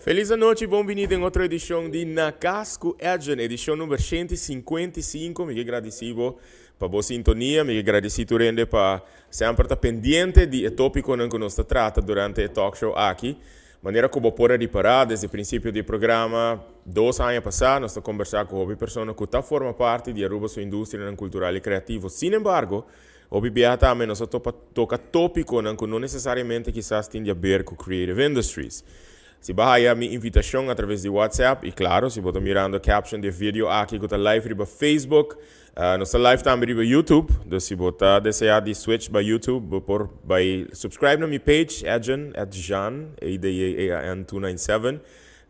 Feliz anochi, bon bini den otro edicion di Na Cas cu Edjean, edicion number 155. Mi ke gradici bo pa bo sintonia, mi ke gradici tur hende pa semper ta pendiente di e topiconan cu nos ta trata durante e talkshow aki. Manera cu bo por a ripara desde principio di e programa, 2 aña pasa, nos ta conversa cu hopi persona cu ta forma parti di Aruba su industrianan cultural y creativo. Sin embargo, hopi biaha tambe nos a topa toca topiconan cu no necesariamente kisas tin di haber cu creative industries. Si bo a haya mi invitacion a traves di WhatsApp, y claro, si bo ta mirando caption di video aki cu ta live riba Facebook, nos ta live tambe riba YouTube, dus si bo ta desea di switch pa YouTube, bo por bay subscribe na mi page, Edjean, Edjean, E-D-J-E-A-N 297,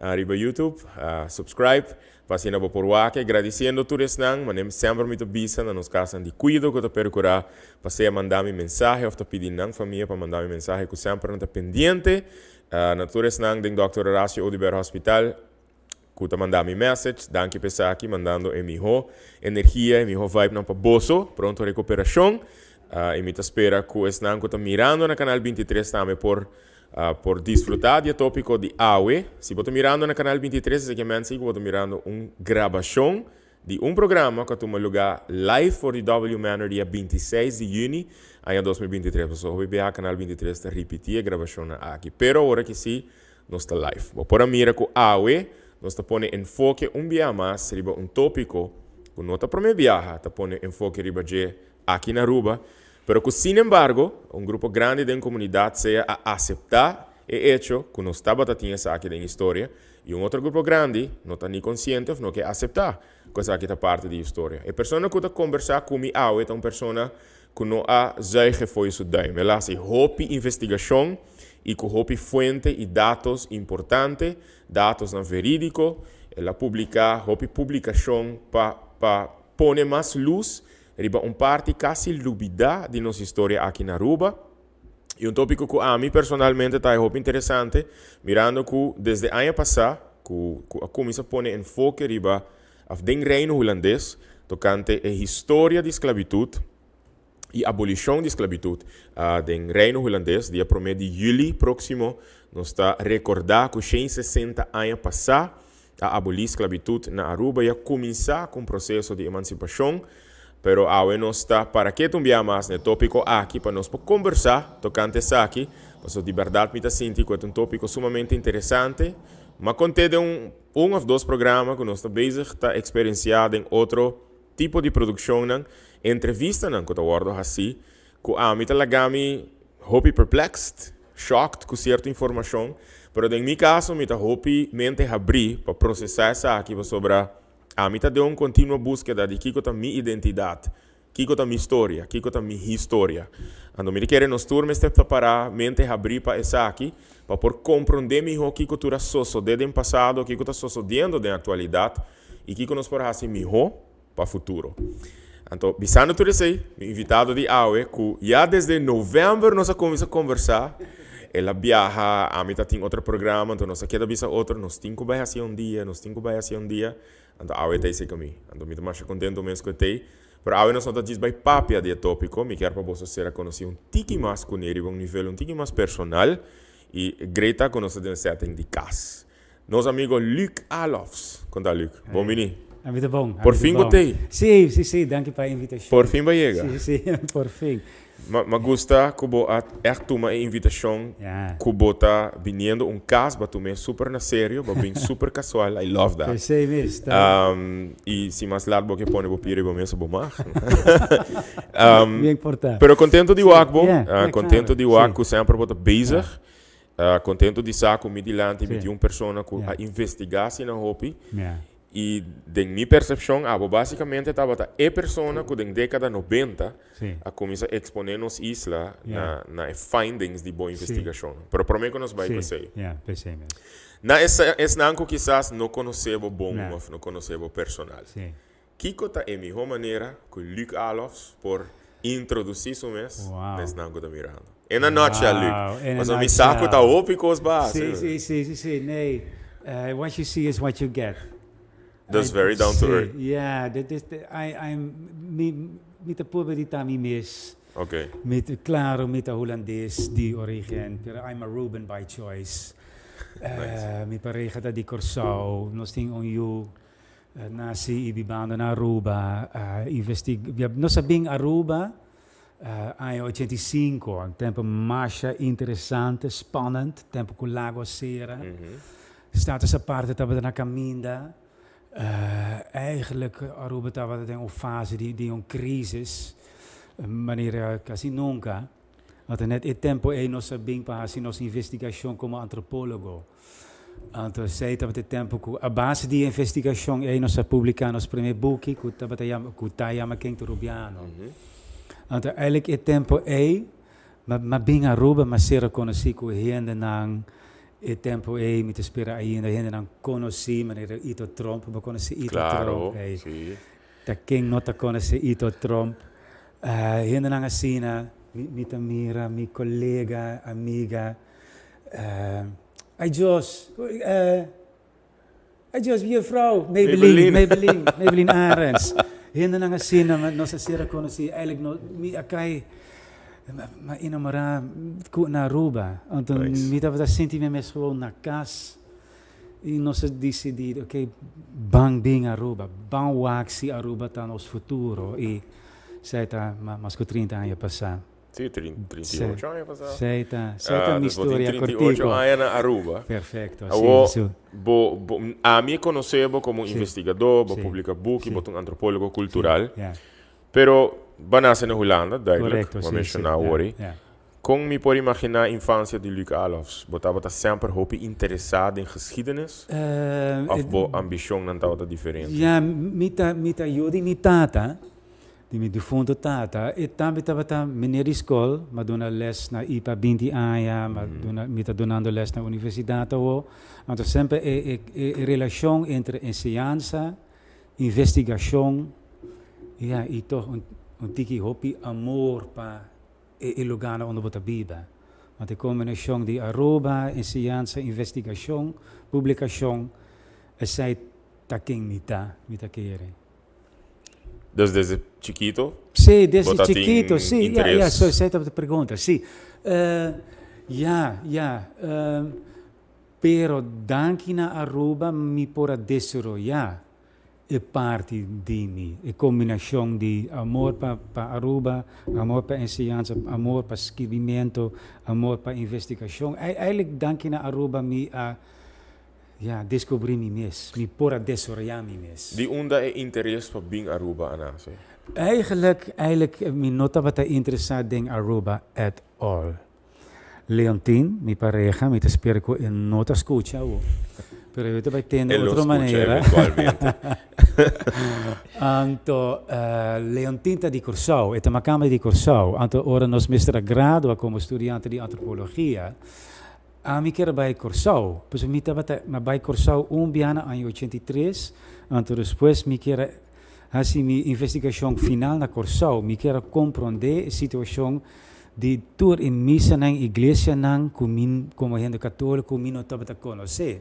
riba YouTube, subscribe, pa asina bo por wak. Agradeciendo tur esnan, manera semper mi ta bisa na nos casa di cuido cu ta percura pa sea manda mi mensahe of ta pidi nan famia pa manda mi mensahe cu semper nan ta pendiente, na tur esnan den Dr. Horacio Oduber Hospital cu ta manda mi message, danki pa esaki, mandando e miho energia, e miho vibe nan pa boso, pronto recuperacion, y mi ta spera cu esnan cu ta mirando na Canal 23 tambe por disfruta di e topico di awe. Si bo ta mirando na Canal 23, esaki mensen cu bo ta mirando un grabacion di un programa cu a tuma lugar live for di W Manor dia 26 di juni, aña 2023. So, hopi biaha Canal 23 ta ripiti e grabacion aki. Pero awor cu si, nos ta live. Bo por a mira cu awe, nos ta pone enfoke un biaha mas riba un topico cu no ta prome biaha, ta pone enfoke riba dje aki na Aruba, pero cu sin embargo, un grupo grandi den comunidad sea a acepta e hecho cu nos tabata tin esaki den historia y un otro grupo grandi no ta ni consciente of no ke acepta cu esaki ta parti di historia. E persona cu ta conversa cu mi awe ta un persona cu no a zuig fo'i su duim. El a haci hopi investigacion y cu hopi fuente y datos importante, datonan veridico. El a publica hopi publicacion pa pone mas luz riba un parti casi lubida di nos historia aki na Aruba. Y un topico cu ami personalmente ta hopi interesante, mirando cu desde aña pasa, cu a cuminsa pone enfoke riba of den Reino Hulandes, tocante e historia di esclavitud y abolicion di esclavitud den Reino Hulandes, dia 1 di juli proximo, nos ta recorda cu 160 aña pasa a aboli esclavitud na Aruba y a cuminsa cu un proceso di emancipacion, pero awe nos ta para cu un biaha mas e topico aki pa nos conversa tocante esaki, paso di berdad mi ta sinti cu ta un topico sumamente interesante, m'a conta den un of dos programa cu nos ta bezig ta experiencia den otro tipo di produccion nan, entrevista nan cu ta wordo asina, cu ami ta lagami hopi perplexed, shocked cu cierto informacion, pero den mi caso mi ta hopi mente habri pa procesa esaki sobre ami ta den un continuo busqueda di kico ta mi identidad, kico ta mi historia, kico ta mi historia. Anto mi kier nos tur mester para mente habri pa esaki, pa por comprende miho kico tur a sosode den pasado, kico ta sosodiendo den actualidad y kico nos por haci miho pa futuro. Anto, bisando tur esey, mi invitado di awe, cu ya desde november nos a cuminsa conversa, el a biaha, ami tatin otro programa, anto nos a keda bisa otro, nos tin cu bay haci un dia, nos tin cu bay haci un dia, anto awe ta esey cu mi. Anto mi ta mas contento mes cu e. Pero awe nos no ta djis bay papia di e topico, mi kier pa bo ser conoci un tiki mas cu ne, un nivel un tiki mas personal, y great cu nos den setting di cas. Nos amigo Luc Alofs. Con ta, Luc? Bon bini. Ta ta bon. Por fin bo t'ey. Si, danki pa e invitacion. Por fin bo a yega. Si, por fin. Mi gusta cu bo a echt tuma e invitacion cu bo ta biniendo un cas, bo a tuma super na serio, bo bin super casual. I love that. Esey mes. Y si mas laat bo ke pone bo pia riba mesa, bo mag. Bien importante. Pero contento di wak bo, contento di wak cu semper bo ta bezig. Contento di sa cu mi dilanti mi tin un persona cu a investiga asina hopi. Y den mi percepcion, abo basicamente tabata e persona cu den decada 90 a cuminsa expone nos isla na e findings di bo investigacion. Pero prome cu nos bay pa esey. Yeah, p'esey mes. Na esnan cu kisas no conoce bo bon of no conoce bo personal. Kico ta e miho manera cu Luc Alofs por introduci su mes na esnan cu ta mirando? In a nutshell, Luc. In a Paso mi sa cu ta nutshell. Hopi cos ba. Si. Nee, what you see is what you get. That's very down to earth. Yeah, that is, mi ta purba di ta mi mes. Mi ta, claro, mi ta Hulandes di origen, pero I'm Aruban by choice. Mi pareha ta di Kòrsou. Nos tin un yu nasi i bibando na Aruba. Nos a bin Aruba aña 85, un tempu masha interesante, spannend, tempu ku lago a sera. Status Aparte tabata na kaminda. Eigenlijk Aruba tabata den un fase di un crisis, manera casi nunca. Anto net e tempo ei nos a bin pa haci nos investigacion como antropologo. Anto esei tabata e tempo cu a base di e investigacion ei nos a publica nos primer buki cu tabata yama, cu ta yama Ken ta Rubiano. Anto eigenlijk e tempo ei m'a bin Aruba, m'a ser reconoci cu hendenan. E tempo ei mi ta spera ainda hendenan konosí manera Ito Tromp. Bo konosé Ito Claro, Tromp? Ey, sí. ta ken no ta konosé Ito Tromp? Hendenan asina mi ta mira mi kolega, amiga, ay Dios, ay Dios, juffrouw Maybelline, Maybelline, Maybelline Arends. Hendenan asina nos a ser konosí. Eigenlijk no, mi a kai m'a enamorá ku na Aruba. Anto mi tabata sinti mi mes gewoon na kas i nos a disidí, oké, ban bin Aruba, ban wak si Aruba ta nos futuro. I esei ta mas ku 30 aña pasá. Sí, 38 aña pasá. Esei ta, esei ta mi Dus bo tin historia 38 kortiku. aña na Aruba. Perfecto, sí, Awor, su. bo, bo, ami e konosé bo komo un Sí. investigadó, bo Sí. publika buki, Sí. bo ta un antropólogo kultural. Ja. Pero bo a nase na Hulanda, duidelijk, Correcto, bo a sí, sí, menshoná ja, awor ei. ja. Kon mi por imaginá infansia di Luc Alofs? Bo tabata semper hopi interesá den geschiedenis? Òf bo ambishonnan tabata diferente? Ja, mi ta, mi ta yu di mi tata. Di mi difunto tata, e tambe tabata meneer di skol, m'a duna les na ipa 20 aña, m'a duna, mi ta dunando les na universidat awo. Anto semper e e e relashon entre enseñansa, investigashon, ya, i tog un un tiki hopi amor pa e e lugarnan unda bo ta biba. Want e kombinashon di Aruba, enseñansa, investigashon, publikashon, esei ta ken mi ta, mi ta kere. Dus desde chikito? Sí, desde chikito, sí. Ja, ja, so esei tabata pregunta, sí. Ja, ja. Pero danki na Aruba mi por a desaroyá e parti di mi, e kombinashon di amor pa pa Aruba, amor pa enseñansa, amor pa skirbimentu, amor pa investigashon. Eigenlijk danki na Aruba mi a Ya, descubrí mi mes. Mi por a desaroyá mi mes. Di unda e interes pa bin Aruba a nase? Eigenlijk, eigenlijk mi no tabata interesá den Aruba at all. Leontien, mi pareha, mi ta spera cu e no ta scucha awo. Pero yo ta bay tende E lo otro scucha manera. eventualmente. Anto, Leontien ta di Corsou, e ta makamba di Corsou. Anto ora nos mester a gradua como studiante di antropologia, Ami kier a bai Kòrsou, pasobra mi tabata, mi a bai Kòrsou un bia na aña 83, anto despues mi kier a hasi mi investigashon final na Kòrsou. Mi kier a komprondé e situashon di tur e misanan, iglesianan ku mi komo hende katóliko mi no tabata konosé.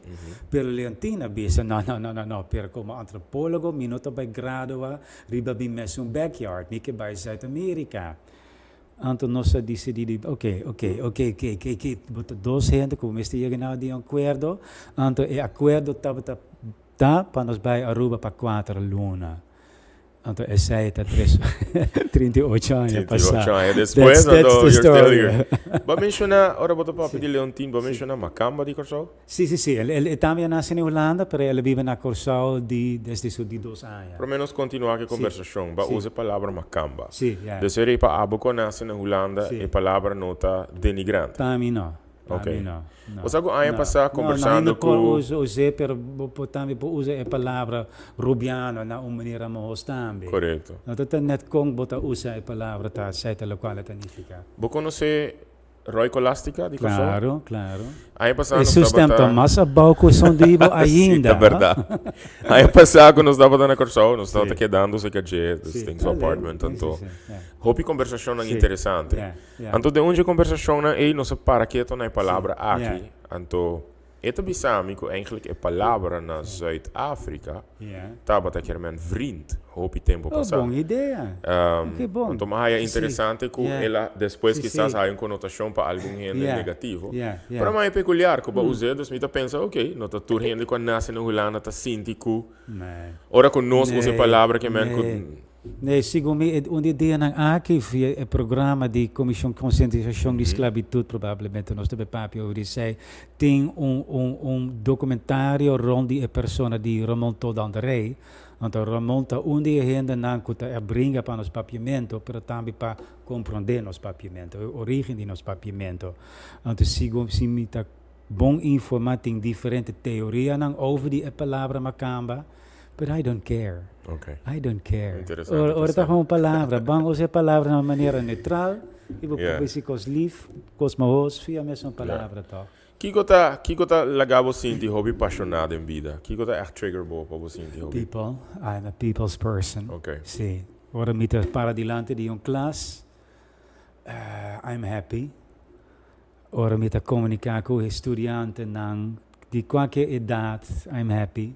Pero Leontine a bisa, no, no, no, no, no, pero komo antropólogo mi no ta bai gradua riba mi mesun backyard, mi ke bai Zuid-Amerika. Anto nos a disidí di, oke, oke, oke, oke, oke, oke, bo ta dos hende ku mester yega na di un akuerdo. Anto e akuerdo tabata ta pa nos bai Aruba pa kuater luna. Anto esei ta tres, 38 aña pasá. 38 aña despues, That's, that's anto the you're still story. here. Bo a menshoná, ora bo ta papia di Leontine, bo a menshoná Makamba di Kòrsou? Sí, sí, sí. El, el, e tambe a nase na Hulanda, pero el a biba na Kòrsou di, desde su di dos aña. Promé nos kontinuá ku e kombersashon, bo a usa e palabra makamba. Sí, ya. Deseo rei pa abo ku a nase na Hulanda, e palabra no ta denigrante. Pa mi no. Pa Ok. mi no, no. Bo sa ku aña No. pasá No, no, kombersando hende por ku. usa, us'é, pero bo por tambe por usa e palabra rubiano na un manera mohos tambe. Korekto. No ta ta net kon bo ta usa e palabra ta esei ta lokual e ta nifiká. Bo konosé Roy Colastica di Kòrsou? Claro, claro. Aña pasá E nos su stem tabata. ta mas abou ku esun di bo Sí, ainda. ta bèrdat. Aña pasá ku nos tabata na Kòrsou, nos tabata Sí. kedando serka dje, dus Sí, den su ta leuk. apartment, Sí, sí, anto sí, ja. hopi kombersashonnan Sí, interesante. ja, ja. Anto den un dje kombersashonnan ei nos a para keto na e Sí, palabra ja. aki, anto. E ta bisa mi ku eigenlijk e palabra na Zuid-Afrika tabata kier men vriend hopi tempo pasá. Oh, bon idea. Oké, bon. Anto mi a haya interesante ku el a despues kisas haya un konotashon pa algun hende negativo. Pero mi a haya pekuliar ku bo a us'é, dus mi ta pensa, oké, no ta tur hende ku a nase na Hulanda ta sinti ku ora ku nos usa e palabra kier men ku. Nee, segun mi e un di e dianan aki via e programa di Komishon Konsientisashon di Sklabitut probablemente nos ta bay papia over di esei, tin un un un dokumentario rond di e persona di Ramon Todd André. Anto Ramon ta un di e hendenan ku ta a bringa pa nos papiamento pero tambe pa komprondé nos papiamento, e origen di nos papiamento. Anto segun si mi ta bon informá tin diferente teorianan over di e palabra makamba. But I don't care. Ok. I don't care. Interesante Ora, ora ta pa sa. gewoon palabra. Ban usa e palabra na un manera neutral i bo Yeah. por bisa kos lief, kos mahos via mesun palabra toch. Kiko ta, kiko ta laga bo sinti hopi pashoná den bida? Kiko ta ègt trigger bo pa bo sinti hopi? People. I'm a people's person. Ok. Sí. Ora mi ta para dilanti di un klas, I'm happy. Ora mi ta komuniká ku e studiantenan di kualke edat, I'm happy.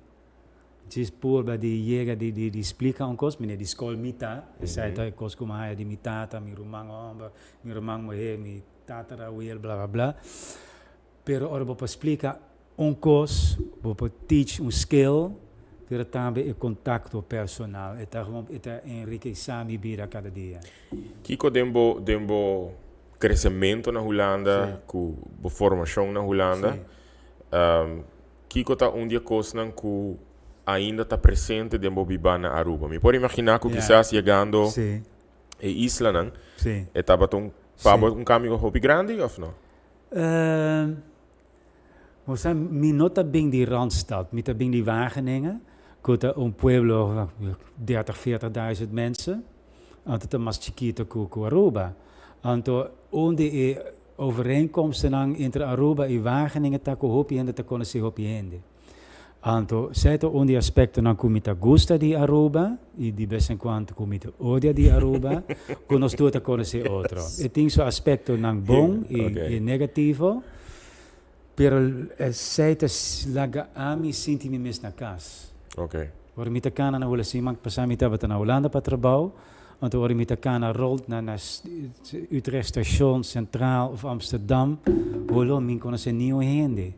Djis purba di yega di di di splika un kos, mine di skol mi ta, esei ta e kos ku mi haya di mi tata, mi ruman hòmber, mi ruman muhé, mi tatarawel, bla bla bla. Pero ora bo por splika un kos, bo por teach un skill, pero tambe e kontakto personal, e ta gewoon e ta enrikesá mi bida kada dia. Kiko den bo den bo kresementu na Hulanda, ku bo formashon na Hulanda, Kiko ta un di e kosnan ku ainda ta presente den bo bibá na Aruba? Mi por imaginá ku kisas yegando e islanan e tabata un pa bo un kambio hopi grandi òf no? Bo sa, mi no ta bin di Randstad, mi ta bin di Wageningen, ku ta un pueblo dertig, veertig duizend mensen, anto ta mas chikito ku Aruba. Anto un di e Overeenkomstennan entre Aruba i Wageningen ta ku hopi hende ta konosé hopi hende. Anto, esei ta un di aspektonan ku mi ta gusta di Aruba i di bes en kuanto ku mi ta odia di Aruba, ku nos tur ta konosé otro. E tin su aspektonan bon i negativo, pero esei ta laga ami sinti mi mes na kas. Ora mi ta kana na Hula siman pasá mi tabata na Hulanda pa trabou. Anto ora mi ta kana rond na na Utrecht station centraal of Amsterdam, holo mi konosé niun hende.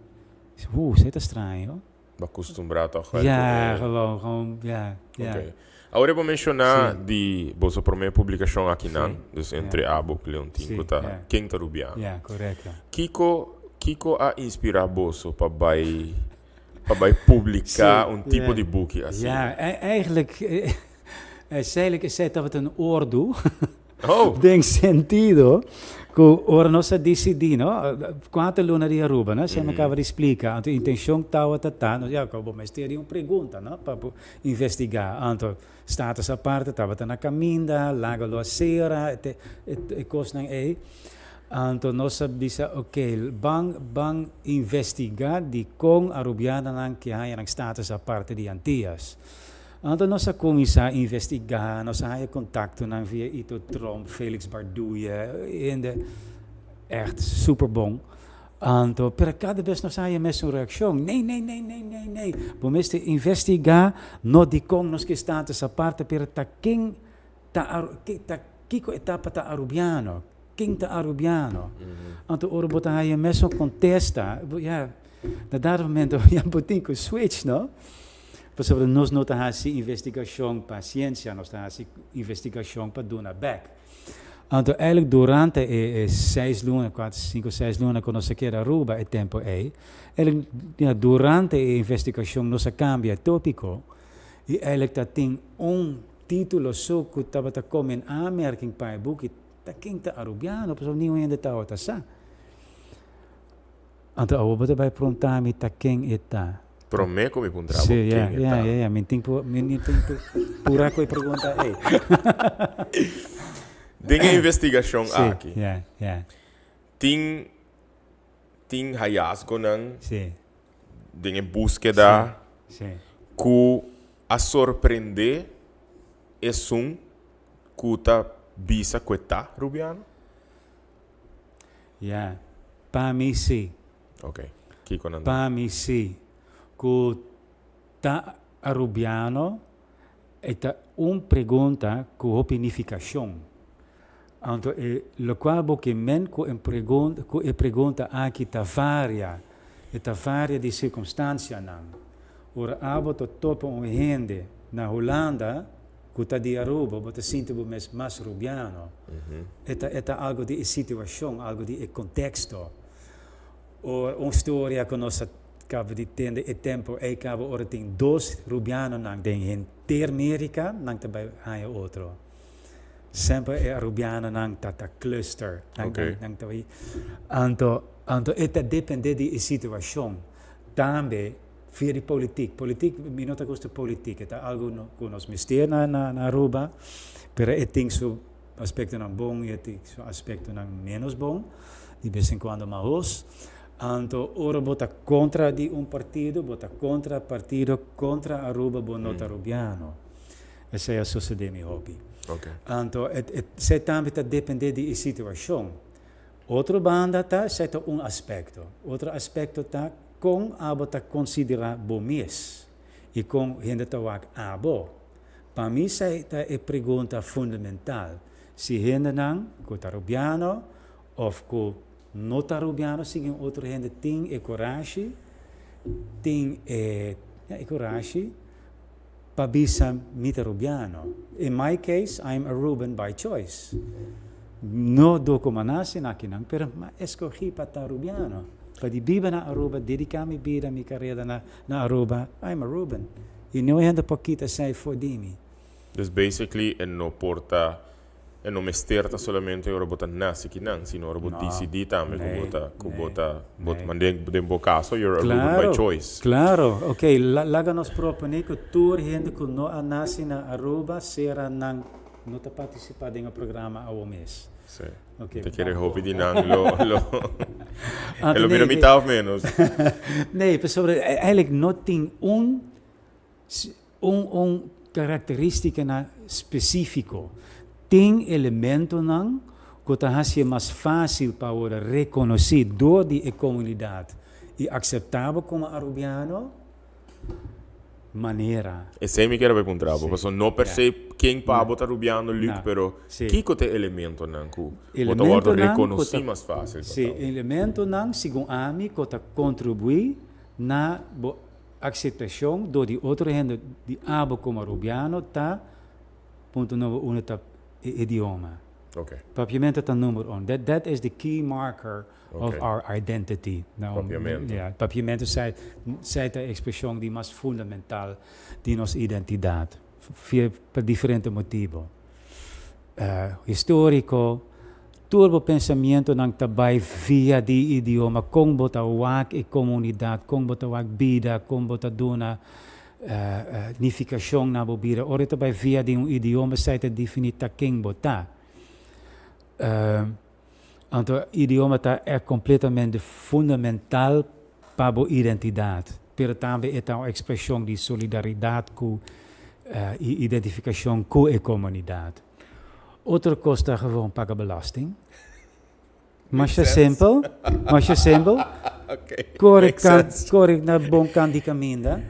Oeh, esei ta straño. Bo a kustumbrá tòg wel ku e. Ja, gewoon, gewoon, ja, ja. Oké. Awor e bo menshoná di boso promé publikashon akinan, dus entre abo ku Leontien ku ta Ken ta Rubiano. Ja, korekto. Kiko, kiko a inspirá boso pa bai, pa bai publiká un tipo di buki asina? Ja, eigenlijk. Eigenlijk esei tabata un ordu. Oh. Den sentido ku ora nos a disidí, no, kuater luna di Aruba, no, esei mi kaba di splika. Anto intenshon tabata ta, nos ya bo mester di un pregunta, no, pa bo investigá. Anto Status Aparte tabata na kaminda, Lago lo a sera, e e kosnan ei. Anto nos a bisa, oke, ban ban investigá dikon arubianonan ke haña nan Status Aparte di Antias. Anto nos a kuminsá investigá, nos a haña kontaktonan via Ito Tromp, Felix Barduye, hende ègt super bon. Anto, pero kada bes nos a haña mesun reakshon, Nee, nee, nee, nee, nee, nee, bo mester investigá no dikon nos ke status aparte, pero ta ken ta ta kiko e tapa ta Arubiano, ken ta Arubiano. Anto ora bo ta haña mesun kontesta, ya, na dado momento ya bo tin ku switch, no? Pasobra nos no ta hasi investigashon pa siensia, nos ta hasi investigashon pa duna bèk. Anto eigenlijk durante e e seis luna, kuater, sinku, seis luna ku nos a keda Aruba e tempu ei, eigenlijk ya durante e investigashon nos a kambia e topiko i eigenlijk ta tin un titulo so ku tabata komi in aanmerking pa e buki, ta ken ta Arubiano, pasobra niun hende tabata sa. Anto awor bo ta bai pregunta mi ta ken e ta. Promé ku mi puntra bo ken e ta. Sí, ya, ya, mi tin ku, mi tin ku pura ku e pregunta ei. Den e investigashon aki. Sí, ya, ya. Tin, tin hayasgonan. Sí. Den e búskeda. Sí, sí. Ku a sorprendé esun ku ta bisa ku e ta Rubiano? Ya, pa mi sí. Ok. Kiko nan ta? Pa mi si. Ku ta Arubiano e ta un pregunta ku hopi nifikashon. Anto e lokual bo ke men ku e pregunta ku e pregunta aki ta varia, e ta varia di sirkunstansianan. Ora abo ta topa un hende na Hulanda ku ta di Aruba bo ta sinti bo mes mas Rubiano. E ta e ta algu di e situashon, algu di e konteksto. Ora un storia ku nos a kaba di tende e tempu ei kaba ora tin dos Rubianonan den henter Merika nan ta bai haña otro. Semper e Arubianonan ta ta cluster. Nan nan nan ta bai. Anto anto e ta depende di e situashon. Tambe via di politiek. Politiek mi no ta gusta politiek. E ta algu ku nos mester na na na Aruba pero e tin su aspektonan bon i e tin su aspektonan menos bon, di bes en kuando mahos. Anto ora bo ta kontra di un partido, bo ta kontra partido, kontra Aruba, bo no ta Arubiano. Esei a sosodé mi hopi. Anto esei tambe ta dependé di e situashon. Otro banda ta, esei ta un aspekto. Otro aspekto ta kon abo ta konsiderá bo mes i kon hende ta wak abo. Pa mi esei ta e pregunta fundamental, si hendenan ku ta Rubiano òf ku no ta Rubiano sigui un otro hende tin e korashi, tin e, ja, e korashi pa bisa mi ta Rubiano. In my case, I'm Aruban by choice. No dor ku mi a nase na akinan, pero mi a eskogi pa ta Rubiano, pa di biba na Aruba, dediká mi bida, mi karera na Na Aruba, I'm Aruban. Y niun hende por kita esey for di mi. Dus basically e no por ta, e no mester ta solamente ora bo ta naci kinan, sino ora bo dicidi tambe cu bo ta, cu bo ta, bo ta, den, den bo caso you're Aruban by choice. Claro, ok, laga nos propone cu tur hende cu no a naci na Aruba sera nan no ta participa den e programa awo mes. Sí. Okay, Te kere hopi di nan lo, lo, ah, lo bira mitad of menos. Nee, pasobra eigenlijk no tin un, un, un karakteristika na spesífiko. Tin elementonan ku ta hasi e mas fásil pa wòrdu rekonosí dor di e komunidat i akseptá bo komo Arubiano, manera. Esei mi kier a bai puntra bo, pasobra no per se ken pa bo ta rubiando Luc, pero kiko ta e elementonan ku bo ta wòrdu rekonosí mas fásil pa Sí, elementonan segun ami ku ta kontribuí na bo akseptashon dor di otro hende di abo komo rubiano ta, punto number uno ta e idioma. Papiamento ta number uno. That is the key marker of our identity. Papiamento. Ja, papiamento zij, zij ta expresion di mas fundamental di nos identidad, via pa diferente motibo. Historico, tur bo pensamientonan ta bai via di idioma, con bo ta wak e comunidad, con bo ta wak bida, con bo ta duna nificacion na bo bida. Ora ta bai via di un idioma, esei ta defini ta ken bo ta. Anto idioma ta e completamente fundamental pa bo identidad, pero tambe e ta un expresion di solidaridad cu y identificacion cu e comunidad. Otro cos ta gewoon paga belasting. Masha simpel, masha simpel. Core core na bon kant di caminda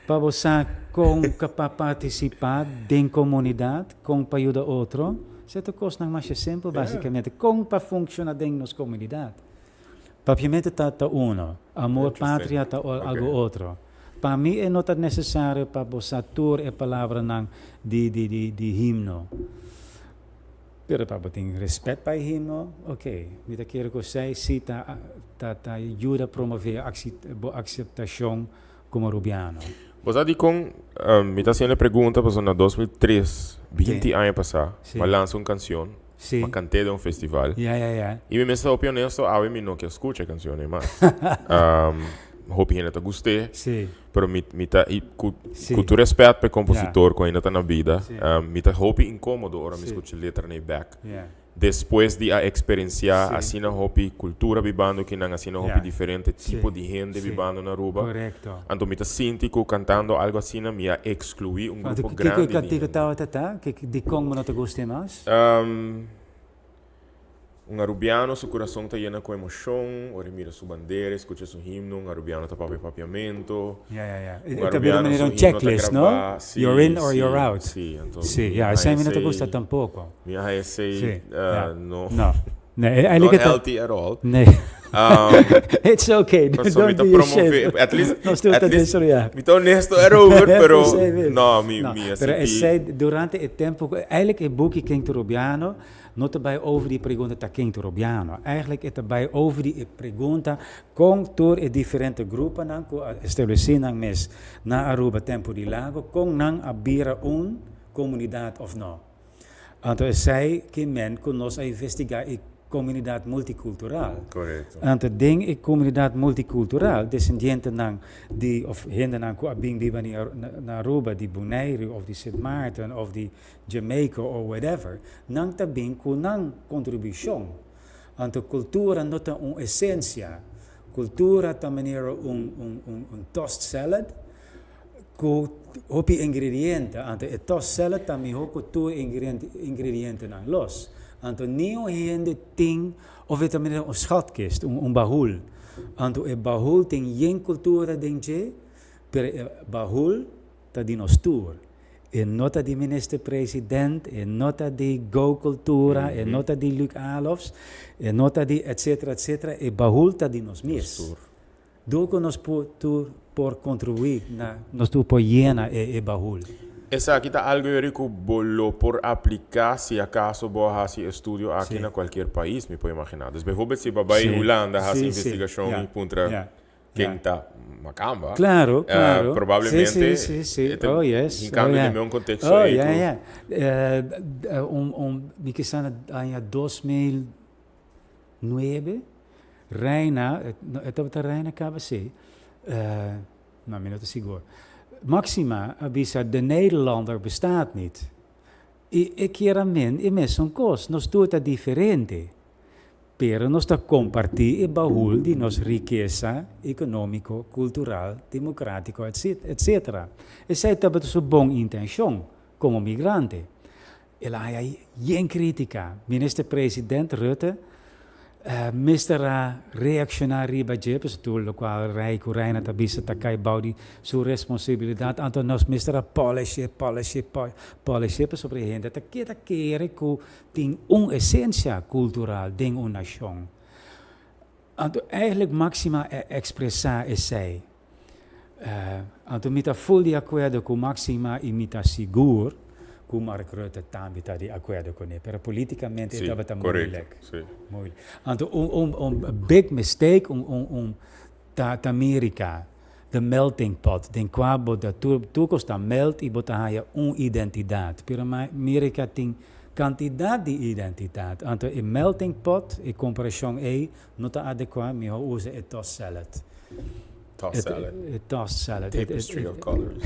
pa bo sa con pa participa den comunidad, con pa yuda otro. Cierto cosnan masha simpel basicamente. Con pa funciona den nos comunidad. Papiamento ta ta uno. Amor patria ta algo otro. Pa mi e no ta necesario pa bo sa tur e palabranan di di di di himno. Pero pa bo tin respet pa e himno, ok. Mi ta kere cu esey si ta ta ta yuda promove bo aceptacion como Rubiano. Bo sa dikon mi ta hasiendo e pregunta? Pasobra na 2003, 20 aña pasá, mi a lansa un kansion, mi a kant'é den un festival. I mi mester hopi honesto, awe mi no ke skucha e kansion ei mas. Hopi hende ta gust'é, pero mi mi ta, i ku ku tur rèspèt pa e kompositor ku ainda ta na bida, mi ta hopi inkómodo ora mi skucha e letranan ei bèk. Despues di a experiencia asina hopi cultura bibando kinan, asina hopi diferente tipo di hende bibando na Aruba, anto mi ta sinti cu cantando algo asina mi a exclui un grupo grandi di hende. Kiko tabata ta? Dikon bo no ta gusta e mas? Un Arubiano su curason ta yena cu emocion ora e mira su bandera, e scucha su himno, un Arubiano ta papia papiamento. Ja, ja, ja. Un E ta bira Arubiano manera su un himno ta checklist, no? graba. Si, You're in or si, you're out. si. Anto Si, mi ja, a esei mi no ta esei, gusta tampoco. mi a esei, Si, ja. no. No. Nee, eigenlijk Not het healthy at all. Nee. It's okay, Paso mi don't ta be promove, ashamed. at least, Nos tur at ta least, desoleá. mi ta honesto erover, pero Esei mes. no, mi, No, mi a pero sinti. esei durante e tempo, ku eigenlijk e buki Ken ta Rubiano no ta bai over di e pregunta ta ken ta Rubiano. Eigenlijk e ta bai over di e pregunta kon tur e diferente gruponan ku a establesí nan mes na Aruba tempo di Lago, kon nan a bira un komunidat òf no. Anto esei ke men ku nos a investigá e komunidat multikultural. Korekto. Anto den e komunidat multikultural desendientenan di òf hendenan ku a bin biba na Aruba di Boneiru òf di Sint Maarten òf di Jamaica or whatever, nan ta bin ku nan kontribushon. Anto kultura no ta un esensia. Kultura ta manera un un un un tossed salad ku hopi ingrediente. Anto e tossed salad ta mihó ku tur e ingredientenan los. Anto niun hende tin of e ta manera un schatkist, un un bahul. Anto e bahul tin yen kultura den dje, pero e bahul ta di nos tur. E no ta di minister president, e no ta di Go Cultura, e no ta di Luc Alofs, e no ta di etcetera etcetera, e bahul ta di nos mes. Door cu nos por tur por contribui na nos tur por yena e e bahul. Esaki ta algo yori cu bo lo por aplica si acaso bo a haci estudio aki na cualkier pais, mi por imagina. Dus bijvoorbeeld si bo a bay Hulanda haci investigacion y puntra Ken ta makamba. Claro, claro. Probablemente Sí, sí, sí, sí. e ta Oh, yes. hincando Oh, den yeah. meun contexto Oh, ei ja, ku. ja. Un, un, mi ke sa na aña 2009, Reina, no, e tabata Reina kaba sí, no, mi no ta sigur. Maxima a bisa, De Nederlander bestaat niet. I e kier a men e mesun kos, nos tur ta diferente. Pero nos ta kompartí e bahul di nos rikesa ekonómiko, kultural, demokratiko, etc. Esei tabata su bon intenshon komo migrante. El a haña yen krítika. Minister President Rutte mester a reakshoná riba dje, pasobra tur lokual Rei ku Reina ta bisa ta kai bou di su responsabilidat. Anto nos mester a polish'é, polish'é, polish'é pasobra e hende ta keda kere ku Tin un esensia kultural den un nashon. Anto eigenlijk Maxima a ekspresá esei. Anto mi ta ful di akuerdo ku Maxima i mi ta sigur ku Mark Rutte tambe ta di akuerdo kuné, pero politikamente e tabata moeilijk. Moeilijk. Anto un un un big mistake, un un un ta ta Amerika, the melting pot, den kua bo ta tur tur kos ta melt i bo ta haya un identidat. Pero Amerika tin kantidat di identidat. Anto e melting pot, e komparashon ei, no ta adekuá, mihó usa e tossed salad. Tossed salad. E tossed salad. Tapestry of colors.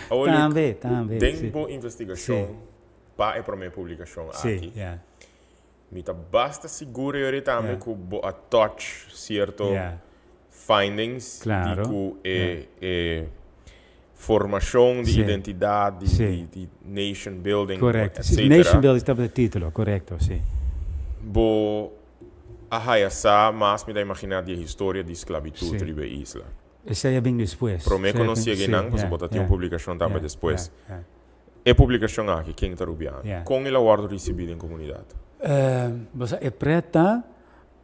Awor Luc, Tambe, tambe. den bo investigashon pa e promé publikashon aki, Mi ta basta sigur yori tambe ku bo a touch sierto findings di ku e e formashon di identidat di di nation building Korekto. Si, nation building tabata e titulo, korekto, si. Bo a haya sa mas mi ta imagina di e historia di sklabitut riba e isla. Esei a bin despues. Prome ku nos yega einan, pasobra bo ta tin un publikashon tambe despues. E publikashon aki, Ken ta Rubiano? Kon el a wòrdu risibí den komunidat? Bo sa e pret ta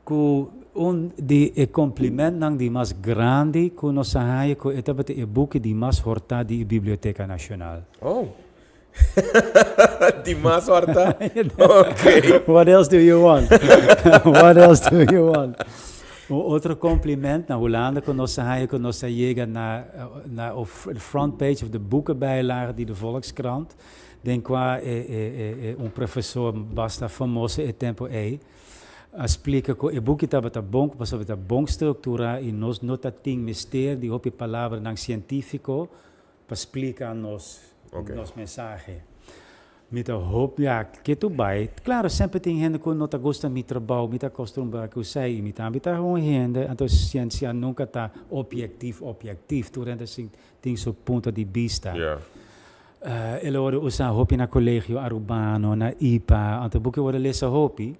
ku un di e komplimentnan di mas grandi ku nos a haña ku e tabata e buki di mas hortá di e Biblioteka Nashonal. Oh! Di mas hortá? Ok. What else do you want? What else do you want? Un otro compliment na Hulanda cu nos a haya cu nos a yega na na e front page of de boekenbijlage di de Volkskrant, den cua e e e un profesor basta famoso e tempo ey a splica cu e buki tabata bon pasobra ta bon structura y nos no ta tin mester di hopi palabranan cientifico pa splica nos nos mensahe. Mi ta hoop, ya, ke tu bai. Claro, semper tin hende cu no ta gusta mi trabou, mi ta acostumbra cu esey y mi tambe ta un hende, anto ciencia nunca ta objectief, objectief. Tur hende tin su punto di bista. El a worde usa hopi na Colegio Arubano, na ipa, anto buki worde lesa hopi.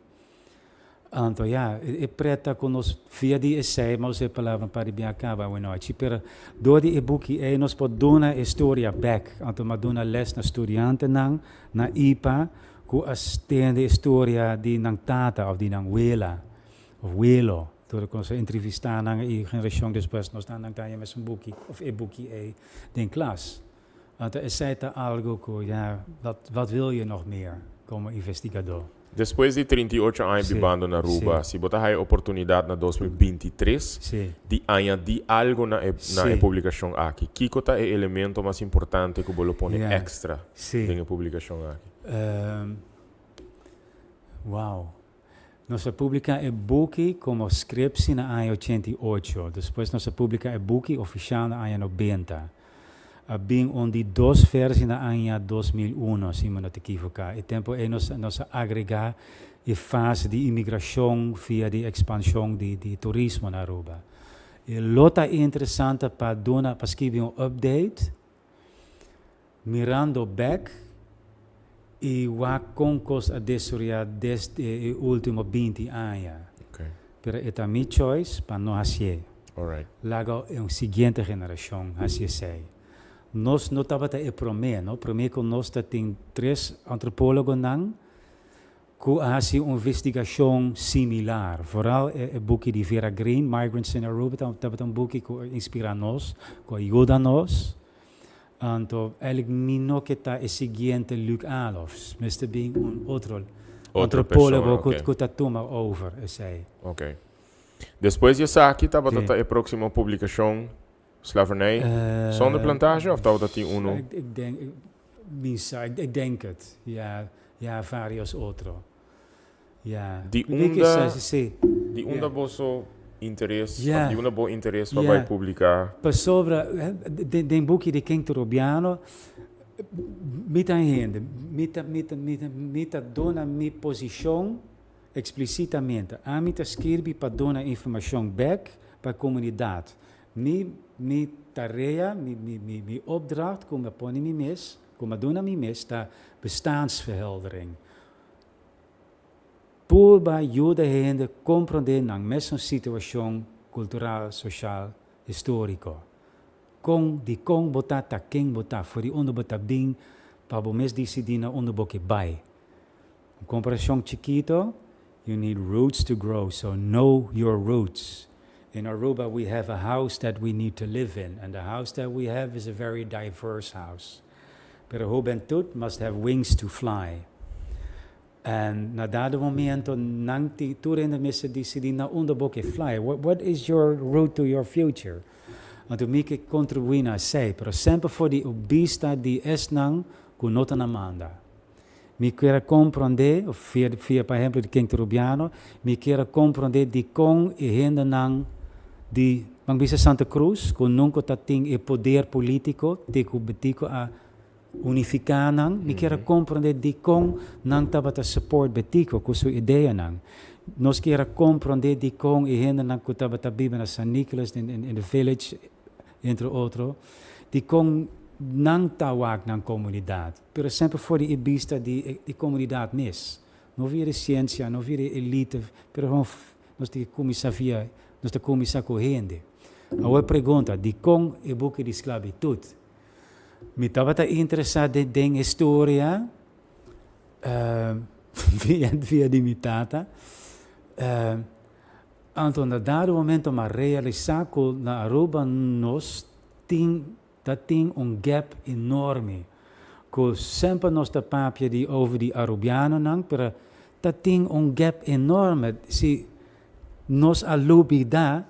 Anto ja, e preta ku nos via di esei, m'a usa e palabra pa di bin a kaba awenochi, pero dor di e buki ei nos por duna e storia bek. Anto m'a duna les na studiantenan na IPA ku a tende e storia di nan tata of di nan wela of welo. Tur ku nos a entrevistá nan i generashon despues nos nan ta haña mesun buki of e buki ei den klas. Anto esei ta algo ku ja, wat wat wil je nog meer komo investigadó? Despues di 38 aña bibando na Aruba, si bo ta haya oportunidad na 2023 di añadi algo na e na e publicacion aki, kico ta e elemento mas importante cu bo lo pone extra den e publicacion aki? Wow. Nos a publica e buki como scriptie na aña 88. Despues nos a publica e buki oficial na aña 90. A bin un di dos versie na aña 2001, si mi no ta equivoca. E tempo ei nos nos a agrega e fase di inmigracion via di expansion di di turismo na Aruba. E lo ta interesante pa duna pa skibi un update Mirando bek i wak kon kos a desoreá desde e último 20 aña. Pero e ta mi choice pa no hasié. Laga e un siguiente generashon hasi esei. Nos no tabata e promé, no? Promé ku nos ta tin tres antropólogonan ku a hasi un investigashon similar. Vooral e buki di Vera Green, Migrants in Aruba, tabata un buki ku a inspirá nos, ku a yuda nos. Anto eigenlijk mi no ke ta e siguiente Luc Alofs. Mester bin un otro Otro antropólogo persona, ku ok. ku ta tuma over esei. Ok. Despues di esaki tabata ta e próksimo publikashon Slavernij zonder plantage of tabata tin unu? Ik denk, mi sa, ik denk het. Ja, ja, varios otro. Ja. Di unda, di unda boso interes, of di unda bo interes pa bai publica? Pasobra den buki di King Trubiano mi ta hende, mi ta, mi ta, mi ta duna mi posicion explicitamente. Ami ta skirbi pa duna informacion bek pa comunidad. Mi, mi tarea, mi, mi, mi, mi opdracht cu mi a pone mi mes, cu mi a duna mi mes ta bestaansverheldering. Purba yuda hende komprondé nan mesun situashon kultural, soshal, históriko. Kon, dikon bo ta ta ken bo ta, for di unda bo ta bin, pa bo mes disidí na unda bo ke bai. Un komparashon chikito, You need roots to grow, so know your roots. In Aruba we have a house that we need to live in, and the house that we have is a very diverse house. Pero hubentud must have wings to fly. En na dado momento nan tin tur hende mester disidí na unda bo ke fly. What, what is your route to your future? Anto mi ke kontribuí na esei, pero semper for di bista di esnan ku no ta na manda. Mi kier a komprondé, of via, via pa ehempel di King Trubiano, mi kier a komprondé dikon e hendenan di, ban bisa Santa Cruz, ku nunka ta tin e poder polítiko te ku Betico a unifiká nan, mi kier a komprondé dikon nan tabata support Betico ku su ideanan. Nos kier a komprondé dikon e hendenan ku tabata biba na San Nicolas, in, in, in the village, entre otro, dikon nan ta wak nan komunidat. Pero semper for di e bista di e komunidat mes. No via di siensia, no via di elite, pero gewoon nos tin ke kuminsá via, nos ta kuminsá ku hende. Awor e pregunta, dikon e buki di sklabitut? Mi tabata interesá den den e storia via via di mi tata. Anto na dado momento m'a realisá ku na Aruba nos tin Ta tin un gap enorme cu semper nos ta papia di over di Arubianonan pero ta tin un gap enorme si nos a lubida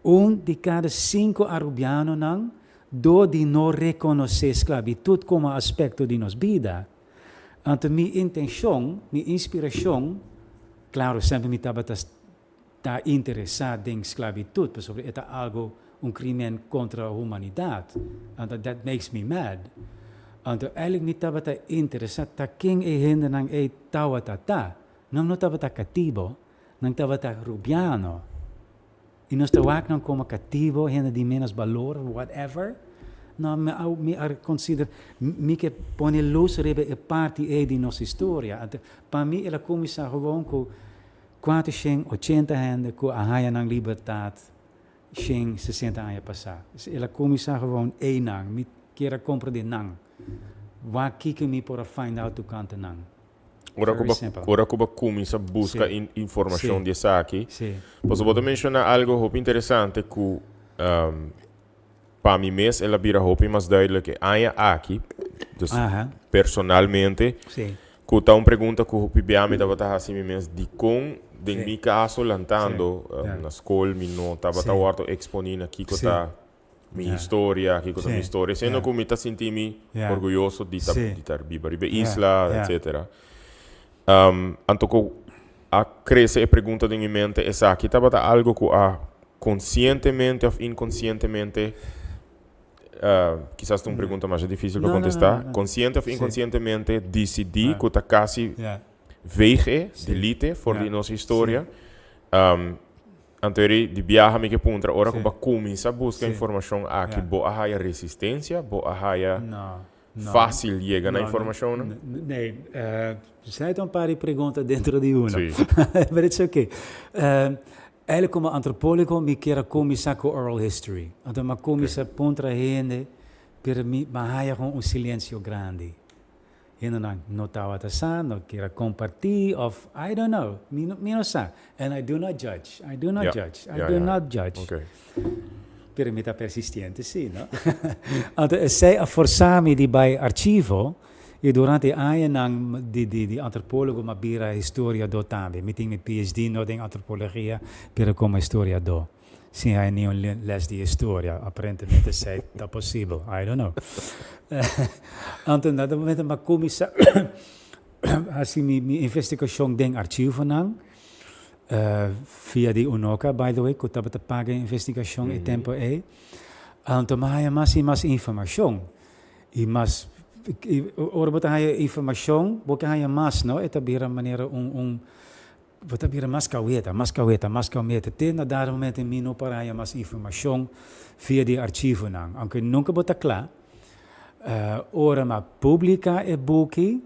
un di cada cinco Arubianonan door di no reconoce sclavitud como aspecto di nos bida. Anto mi intencion, mi inspiracion, claro semper mi tabata ta interesá den sklabitut pasobra e ta algu un krimen kontra humanidat, anto that makes me mad. Anto eigenlijk mi tabata interesá ta ken e hendenan ei tawata ta. Nan no tabata katibo, nan tabata rubiano. I nos ta wak nan komo katibo, hende di ménos balor, whatever. No, mi a mi a konsider mi ke pone lus riba e parti ei di nos historia. Anto pa mi el a kuminsá gewoon ku. 480 hende ku a haña nan libertat 160 aña pasá. El a kuminsá gewoon einan. Mi kier a komprendé nan. Wak kiko mi por a find out tokante nan. Ora ku Very bo, simple. ora ku bo kuminsá buska Sí. in, informashon Sí. di esaki, Sí. pasobra bo ta menshoná algo hopi interesante ku pa mi mes el a bira hopi mas duidelijk e aña aki, dus personalmente, ku ta un pregunta ku hopi bia mi tabata hasi mi mes, dikon den mi kaso lantando na skol mi no tabata wòrdu eksponí na kiko ta mi historia, kiko ta mi historia, siendo ku mi ta sinti mi orguyoso di ta di ta biba riba e isla, etcetera. Anto ku a krese e pregunta den mi mente, esaki tabata algo ku a konsientemente òf inkonsientemente, kisas ta un pregunta masha difísil pa kontestá, konsiente òf inkonsientemente disidí ku ta kasi veeg e, delete for di nos historia. Anto eri di biaha mi ke puntra, ora ku bo a kuminsá buska informashon aki, bo a haya resistensia? Bo a haya fácil yega na informashonnan? Nee, esei ta un par di pregunta dentro di uno. But it's okay. Eigenlijk como antropólogo mi kier a kuminsá ku oral history. Anto mi a kuminsá puntra hende, pero mi a haya gewoon un silensio grandi. Hendenan no tabata sa, no kier a kompartí òf I don't know, mi no mi no sa. And I do not judge, I do not judge, I do not judge. Pero mi ta persistiente sí, no? Anto esei a forsá mi di bai archivo i durante e añanan di di di antropólogo mi a bira historiadó tambe. Mi tin mi PhD no den antropologia, pero komo historiadó. Sin hay ni un les di historia, aparentemente esei ta posibel, I don't know. Anto na dat momento mi a cuminsa haci mi investigacion den archivonan, via di UNOCA by the way, cu tabata paga e investigacion e tempo ey. Anto mi a haya mas y mas informacion, y mas, ora bo ta haya informacion, bo ke haya mas, no, e ta bira manera un. Bo ta bira mas kaweta, mas kaweta, mas kaweta, te na dado momento mi no por haña mas informashon via di archivonan. Aunke nunka bo ta kla, ora mi a publiká e buki,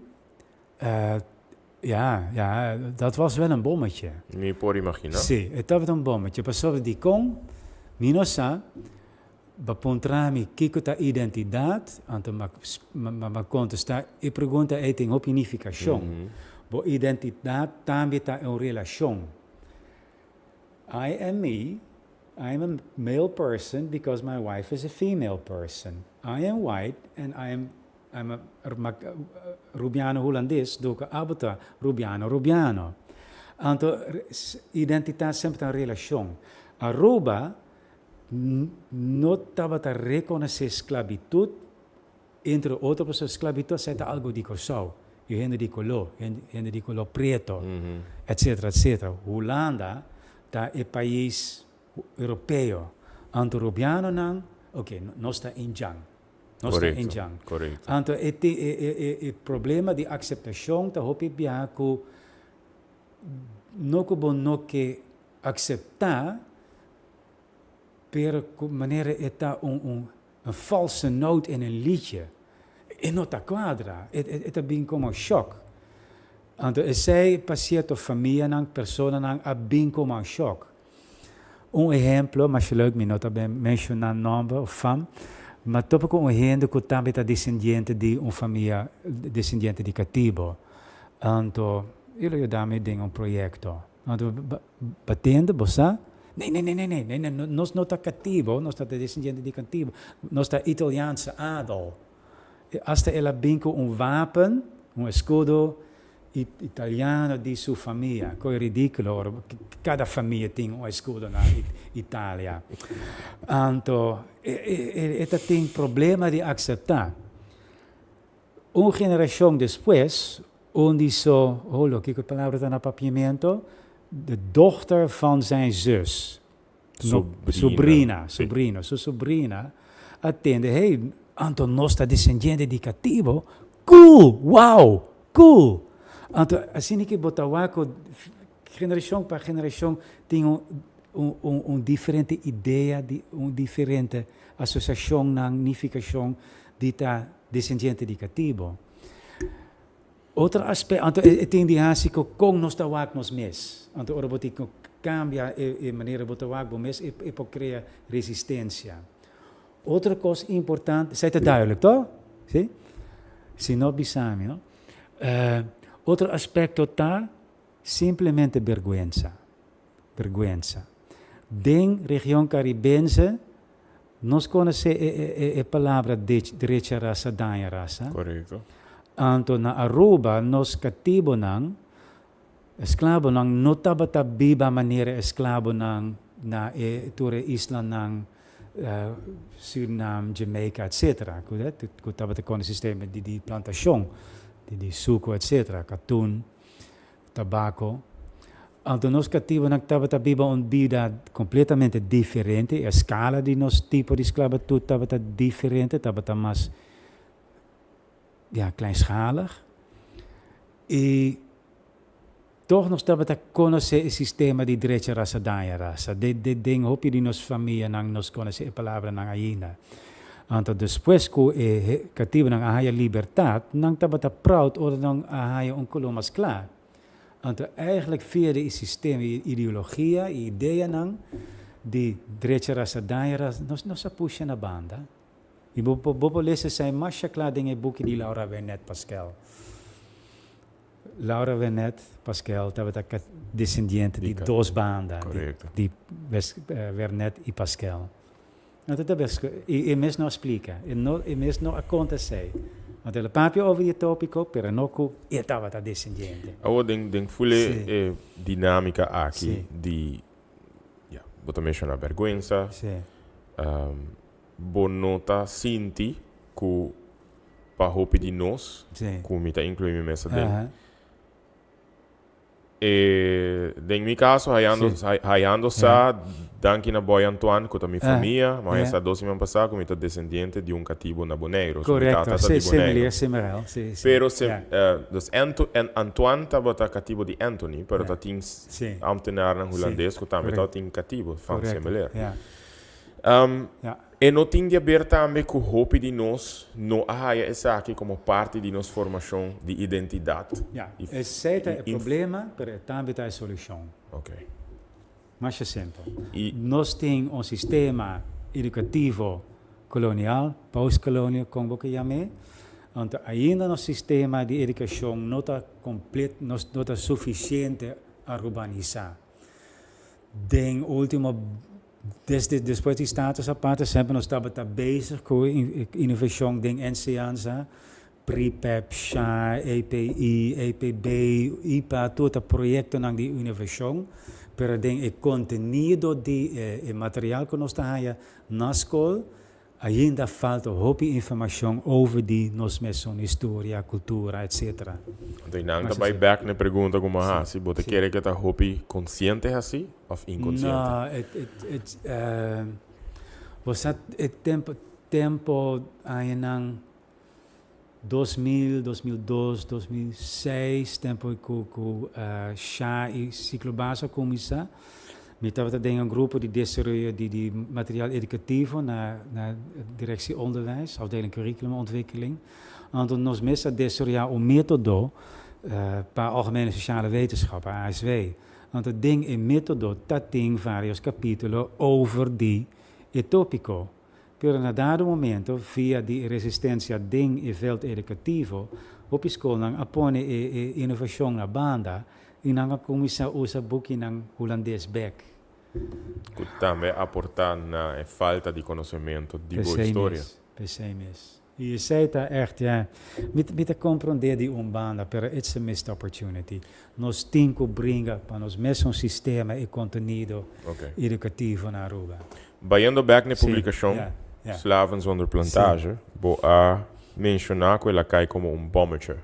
ja, ja, dat was wel een bommetje. Mi por imaginá. Sí, e tabata un bommetje. Pasobra dikon mi no sa, bo puntra mi kiko ta identidat, anto mi a kontestá e pregunta ei tin hopi nifikashon. Bo identidat tambe ta un relashon. I am me, I am a male person because my wife is a female person. I am white and I am I'm a Rubiano Hulandes, do ku abo ta Rubiano Rubiano. Anto identidat semper ta un relashon. Aruba no tabata rekonosé sklabitut, entre otro pasobra sklabitut esei ta algu di Kòrsou, i hende di koló, hende di koló preto, etsetera, etsetera. Hulanda ta e pais europeo, anto rubianonan, oke, nos ta indjan, nos ta indjan. Anto e e problema di akseptashon ta hopi biaha ku no ku bo no ke akseptá, Pero cu manera e ta un un un valse noot in een liedje, e no ta cuadra, e e ta bin como shock. Anto esey pa cierto famianan, personanan a bin como un shock. Un ehemplo, masha leuk, mi no ta ben menciona nomber of fam, ma topa cu un hende cu tambe ta descendiente di un famia descendiente di catibo. Anto, e lo yuda mi den un proyecto. Anto Batendo, bo sa? Nee, nee, nee, nee, nee, nee, nos no ta katibo, nos no ta desendiente di katibo, nos ta Italiaanse adel. Hasta el a bin ku un wapen, un eskudo italiano di su famia. Koe ridikulo, ora kada famia tin un eskudo na Italia. Anto, e ta tin problema di akseptá. Un generashon despues, un di so, holo, kiko e palabra ta na papiamento? De dochter van zijn zus. Sobrina. Sobrina, sobrina. Su sobrina a tende, hey, anto nos ta desendiente di katibo? Cool! Wow! Cool! Anto asina ki bo ta wak ku generashon pa generashon tin un un un diferente idea di un diferente asosiashonnan, nifikashon di ta desendiente di katibo. Otro aspecto, anto e tin di haci cu con nos ta wak nos mes. Anto ora bo tin cu cambia e manera bo ta wak bo mes, e por crea resistencia. Otro cos importante, esey ta duidelijk toch? Si? Si no bisa mi, no? Otro aspecto ta simplemente berguensa. Berguensa. Den region Caribense nos conoce e palabra drecha rasa daña rasa. Correcto. Anto na Aruba nos catibonan, esclavonan no tabata biba manera esclavonan na e tur e islanan Surinam, Jamaica etc. Cu tabata con e sistema di plantacion di suco etc. Katoen. Tabaco. Anto nos catibonan tabata biba un bida completamente diferente, e escala di nos tipo di sclavitud tabata diferente, tabata mas, ja, kleinschalig. Y toch nos tabata conoce e sistema di drecha rasa daña rasa. De, de, den hopi di nos famianan nos conoce e palabranan ainda. Anto despues cu e catibonan a haya libertad, nan tabata proud ora nan a haya un color mas cla. Anto eigenlijk via di e sistema y ideologia y ideanan di drecha rasa daña rasa, nos nos a pusha na banda. Y bo bo por lesa esai masha cla den e buki di Laura Wernet Paskel. Laura Wernet Paskel tabata descendiente di dos banda, di Wernet y Paskel. No ta tabes ku i e mes no a splika, e no e mes no a konta esei. Want el a papia over di e topiko, pero no ku e tabata desendiente. Awor den den ful e e dinamika aki di ya bo ta menshoná bèrgwensa, bo no ta sinti ku pa hopi di nos, ku mi ta inkluí mi mes aden, E den mi caso hayando hayando sa danki na Boy Antoine cu ta mi famia, mi haya sa dos siman pasa cu mi ta descendiente di un catibo na Boneiro, so mi tata ta di Boneiro. Pero se dus Anto Antoine tabata catibo di Anthony, pero ta tin ambtenaarnan Hulandes cu tambe tabatin catibo van Semeleer. E no tin di haber tambe ku hopi di nos no a haya esaki komo parti di nos formashon di identidat. Ya, esei ta e problema, pero e tambe ta e solushon. Ok. Masha simpel. Nos tin un sistema edukativo kolonial, postkolonial, kon bo ke yam'é. Anto ainda nos sistema di edukashon no ta komplet, no ta sufisiente arubanisá. Den ultimo Desde despues di Status Aparte semper nos tabata bezig ku inovashon den enseñansa, Prepep, sha, EPI, EPB, ipa, tur ta proyektonan di inovashon, pero den e kontenido di e material ku nos ta haya na skol Ainda falta hopi informacion over di nos mesun historia, cultura, etc. Anto y nan ta bay bek na e pregunta cu mi a haci, bo ta kere cu e ta hopi consciente haci of inconsciente? No, et, et, et, bo sa e tempo, tempo añanan 2000, 2002, 2006, tempo cu cu sha y ciclo base a cuminsa, mi tabata den un grupo di desaroyo di di material educativo na na Directie Onderwijs, afdeling Curriculumontwikkeling. Anto nos mes a desaroya un metodo pa Algemene Sociale Wetenschappen, ASW. Anto den e metodo ta tin varios capitulo over di e topico. Pero na dado momento, via di e resistencia den e veld educativo, hopi scolnan a pone e e innovacion na banda y nan a cuminsa usa bukinan Hulandes bek. Cu tambe a aporta na e falta di conocemento di bo historia. Pesey mes, pesey mes. Y esey ta echt, ja, mi mi ta comprende di un banda, pero it's a missed opportunity. Nos tin cu bringa pa nos mesun sistema y contenido educativo na Aruba. Bayendo bek na e publicacion Slaven zonder plantage, bo a menciona cu el a cay como un bommetje.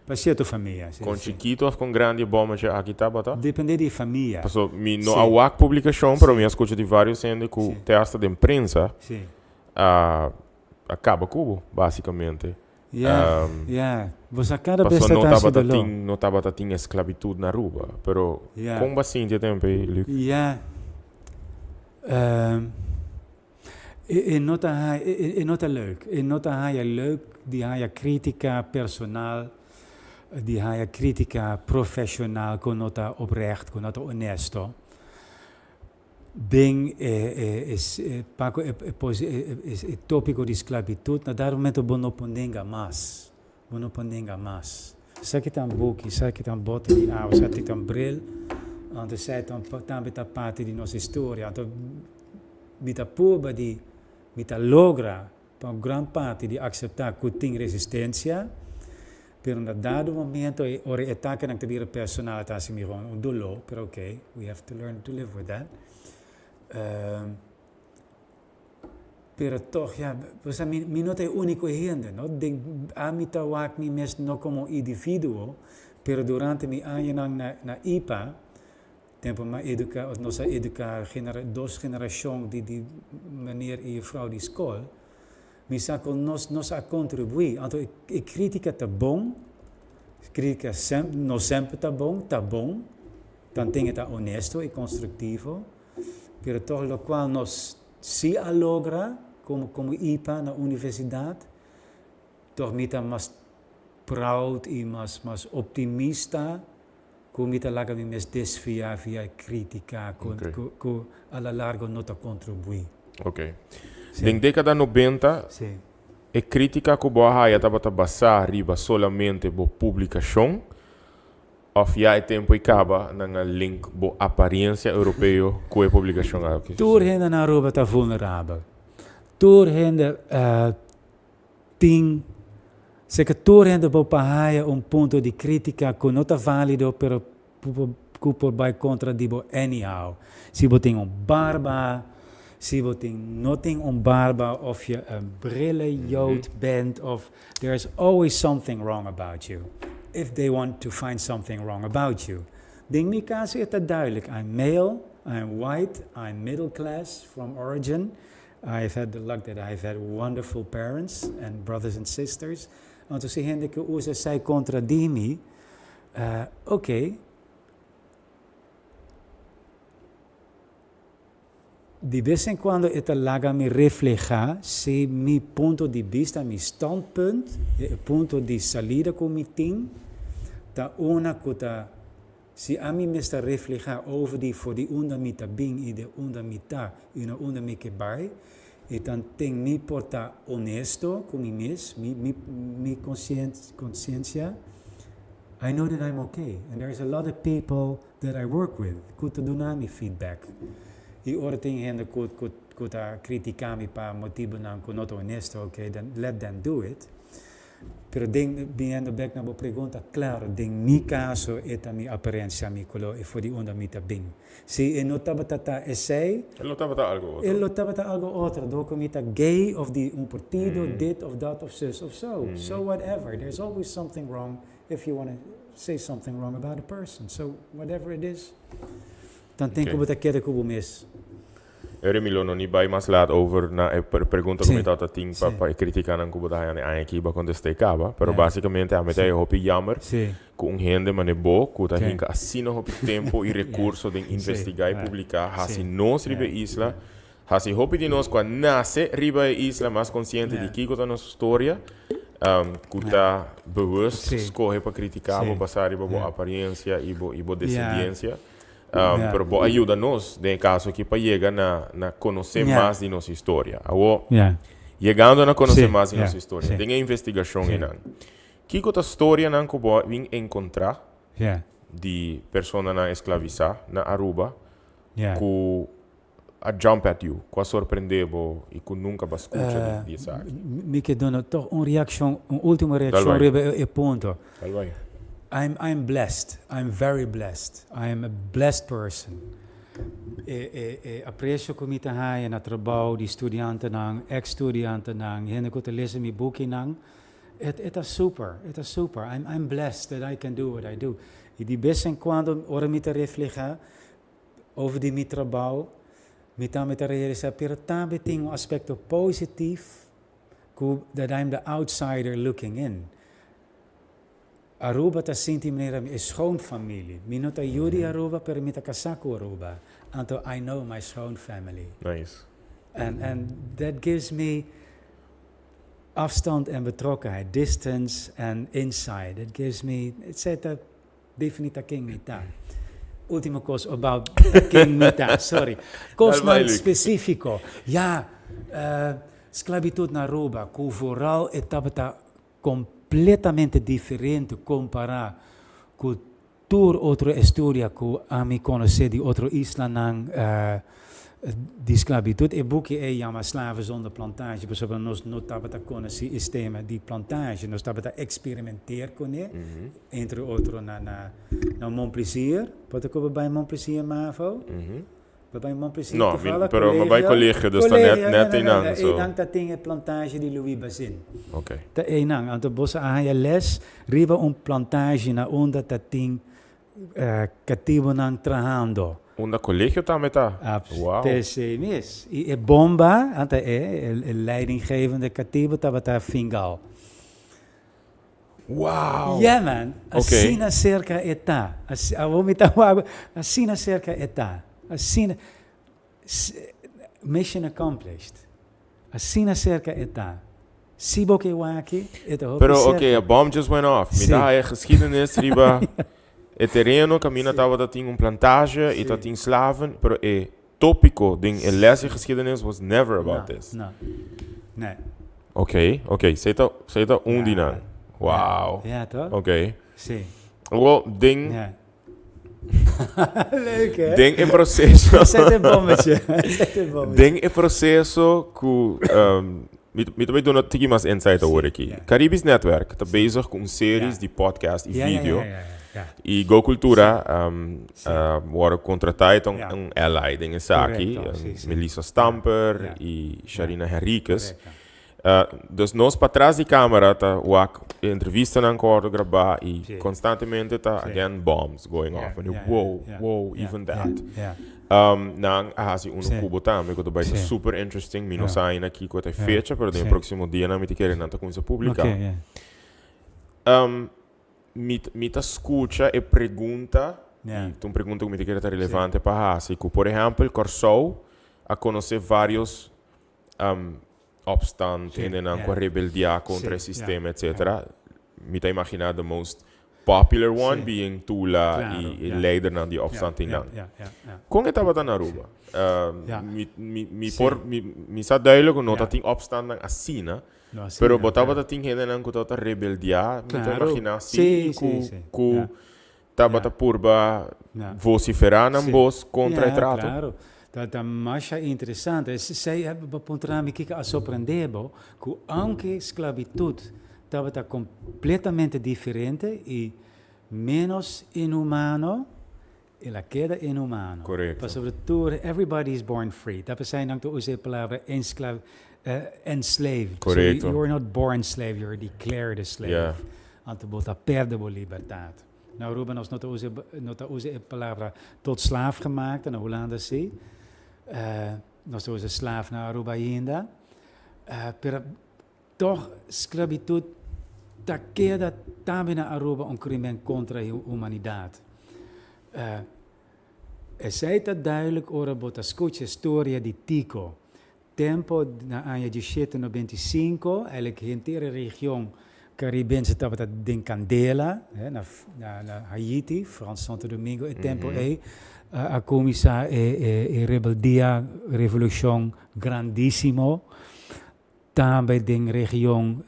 Pa cierto famia, si. Con chikito of con grandi e bommetje aki tabata? Depende di e famia. Paso mi no a wak publicacion, pero mi a scucha di varios hende cu te hasta den prensa a caba cu bo, basicamente. Ja, ja. Bo sa kada bes Paso ta no ta hasi tabata doló. tin, no tabata tin esclavitud na Aruba. Pero Ja. kon bo a sinti e tempo ei, Luc? Ja. Ehm, e, e no ta ha, e, e no ta leuk. E no ta haya leuk di haya critica personal. di haya critica profesional cu no ta oprecht, cu no ta honesto. Den e e pa cu e e topico di sclavitud, na dado momento bo no por nenga mas, bo no por nenga mas. Esaki ta un buki, esaki ta un bote di awa, esaki ta un bril, anto esei tambe ta parti di nos historia. Anto mi ta purba di, mi ta logra pa un gran parti di acepta cu tin resistencia, pero na dado momento e ora e atakenan ta bira personal ta haci mi gewoon un dolor, pero ok, we have to learn to live with that. Pero toch ja, bo sa mi mi no ta e unico hende, no, den ami ta wak mi mes no como individuo, pero durante mi añanan na na ipa, Tempo mi a educa of nos a educa genera dos generacion di di meneer y juffrouw di school, mi sa con nos nos a contribui. Anto e e critica ta bon, critica sem no semper ta bon, ta bon, tanten e ta honesto y constructivo, pero toch locual nos si a logra como como ipa na universidad, toch mi ta mas proud y mas mas optimista Ku mi ta laga mi mes desviá via e krítika ku ku ku a la largo no ta kontribuí. Ok. Den dékada nobenta, e krítika ku bo a haya tabata basá riba solamente bo publikashon òf ya e tempu ei kaba nan a link bo apariensia europeo ku e publikashon aki? Tur hende na Aruba ta vulnerabel. Tur hende Tin seka tur hende bo pa haya un punto di kritika ku no ta valido pero ku por bai kontra di bo anyhow. Si bo tin un barba, si bo tin no tin un barba of je een brillejood bent of there is always something wrong about you if they want to find something wrong about you. Den mi kaso e ta duidelijk, I'm male, I'm white, I'm middle class from origin. I've had the luck that I've had wonderful parents and brothers and sisters. Anto si hende ke usa esei kontra di mi, oké. Di bes en kuando e ta laga mi reflehá si mi punto di bista, mi standpunt, e punto di salida ku mi tin, ta una ku ta Si ami mester reflehá over di for di unda mi ta bin i de unda mi ta i na unda mi ke bai, e tan ten mi por ta honesto ku mi mes, mi mi mi konsiensia, I know that I'm okay and there is a lot of people that I work with ku ta duna mi feedback. I ora tin hende ku ku ku ta kritiká mi pa motibunan ku no ta honesto, okay, then let them do it. Pero den, biniendo bek na bo pregunta, claro, den mi caso e ta mi aparencia, mi color y for di unda mi ta bin. Si e no tabata ta esey, E lo tabata algo otro. E lo tabata algo otro, door cu mi ta gay of di un partido, dit of dat of zus of zo. So whatever, there's always something wrong if you wanna say something wrong about a person. So whatever it is, dan tin cu bo ta keda cu bo mes. Eri mi lo no ni bai mas laat over na e pregunta ku mi tabata tin pa pa e kritikanan ku bo ta haña den aña aki bo a kontest'é kaba. Pero basikamente ami ta e hopi jammer ku un hende manera bo ku ta hinka asina hopi tempu i rekurso den investigá i publiká hasi nos riba e isla, hasi hopi di nos ku a nase riba e isla mas konsiente di kiko ta nos storia, ku ta bewust skohe pa kritiká bo basá riba bo apariensia i bo i bo desendiensia. Pero bo a yuda nos den e kaso aki pa yega na na konosé mas di nos historia. Awor, yegando na konosé mas di nos historia, den e investigashon einan, kiko ta storianan ku bo a bin enkontrá di personanan esklavisá na Aruba ku a jump at you, ku a sorprendé bo i ku nunka bo a skucha di esaki? Mi ke duna toch un reakshon, un ultimo reakshon riba e punto. Dal bai. I'm I'm blessed, I'm very blessed, I am a blessed person. E e e apresio ku mi ta haña na trabou di studiantenan, eks studiantenan, hende ku ta lesa mi bukinan, e e ta super, e ta super. I'm I'm blessed that I can do what I do. I di bes en kuando ora mi ta reflehá Over di mi trabou, mi tambe ta realisa, pero tambe tin un aspecto positief cu that I'm the outsider looking in. Aruba ta sinti manera mi e schoonfamilie. Mi no ta yu di Aruba, pero mi ta casá cu Aruba. Anto I know my schoonfamily. Nice. And, and that gives me. Afstand en betrokkenheid, distance and insight. It gives me, esey ta defini ta ken mi ta. Ultimo cos about ta ken mi ta, sorry. Cosnan specifico, ja, sclavitud na Aruba, cu vooral e tabata completamente diferente compara cu tur otro historia cu ami conoce di otro islanan di sclavitud. E buki ey yama Slaven zonder plantage pasobra nos no tabata conoci e sistema di plantage. Nos tabata experimenteer cune, entre otro na na Mon Plaisir. Por ta cu bo bay Mon Plaisir mavo? Bo bay Mon Plaisir No, toevallig? pero mi bay colegio, dus ta net, net eynan. So. Eynan ta tin e plantage di Louis Bazin. Ta eynan. Anto boso a haya les riba un plantage na unda ta tin katibonan trahando. Unda colegio tambe ta? Wow. Te esey mes. Y e bomba, anta e, e leidinggevende katibo tabata Fingal. Wow! Yeah man, asina cerca e ta. Awor mi ta wak, asina cerca e ta. Asina, mission accomplished. Asina cerca e ta. Si bo ke wak-e, e ta hopi Pero cerca. ok, a bomb just went off. Mi ta haya geschiedenis riba e tereno caminda tabata tin un plantage y ta tin slaven, pero e topico den e les di geschiedenis was never about this. No, nee. Ok, ok, esey ta, esey ta un di nan. Wow. Ja, toch? Ok. Si. Awor, den, Ja. Leuk, hè? den e proceso. Esey ta e bommetje. Esey ta e bommetje. Den e proceso cu, mi, mi ta bay duna tiki mas insight awor aki. Caribisch Netwerk ta bezig cu un series di podcast y video. Y Go Cultura worde contrata y ta un ally den esaki. Melissa Stamper y Sharina Henriquez. Dus nos patras di camera ta wak e entrevistanan cu a worde graba y constantemente ta again bombs going off. Wow, wow, even that. Nan a hasi uno cu bo tambe cu ta bay ta super interesting. Mi no sa ainda kico ta e fecha, pero den e proximo dianan mi ta kere nan ta cuminsa publica. Mi, mi ta scucha e pregunta, y ta un pregunta cu mi ta kere ta relevante pa hasi, cu por ehempel Corsou a conoce varios opstand, hendenan cu a rebeldia contra e sistema, etcetera. Mi ta imagina the most popular one being Tula y e leidernan di opstand einan. Con e tabata na Aruba? Mi, mi, mi por, mi, mi sa duidelijk cu no ta tin opstandnan asina, pero bo tabata tin hendenan cu tabata rebeldia, mi ta imagina si, cu, cu tabata purba vocifera nan bos contra e trato. Claro, ta, ta masha interesante. Esey bo puntra mi kiko a sorprende bo, cu aunke sclavitud tabata completamente diferente y menos inhumano, el a keda inhumano. Pasobra tur, everybody is born free. Ta p'esei nan ta usa e palabra ensclav, enslaved. So you are not born slave, you are declared a slave. Anto bo ta perde bo libertad. Na Aruba nos no ta usa, no ta usa e palabra tot slaaf gemaakt, na Hulanda si. Nos ta usa slaaf na Aruba ainda. Pero Tog sclavitud ta keda tambe na Aruba un crimen contra humanidad. Esey ta duidelijk ora bo ta scucha storia di Tico. Tempo na aña diesshete 95, eigenlijk henter e region Caribense tabata den candela, na na Haiti, Frans Santo Domingo e tempo ey a cuminsa e rebeldia, revolucion grandisimo. Tambe den region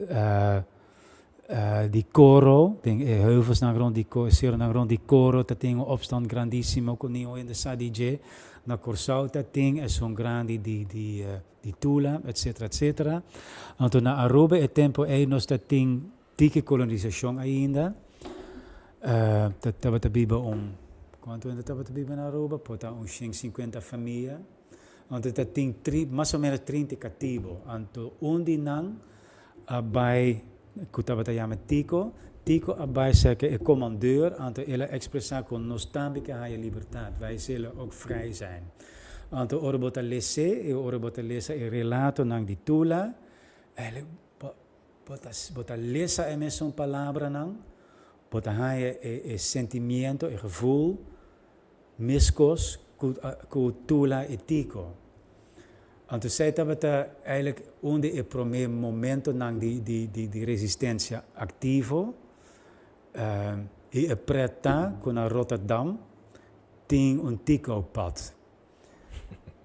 di Coro, den e heuvelsnan rond di e seronan rond di Coro ta tin un opstand grandisimo ku niun hende sa di dje. Na Kòrsou ta tin esun grandi di di di Tula, etcetera, etcetera. Anto na Aruba e tempu ei nos ta tin tiki kolonisashon ainda. Ta tabata biba un, kuantu hende tabata biba na Aruba? Por ta un shen sinkuenta famia. Anto ta tin tri, mas o menos 30 katibo. Anto un di nan a bai, ku tabata yama Tico, Tico a bai serka e komandeur, anto el a ekspresá ku nos tambe ke haya libertat, wij zullen ook vrij zijn. Anto ora bo ta les'é i ora bo ta lesa e relatonan di Tula, eigenlijk bo bo ta bo ta lesa e mesun palabranan, bo ta haya e e sentimiento, e gevoel, Meskos ku Tula i Tico. Anto esei tabata eigenlijk un di e promé momentonan di di di di resistencia activo. I e pret ta ku na Rotterdam tin un Tico-pad.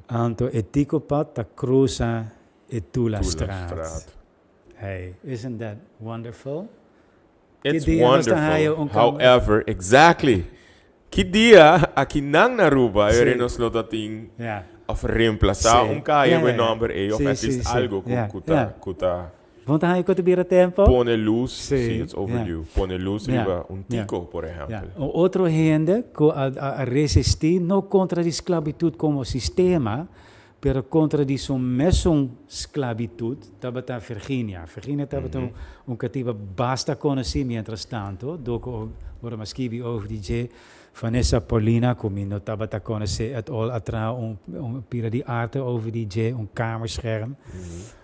Anto e Tico-pad ta krusa e Tulastraat. Hey, isn't that wonderful? It's wonderful, however, exactly. Ki dia aki nan na Aruba e nos lo ta tin of reemplasa un kaya ku e nomber ei of at least algo ku ta ku ta Bon ta haña ku ta bira tempo? Pone lus, si, it's overdue. Pone lus riba un tiko, por ehèmpel. Un otro hende ku a resistí no kontra di sklabitut komo sistema, Pero kontra di su mesun sklabitut tabata Virginia. Virginia tabata un katiba basta konosí mientras tanto, dor ku ora mi a skibi over di dje, Vanessa Paulina, ku mi no tabata konosé at all, a traha un pida di arte over di dje, un kamerscherm.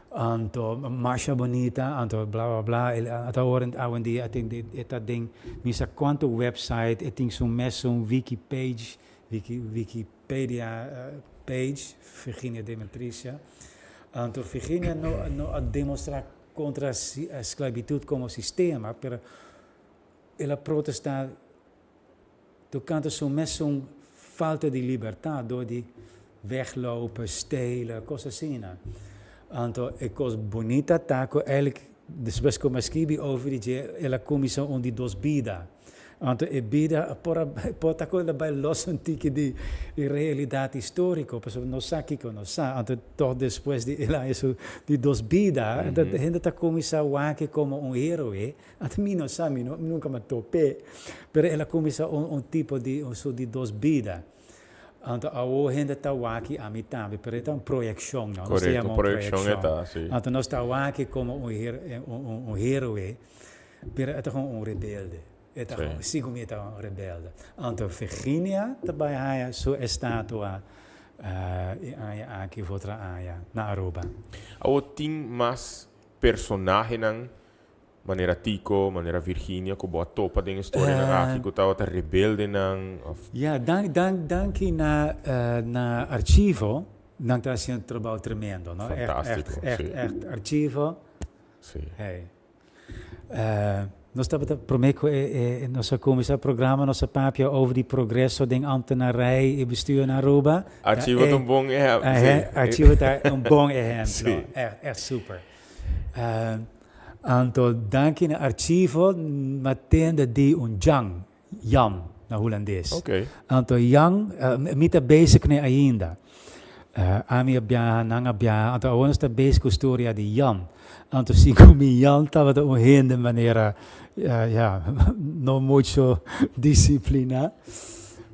Anto masha bunita, anto bla bla bla, el a ta ora awendia e tin e ta den mi sa kuantu website, e tin su mesun wiki page, wiki wiki. Wikipedia page, Virginia Demetricia. Anto Virginia no no a demostra kontra sklabitut komo sistema, pero el a protestá tokante su mesun falta di libertat dor di weglopen, stelen, kos asina. Anto e kos bunita ta ku eigenlijk despues ku mi a skibi over di dje, el a kuminsá un di dos bida. Anto e bida por a por ta ku el a bai los un tiki di e realidat históriko, pasobra nos sa kiko nos sa. Anto tòg despues di el a haña su di dos bida, anto hende ta kuminsá wak e komo un héroe. Anto mi no sa, mi no nunka mi a top'é, pero el a kuminsá un un tipo di su di dos bida. Anto awo hende ta wak ami tambe, pero e ta un proyekshon, no? Nos ta Korekto, yama un proyekshon e proyekshon. ta, si. Anto nos ta wak komo un un héroe. Pero e ta gewoon un rebelde. E ta gewoon, sigun mi e ta un rebelde. Anto Virginia ta bai haya su estatua e aña aki of otro aña na Aruba. Awor tin mas personahenan manera Tico, manera Virginia ku bo a topa den e storianan aki ku tabata rebeldenan of? Ya, dan dan danki na na archivo nan ta hasiendo trabou tremendo no. Fantastico, si. Echt echt archivo. Si. Hey. Nos tabata promé ku nos a kuminsá programa nos a papia over di progreso den ambtenarij i bestuur na Aruba. Archivo ta un bon ehèmpel. Sí. Archivo ta un bon ehèmpel. Ègt, ègt super. Anto danki na archivo mi a tende di un Jan, Jan na hulandes. Anto Jan, mi ta bezig kuné ainda. Ami a biaha, nan a biaha, anto awor nos ta bezig ku storia di Jan. Anto segun mi Jan tabata un hende manera, ya, no mucho disipliná.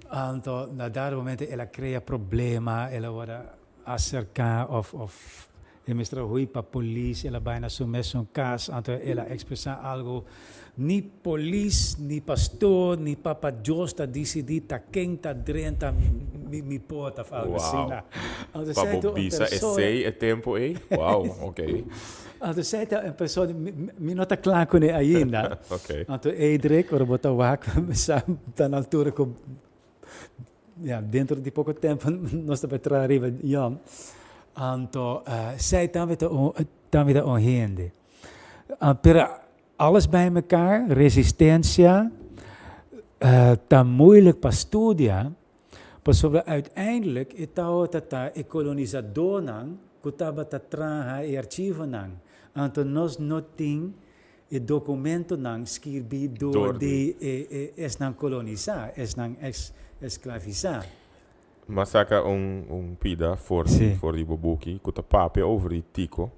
Anto na dado momento el a krea problema, el a wòrdu aserká òf òf E mester a hui pa polis, el a bai na su mesun kas, anto el a ekspresá algu, Ni polis, ni pastor, ni Papa Dios ta disidí ta ken ta drenta mi porta of algu asina. Wow. Pa bo bisa esei e tempu ei? Wow, ok. Anto esei ta un persona, mi no ta kla kuné ainda. Ok. Anto Edric, ora bo ta wak, mi sa ta na altura ku Ja, dentro di poko tempo nos ta bai traha riba Jan. Anto zij tambe ta un, tambe ta un hende. Pero alles bij mekaar, resistencia, ta moeilijk pa studia, pasobra uiteindelijk e tabata ta e kolonisadornan ku tabata traha e archivonan. Anto nos no tin E dokumentonan skirbí dor di e esnan kolonisá, esnan esklavisá. M'a saka un pida for for di bo buki ku ta papia over di Tico.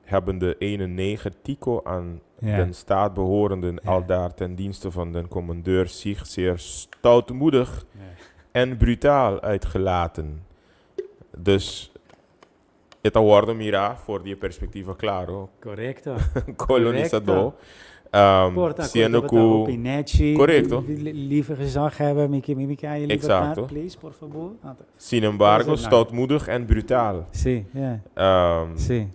Hebben de ene neger Tico aan den staat behorenden aldaar ten dienste van den commandeur zich zeer stoutmoedig en brutaal uitgelaten. Dus E ta wòrdu mirá for di e perspektiva klaro. Korekto. Kolonisadó. Por ta Siendo ku tabata ku. hopi nechi. Korekto. Lieve gezaghebber, mi ke mi ke haña libertat, Eksakto. please, por fabor. Anto. Sin embargo, Esei nan. stoutmoedig en brutaal. Sí, ja. Sí.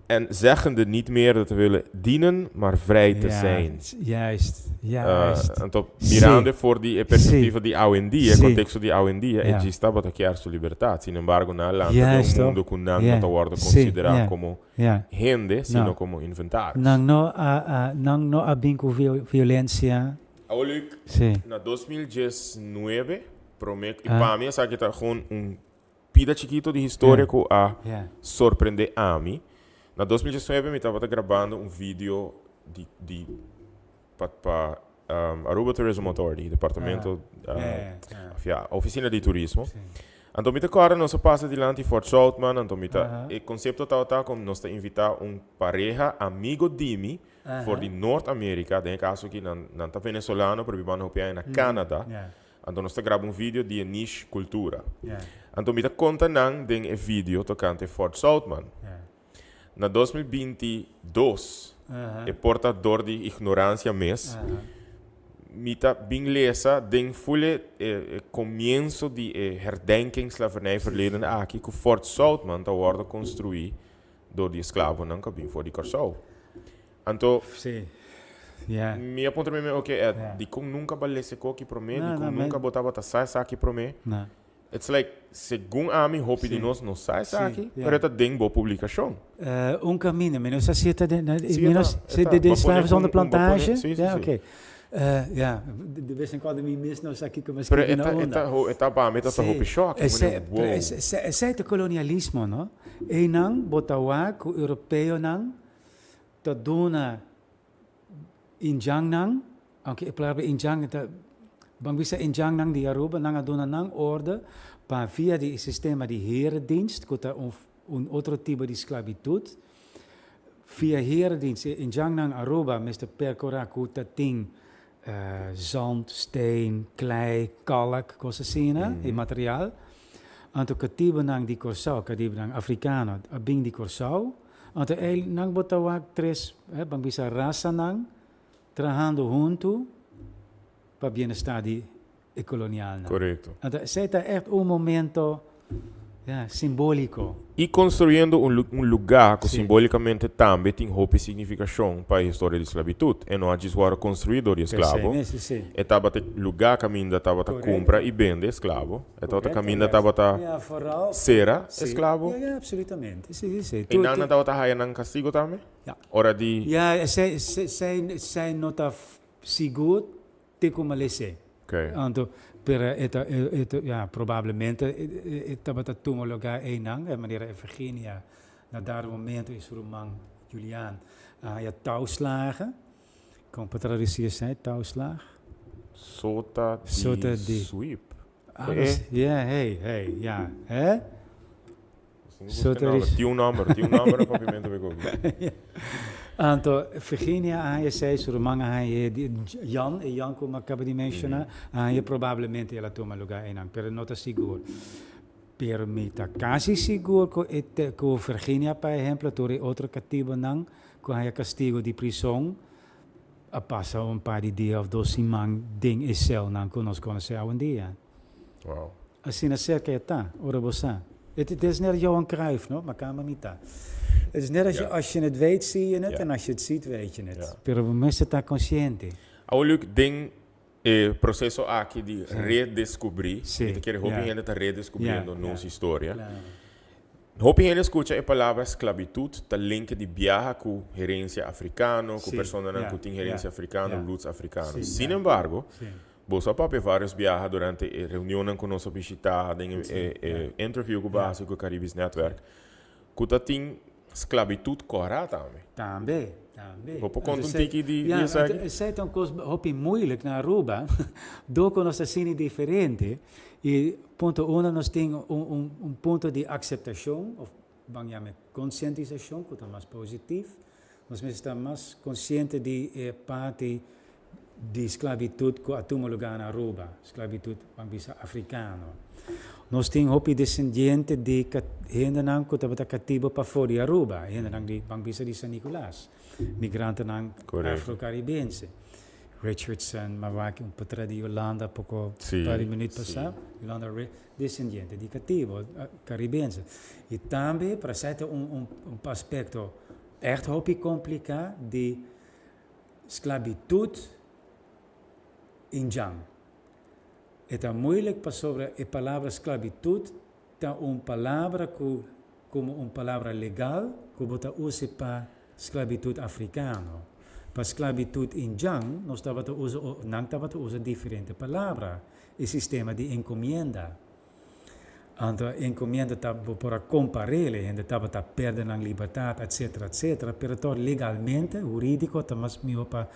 En zeggende niet meer te willen dienen, maar vrij te zijn. Juist, juist. Anto, mirando for di e perspectiva di awendia, e contexto di awendia, e djis tabata kier su libertad. Sin embargo, nan a lanta den un mundo cu nan no ta wordo considera como hende, sino como inventaris. Nan no a, nan no a bin cu violencia. Awor Luc, na 2019, prome, y pa mi esaki ta gewoon un pida chikito di historia ku a sorprende ami. Na 2019 mi tabata grabando un video di di pa pa Aruba Tourism Authority, departamento of ya, oficina di turismo. Anto mi ta kòrda nos a pasa dilanti Fort Zoutman, anto mi ta e konsepto tabata ku nos ta invitá un pareha amigo di mi for di Noord Amerika, den e kaso aki nan nan ta venezolano pero bibando hopi aña na Canada. Anto nos ta graba un video di e niche cultura. Anto mi ta conta nan den e video tocante Fort Zoutman. Na 2022, e por ta door di ignorancia mes, mi ta bin lesa den full e e comienzo di e herdenking slavernijverleden aki cu Fort Zoutman ta wordo construi door di esclavonan cu a bin for di Corsou. Anto, Sí. mi a puntra mi mes, ok, Ed, dikon nunka bo a lesa e koki promé? No, Dikon no, nunka bo tabata sa esaki promé? No. It's like, segun ami, hopi di nos no sa esaki, pero e ta den bo publikashon. Un camino, mi no sa si e ta den, Sí, mi e no ta, sa e si ta. de Bo pone Slaven zonder un, un, bo pone, plantage? sí, sí, Ja, sí. oké. Ja, de bes en cuando mi mes no sa kiko mi a Pero skribi e na ta, e unda. ta, ho, e ta pa mi ta ta hopi shock. Mi Esei, mane, pero wow. esei ta kolonialismo, no? Einan bo ta wak ku europeonan ta duna indjannan, aunke e palabra indjan ta, ban bisa indjannan di Aruba, nan a duna nan orde pa via di e sistema di herendienst, ku ta un un otro tipo di sklabitut, via herendienst e indjannan Aruba mester perkura ku ta tin zand, steen, klei, kalk, kos asina, e material. Anto katibunan di Kòrsou, katibunan afrikano a bin di Kòrsou, Anto el nan bo ta wak tres, ban bisa rasanan trahando huntu pa bienestar di e kolonialnan. Korekto. Anto esei ta ègt un momento, ja, simboliko. I konstruyendo un un lugá ku simbolikamente tambe tin hopi signifikashon pa e historia di sklabitut. E no a djis wòrdu konstruí dor di esklabo. E tabata e lugá kaminda tabata kumpra i bende esklabo. E tabata kaminda tabata sera esklabo. Ja, absolutamente. Sí, sí. I nan nan tabata haya nan kastigo tambe? Ora di. Ja, esei, esei no ta sigur te ku malesé. Anto, pero e ta, e ta, ja, probablemente e tabata tuma lugá einan, e manera e Virginia na dado momento i su ruman Julian a haya touwslagen. Kon pa tradusí esei, touwslag? Sota di Sota di. sweep. Alles, ja, hey, hey, ja, hè? Sota di. Tin un nomber, tin un nomber na papiamento pa e koki. Anto, Virginia a haña esei, su ruman a haña e, Jan, e Jan ku mi a kaba di menshoná, a haña probablemente el a tuma lugá einan, pero no ta sigur. Pero mi ta kasi sigur ku e te, ku Virginia, pa ehemplo, tur e otro katibunan ku a haña kastigu di prison, a pasa un par di dia of dos siman den e celnan cu nos conoce awendia. Wow. Asina cerca e ta, ora bo sa. Het is net als Johan Cruijff, no? Maar kan maar niet ta. Het is net als je, als je het weet, zie je het. En als je het ziet, weet je het. Pero bo mester ta consciente. Awor Luc, den e proceso aki di redescubri, mi ta kere hopi hende ta redescubriendo nos historia. Hopi hende skucha e palabra sklabitut ta linke di biaha ku herensia afrikano, ku personanan ku tin herensia afrikano, roots afrikano. Sin embargo, boso a papia vários biaha durante e reunionnan ku nos a bishitá, den e interview ku bo a hasi ku Caribisch Netwerk, ku ta tin sklabitut kòrá tambe. Tambe, tambe. Bo por konta un tiki di esaki? Esei ta un kos hopi moeilijk na Aruba, dor ku nos ta sini diferente i punto uno nos tin un un punto di akseptashon òf ban yama konsientisashon ku ta mas positif. Nos mester ta mas konsiente di e parti di sklabitut ku a tuma lugá na Aruba, sklabitut ban bisa afrikano. Nos tin hopi desendiente di hendenan ku tabata katibu pafó di Aruba, hendenan di ban bisa di San Nicolas, migrantenan afro-karibense. Richardson, m'a wak un potrèt di Yolanda poko par di minüt pasá, Yolanda desendiente di katibu karibense. I tambe, pero esei ta un aspekto. Echt hopi kompliká di sklabitut indjan. E ta moeilijk pasobra e palabra sklabitut ta un palabra ku komo un palabra legal ku bo ta usa pa sklabitut afrikano. Pa sklabitut indjan nos tabata usa nan tabata usa diferente palabra, e sistema di enkomienda. Anto enkomienda ta bo por a kompar'é, hende tabata pèrdè nan libertat etsetera etsetera, pero tòg legalmente, hurídiko ta mas mihó pa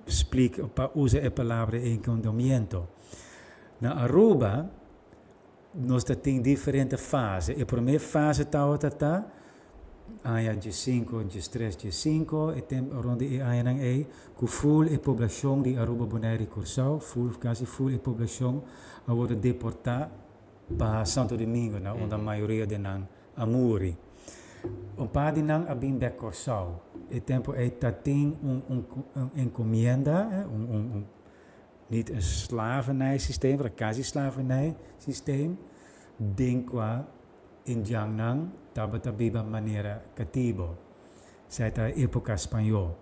splika pa usa e palabra enkondomiento. Na Aruba nos ta tin diferente fase. E promé fase tabata ta aña diesinku, diestres, diesinku, e tempu rond di e añanan ei, ku ful e poblashon di Aruba, Bonaire i Kòrsou, ful, kasi ful e poblashon a wòrdu deportá pa Santo Domingo, na unda mayoria di nan a muri. Un par di nan a bin bèk Kòrsou. E tempu ei ta tin un un enkomienda, un un niet een slavernijsysteem, pero kasi slavernijsysteem, den kua Indjannan tabata biba manera katibo. Esei ta e epoka spañó.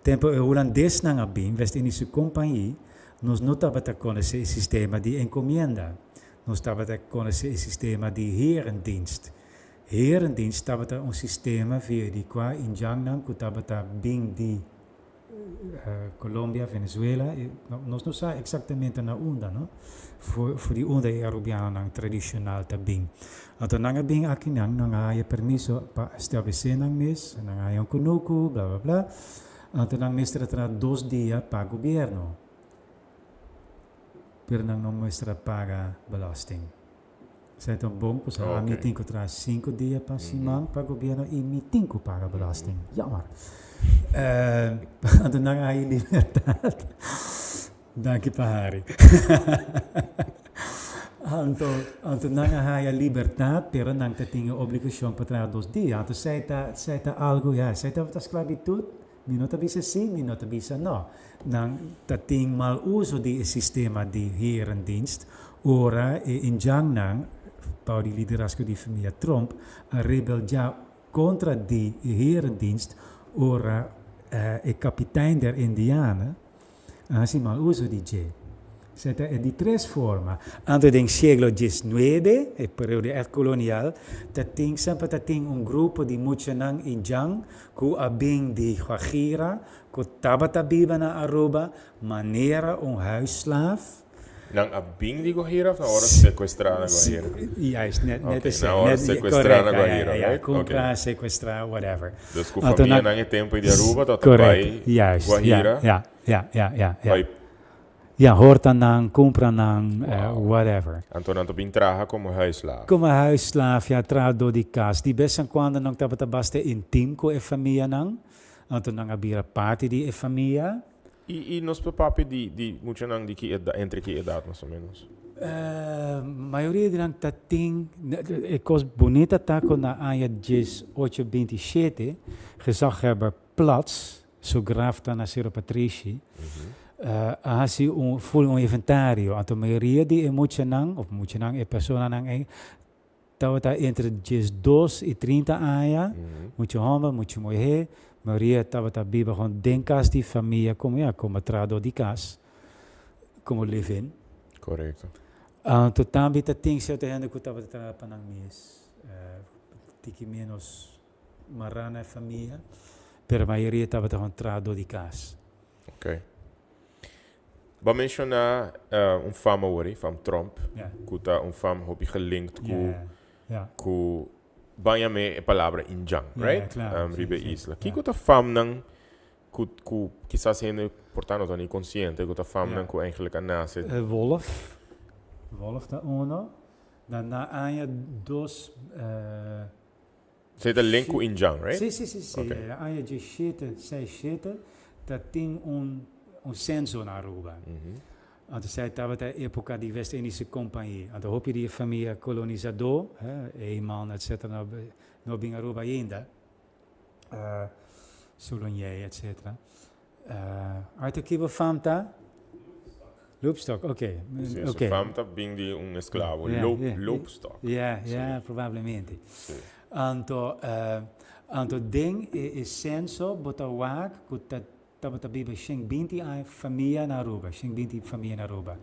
Tempu e hulandesnan a bin, West Indische Compagnie, nos no tabata konosé e sistema di enkomienda. Nos tabata konosé e sistema di herendienst. Herendienst tabata un sistema via di kua indjannan ku tabata bin di Colombia, Venezuela, nos no sa exactamente na unda, no? For, for di unda e Arubianonan tradicional ta bin. Anto nan a bin aki nan, nan a haya permiso pa establece nan mes, nan a haya un kunuku, bla bla bla. Anto nan mester a traha dos dia pa gobierno, pero nan no mester a paga belasting. Esei ta un bon cosa. Ami tin cu traha cinco dia pa siman pa gobierno y mi tin cu paga belasting. Jammer. Anto nan a haña libertad. Danki pa hari. Anto, anto nan a haña libertad, pero nan ta tin e obligacion pa traha dos dia. Anto esei ta, esei ta algo, ya, esei tabata sclavitud. Mi no ta bisa si, mi no ta bisa no. Nan ta tin mal uso di e sistema di herendienst ora e indjannan, bou di liderazgo di famia Tromp, a rebeldia kontra di e herendienst ora e kapitein der indianen a hasi mal uso di dje. Esei ta e di tres forma. Anto den sieglo diesnuebe, e periodo echt kolonial, ta tin semper ta tin un grupo di muchanan indjan ku a bin di Guajira ku tabata biba na Aruba manera un huisslaaf. Nan a bin di Guajira of nan a wòrdu sekuestrá na Guajira? Juist, net Ok, esei. nan a wòrdu sekuestrá na Guajira, Correcto, ja, right? Kumpra, Ok. sekuestrá, whatever. Dus ku Anto nan famianan e tempu ei di Aruba tabata Correcto, bai juist, ja, Guajira. ja, ja, ja, ja, ja. Bai Ja, horta nan, kumpra nan, whatever. Anto nan ta bin traha komo huisslaaf. Komo huisslaaf, ja, trahadó di kas. Di bes en kuando nan tabata basta intim ku e famianan, anto nan a bira parti di e famia. I, i nos por papia di, di muchanan di ki edat, entre ki edat mas o menos? Mayoria di nan ta tin, e kos bunita ta ku na aña diesocho binti shete, gezaghebber Plats, Su graf ta na Cerro Patrishi. A hasi un full un inventario. Anto mayoria di e muchanan, of muchanan, e personanan ei, tabata entre diesdos i trinta aña, mucha homber, mucha muhé. Mayoria tabata biba gewoon den kas di famia komo ya, komo trahadó di kas, komo live-in. Korekto. Anto tambe ta tin sierto hende ku tabata traha pa nan mes, tiki ménos. Mará na e famia, pero mayoria tabata gewoon trahadó di kas. Ok. Bo a menshoná un fam awor, fam Tromp, ku ta un fam hopi gelinkt ku ku ban yam'é e palabra indjan, right? Riba e isla. Kiko ta famnan ku ku kisas hende por ta no ta ni konsiente ku ta famnan ku eigenlijk a nase? Wolf. Wolf ta uno. Dan na aña dos. Esei ta link ku Indjan, right? Sí, sí, sí, sí. Okay. E aña diesshete, seis shete, ta tin un, un censo na Aruba. Anto esei tabata e epoca di West Indische Compagnie. Anto hopi di e famia kolonisadó, hè, Eman, etcetera, no, no bin Aruba ainda. Solognier, etcetera. Arthur, ki bo fam ta? Loopstok, ok. Sí, Ok. su fam ta bin di un esklavo, Ja, Loop, ja. Loopstok. Ja, Sí. ja, probablemente. Sí. Anto, Anto den e censo bo ta wak cu ta tabata biba 120 aña famia na Aruba, 120 famia na Aruba.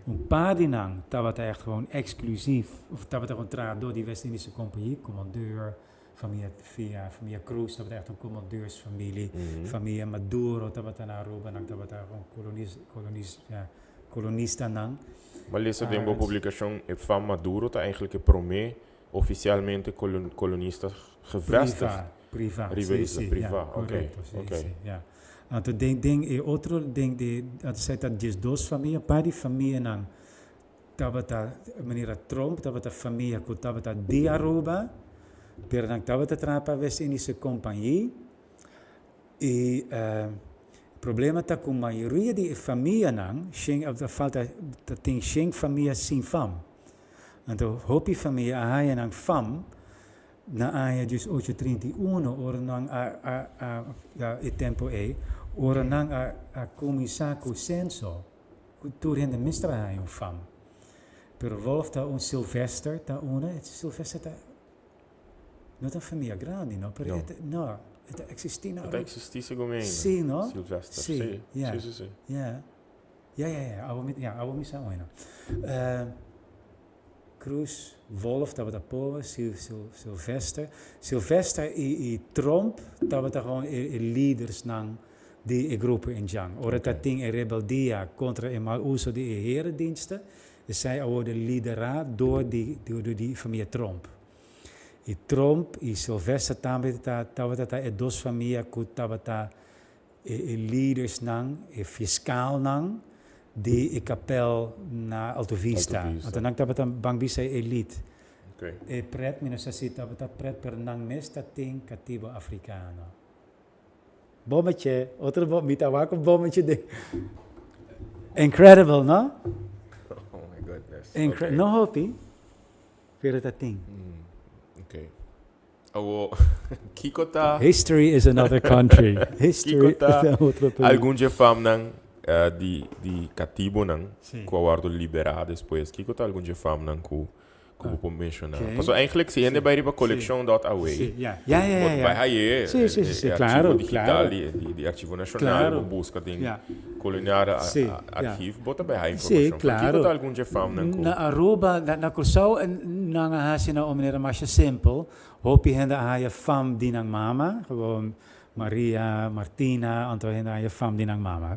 Un paar di nan tabata echt gewoon exclusief, of tabata gewoon trahador di West Indische Compagnie, commandeur, famia via famia Cruz tabata echt un commandeursfamilie, famia Maduro tabata na Aruba, nan tabata gewoon kolonis, kolonis, ja, kolonistanan. Ma lesa den bo publicacion e fam Maduro ta eigenlijk e prome oficialmente kolonista gevestigd Priva, priva, riba si, isla, si, priva, ja, oké, correcto, si, oké. si, ja. Anto den den e otro den de anto esei ta 12 famia, par di famianan tabata manera Tromp tabata famia ku tabata di Aruba, pero nan tabata traha pa West Indische Compagnie i problema ta ku mayoria di e famianan shen a falta ta tin shen famia sin fam. Anto hopi famia a haya nan fam na aña 1831 ora nan a a a e tempo ei ora nan a a kuminsá ku senso. Ku tur hende mester a haña un fam. Pero Wolf ta un Sylvester ta una, e Sylvester ta no ta un famia grandi no, pero e ta, no, e ta eksistí na E ta eksistí segun mi ainda. Sí no? Sylvester, Sí, sí. ja. Sí, sí, sí. Ja. Ja, ja, ja, awo mi, ja, awo mi sa oino. Cruz, Wolf tabata pober, Sil, Sil, Sylvester. Sylvester i, i Tromp tabata gewoon e, e leadersnan di e grupo indjan. Ora ta tin e rebeldia kontra e mal uso di e herendiensten, esei a worde liderá dor di, dor di famia Tromp. I Tromp i Sylvester tambe ta, tabata ta e dos famia ku tabata e e leadersnan, e fiskalnan di e kapel na Alto Vista. Alto Vista. Anto nan tabata ban bisa e elite. Oké. E pret, mi no sa si tabata pret, pero nan mes ta tin katibo afrikano. Bommetje, otro bom, mi ta wak un bommetje den. Incredible, no? Oh my goodness. Incre Oké. No hopi, pero ta tin. Oké. Awo, kiko ta History is another country. History Kiko ta is otro pais. algun dje famnan di di katibonan Sí. ku a wòrdu liberá despues? Kiko ta algun dje famnan ku ku bo por menshoná? Oké. Pasobra eigenlijk si hende Sí. bai riba Sí. kolekshon dòt awe, Sí, ja. Ja, ja, bo ja, ja. bai haye Sí, sí, sí, sí, e archivo claro, digital claro. di di di Archivo Nashonal, Claro. bo buska den Ja. Koloniale Sí, ja. Archief, bo ta bai haye Sí, informashon. Pero kiko claro. ta algun dje famnan ku Na Aruba, na na Kòrsou nan a hasi na un manera masha simpel. Hopi hende a haya fam di nan mama, gewoon Maria, Martina, anto hende a haya fam di nan mama.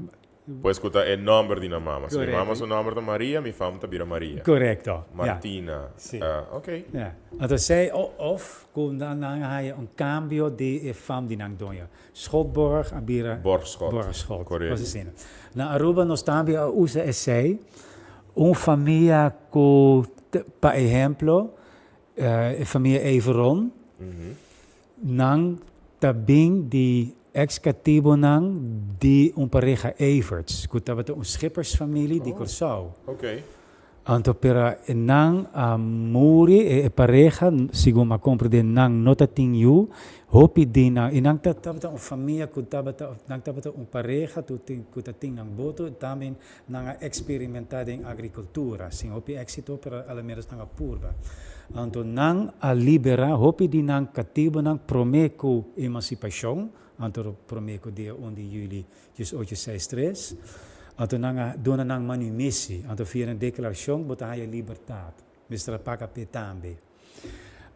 Pues ku ta e nòmber di nan mama. Si mi Korekto. mama su nòmber ta Maria, mi fam ta bira Maria. Korekto, ja. Martina. Sí. Oké. Ja. Anto esei, of ku nan a haya un kambio di e fam di nan doño. Schotborg a bira Borgschot. Borgschot. Korekto. Kos asina. Na Aruba nos tambe a usa esei. Un famia ku, pa ehemplo, e famia Everon, nan ta bin di ex katibonan di un pareha Everts, ku tabata un schippersfamilie di Kòrsou. Oké. Anto pero nan a muri, e pareha, segun mi a komprendé nan no ta tin yu, hopi di nan, i nan ta tabata un famia ku tabata, nan tabata un pareha ku tin ku ta tin nan boto, tambe nan a eksperimentá den agrikultura, sin hopi éksito, pero a lo menos nan a purba. Anto nan a liberá hopi di nan katibunan promé ku emansipashon, anto promé ku dia un di yüli 1863, anto nan a duna nan manumisi, anto via nan deklarashon bo ta haya libertat, mester a paga p'e tambe.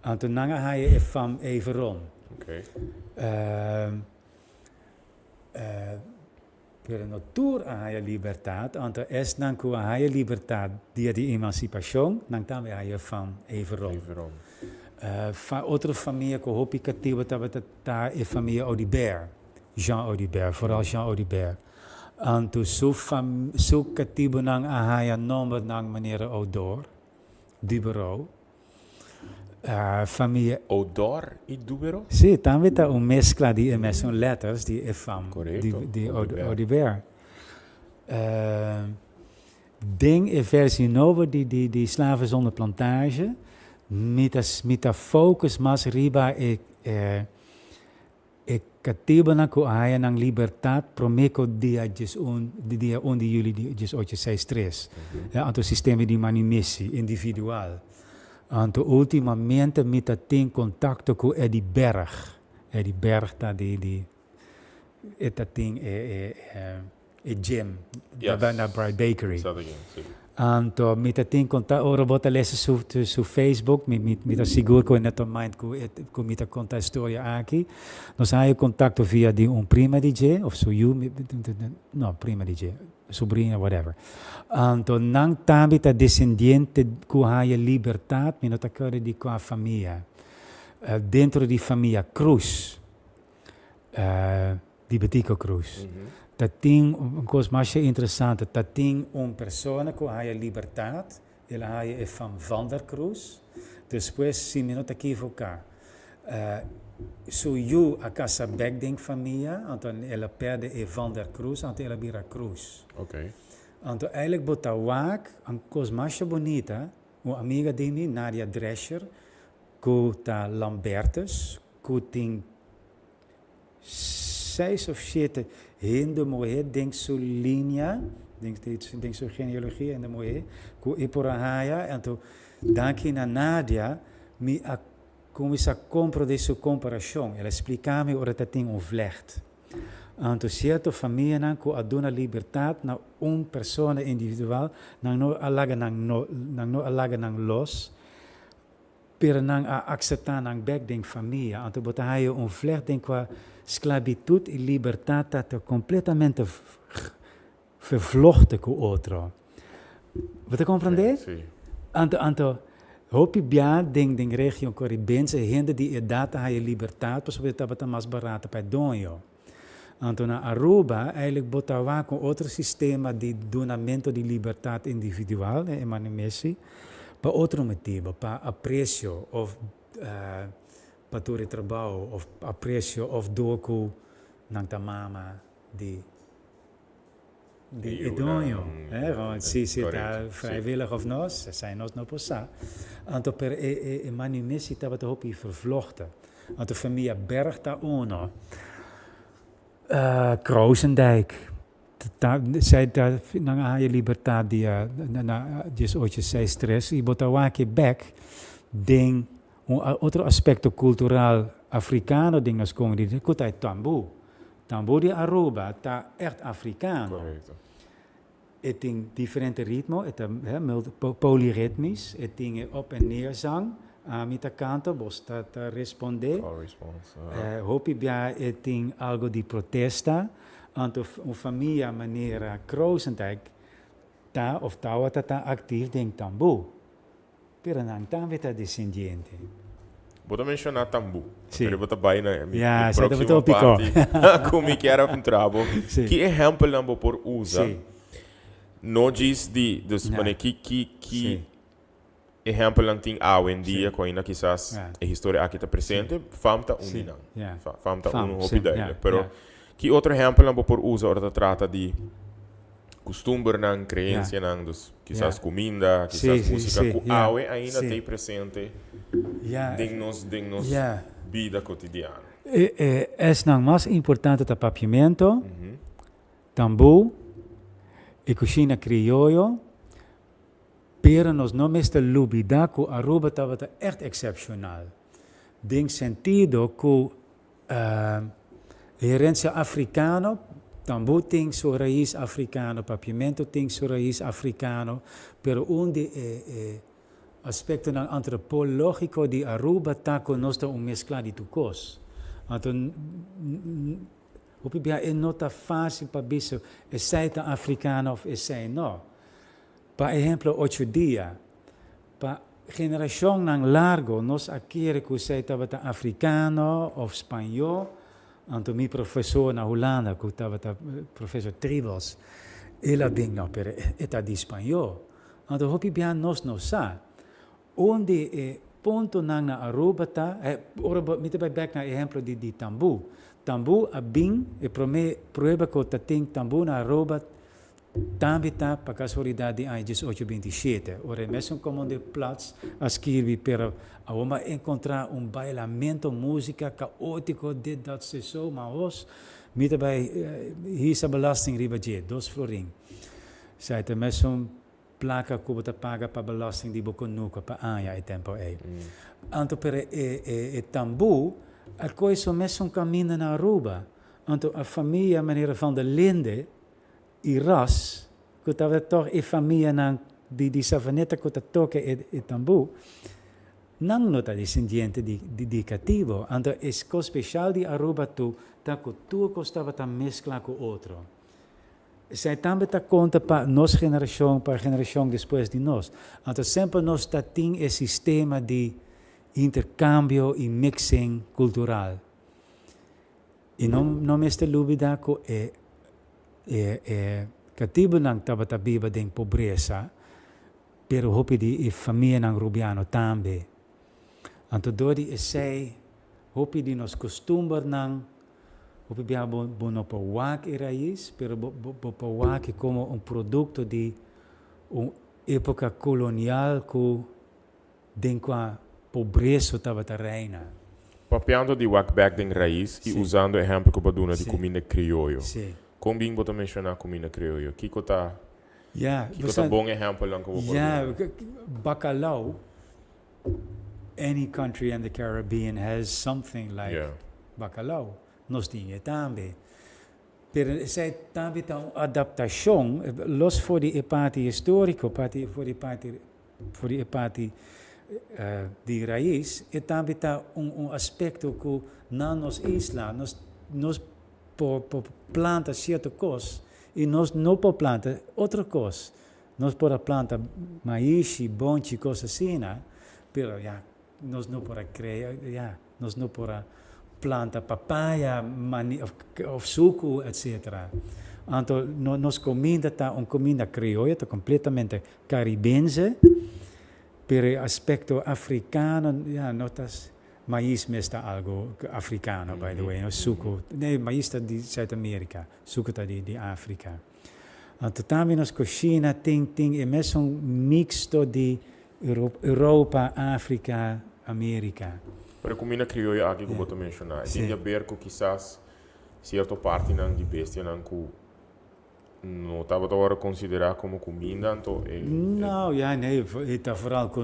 Anto nan a haya e fam Everon. Okay. Pero no tur a haya libertat, anto esnan ku a haya libertat dia di emansipashon, nan tambe a haya e fam Everon. Everon. Otro famia ku hopi katibu tabata ta e famia Audibert. Jean Audibert, vooral Jean Audibert. Anto su fam su katibunan a haña nòmbernan manera Odor, Duberou, famia. Odor i Duberou? Sí, tambe ta un meskla di e mesun letters di e fam Korekto, di Audibert. Audibert. Den e versie nobo di di di Slaven zonder plantage mi ta mi ta focus mas riba e e E katibunan ku a haña nan libertat promé ku dia 11 di dia un di yüli di 1863. Anto sistema di manumisi individual. Anto ultimamente mi ta tin kontakto ku Eddie Berg. E di Berg ta di di e ta tin e e e gym na Bright Bakery. Anto mi ta tin konta ora bo ta lesa su su Facebook mi mi ta sigur ku e no ta mind ku e ku mi ta konta e storia aki. Nos a haña kontakto via di un prima di dje of su yu no prima di dje subrina whatever. Anto nan tambe ta desendiente ku haña libertat mi no ta kòrda di kua famia. Dentro di famia Cruz, di Betico Cruz, ta tin un cos masha interesante, ta tin un persona cu a haya libertad, el a haya e fam Van der Cruz, despues si mi no ta equivoca, su yu a casa bek den famia, anto el a perde e Van der Cruz, anto el a bira Cruz. Anto eigenlijk bo ta wak un cos masha bunita, Un amiga di mi, Nadia Drescher, ku ta Lambertus, ku tin seis of shete hende muhé den su linia, den su genealogia hende muhé, ku e por a haya. Anto, danki na Nadia, mi a kuminsá komprondé su komparashon. El a splika mi ora ta tin un vlecht. Anto sierto famianan ku a duna libertat na un persona individual, nan no a laga nan no, nan no a laga nan los, pero nan a akseptá nan bèk den famia. Anto bo ta haña un vlègt den kua sklabitut i libertat ta ta kompletamente vervlochten ku otro. Bo ta komprendé? Sí. Anto, anto, hopi bia den den region Koribense hende di edat ta haya libertat pasobra e tabata mas barato pa e doño. Anto na Aruba eigenlijk bo ta wak un otro sistema di dunamento di libertat individual, e manumesi, pa otro motibo, pa aprecio of pa tur e trabou of aprecio of door ku nan ta mama di Di e doño, eh, want si si ta vrijwillig of no, esei nos no por sa. Anto pero e e manumisi tabata hopi vervlochten. Anto famia Berg ta uno. Krozendijk, ta sei ta nan a haya libertad dia na diesocho seis tres i bo ta wak e bek den un otro aspecto cultural africano den nos comunidad cu ta e tambú. Tambú di Aruba ta echt africano. Correcto. E tin diferente ritmo, e ta polyritmisch, e tin e op en neer zang, ami ta canta, bos ta ta responde. Call response, aha. Hopi bia e tin algo di protesta, anto un famia manera Krozendijk ta of tawata ta actief den tambú. Pero nan tambe ta desendiente. Bo ta menshoná tambú. Sí. Pero bo ta bai na mi, Ya, mi sa ta próximo tópiko. parti ku mi kier a puntra bo. Sí. Ki ehèmpelnan bo por usa? Sí. No djis di, dus Ya. manera ki ki ki Sí. ehèmpelnan tin awendia Sí. ku ainda kisas Ya. e historia aki ta presente? Fam ta un Sí. di nan. Ya. Fam ta Fam, unu hopi sí. duidelijk. Ya, Pero ya. ki otro ehèmpelnan bo por usa ora ta trata di kustumbernan, kreensianan, dus kisas kuminda, kisas músika ku awe ainda ta ei presente den nos den nos bida kotidiano. E esnan mas importante ta papiamento, tambú, e kushina krioyo, pero nos no mester lubida ku Aruba tabata ègt eksepshonal den sentido ku E herencia africano, tambú tin su raiz africano, papiamento tin su raiz africano, pero un di e e aspectonan antropologico di Aruba ta cu nos ta un mezcla di tur cos. Anto hopi bia e no ta facil pa bisa esey ta africano of esey no. Pa ehemplo ocho dia, Pa generashonnan largo nos a kere ku esei tabata afrikano òf spañó. Anto mi profesor na Hulanda ku tabata profesor Tribos, el a bin, no, pero e ta di spañó. Anto hopi bia nos no sa. Un di e puntonan na Aruba ta, ora bo, mi ta bai bèk na e ehemplo di di tambú. Tambú a bin, e promé prueba ku ta tin tambú na Aruba Tambe ta pa kasualidat di aña diesocho 27, ora e mesun komandé Platz a skirbi, pero awor m'a enkontrá un bailamento, músika kaótiko, dit, dat, seso, ma hos, mi ta bai hisa belasting riba dje, dos florin. Esei ta mesun plaka ku bo ta paga pa belasting di bo konuko pa aña e tempu ei. Anto pero e tambú. A koe su mesun kaminda na Aruba. Anto a famia manera Van der Linde i Ras, ku tabata tòg e famianan di di Savaneta ku ta toka e e tambú, nan no ta desendiente di di di katibo. Anto e kos speshal di Aruba tu ta ku tur kos tabata meskla ku otro. Esei tambe ta konta pa nos generashon, pa e generashon despues di nos. Anto semper nos ta tin e sistema di interkambio i mixing kultural. I no no mester lubida ku e e e katibunan tabata biba den pobresa, pero hopi di e famianan rubiano tambe. Anto dor di esei hopi di nos kustumbernan, hopi biaha bo bo no por wak e rais, pero bo bo bo por wak e komo un produkto di un epoka kolonial ku den kua pobreso tabata reina. Papiando di wak bek den rais i usando ehèmpel ku bo duna di kuminda krioyo. Kon bin bo ta menshoná kuminda krioyo? Kiko ta kiko ta bon ehèmpelnan ku bo por duna? Bacalao, any country in the Caribbean has something like bacalao. Nos tin e tambe. Pero esei tambe ta un adaptashon, los for di e parti historico, parti for di parti for di e parti di rais, e tambe ta un un aspecto cu na nos isla nos nos por por planta cierto cos y nos no por planta otro cos. Nos por a planta maishi, bonchi, cos asina, pero ya Nos no por a crea, ya, nos no por a planta papaya, mani of, of sucu, etcetera. Anto no, nos cominda ta un cominda crioyo, ta completamente caribense, pero e aspecto africano, ya, no ta, mais mes ta algo africano, by the way, no, sucu, nee, mais ta di Zuid America, sucu ta di, di Africa. Anto tambe nos coshina tin, tin e mesun mixto di Europa, Afrika, Amerika. Pero e kuminda krioyo aki ku bo ta menshoná, e tin di aber ku kisas sierto partinan di bestianan ku no tabata wòrdu konsiderá komo kuminda, anto e. No, ya nee, e ta vooral ku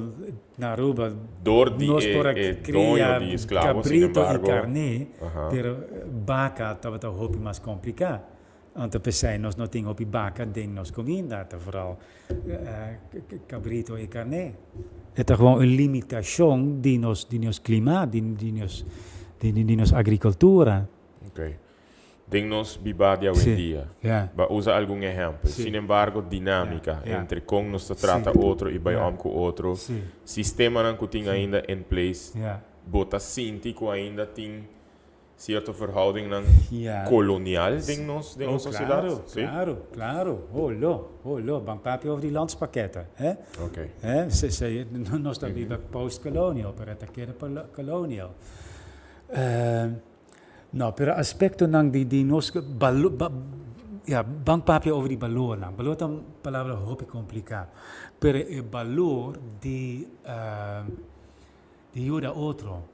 na Aruba Dor di nos por a e doño kria di esklabo, sin kabrito i embargo. karné, pero baka tabata hopi mas kompliká. Anto p'esei nos no tin hopi baka den nos kuminda, ta vooral kabrito i karné. E ta gewoon un limitashon di nos di nos klima, di di nos di nos agrikultura. Oké. Den nos bibá di awendia, bo a usa algun ehèmpel. Sin embargo, dinámika entre kon nos ta trata otro i bai òm ku otro, sistemanan ku tin ainda in place, bo ta sinti ku ainda tin Cierto verhoudingnan kolonial den nos den nos sociedad? Oh, claro, claro, claro. Ho lo, ho lo. Ban papia over di landspakketten, hè? Oké. Hè? Se, se, nos ta biba postcolonial, pero e ta keda colonial. No, pero aspectonan di, di nos balo, ba, ja, ban papia over di balornan. Balor ta un palabra hopi complica. Pero e balor di, di yuda otro.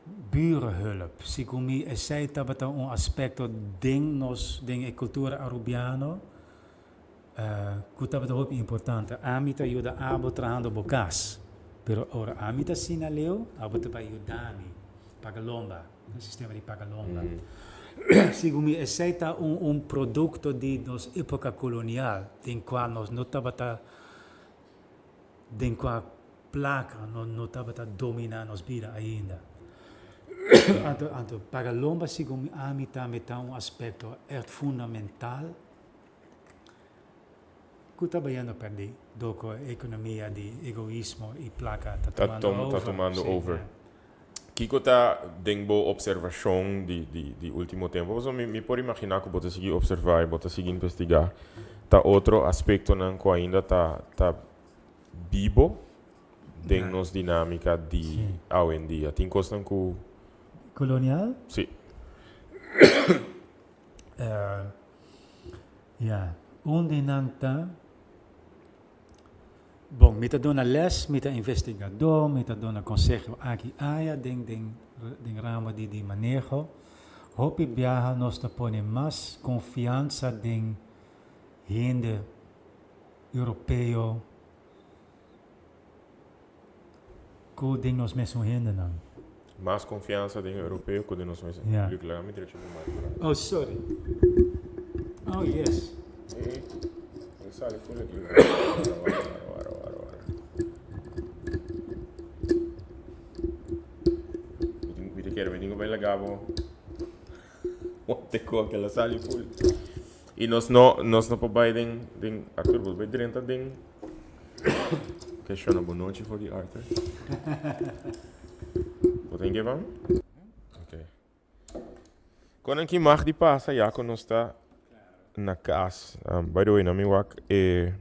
Burenhulp, segun mi esei tabata un aspecto den nos, den e cultura Arubiano cu tabata hopi importante. Ami ta yuda abo trahando bo cas, pero ora ami ta asina leu, abo ta bay yuda mi paga lomba, e sistema di paga lomba. Segun mi esei ta un un producto di nos epoca colonial den cua nos no tabata den cua Plaka no no tabata dominá nos bida ainda. Anto anto paga lomba segun ami tambe ta un aspekto ègt fundamental ku ta bayendo pèrdí dor ku e ekonomia di egoismo i plaka ta Ta tumando tom ta over. tumando Sí, over. ja. Kiko ta den bo opservashon di di di último tempu? Pasobra mi mi por imaginá ku bo ta sigui opservá i bo ta sigui investigá. Ta otro aspektonan ku ainda ta ta bibo den nos dinámika di awendia. Tin kosnan ku. Kolonial? Sí. Ya, un di nan ta, bon, mi ta duna les, mi ta investigadó, mi ta duna konseho aki aya den den den ramo di di maneho. Hopi biaha nos ta pone mas konfiansa den hende europeo. ku den nos mesun hendenan. Mas konfiansa den e europeo ku den nos mes. Ja. Luc, laga mi drecha bo mic por. Oh, sorry. Oh, yes. E, e sali full aki. Wara, wara, wara, wara, wara. Mi te kere, mi tin ku bai laga bo. Wante ku el a sali full. I nos no, nos no por bai den, den, Arthur, bo bai drenta den. Ke shona bo nochi for di Arthur. Bo tin ke ban? Ok. Konan ki mag di pasa ya ku nos ta na kas. Um, by the way, na mi wak e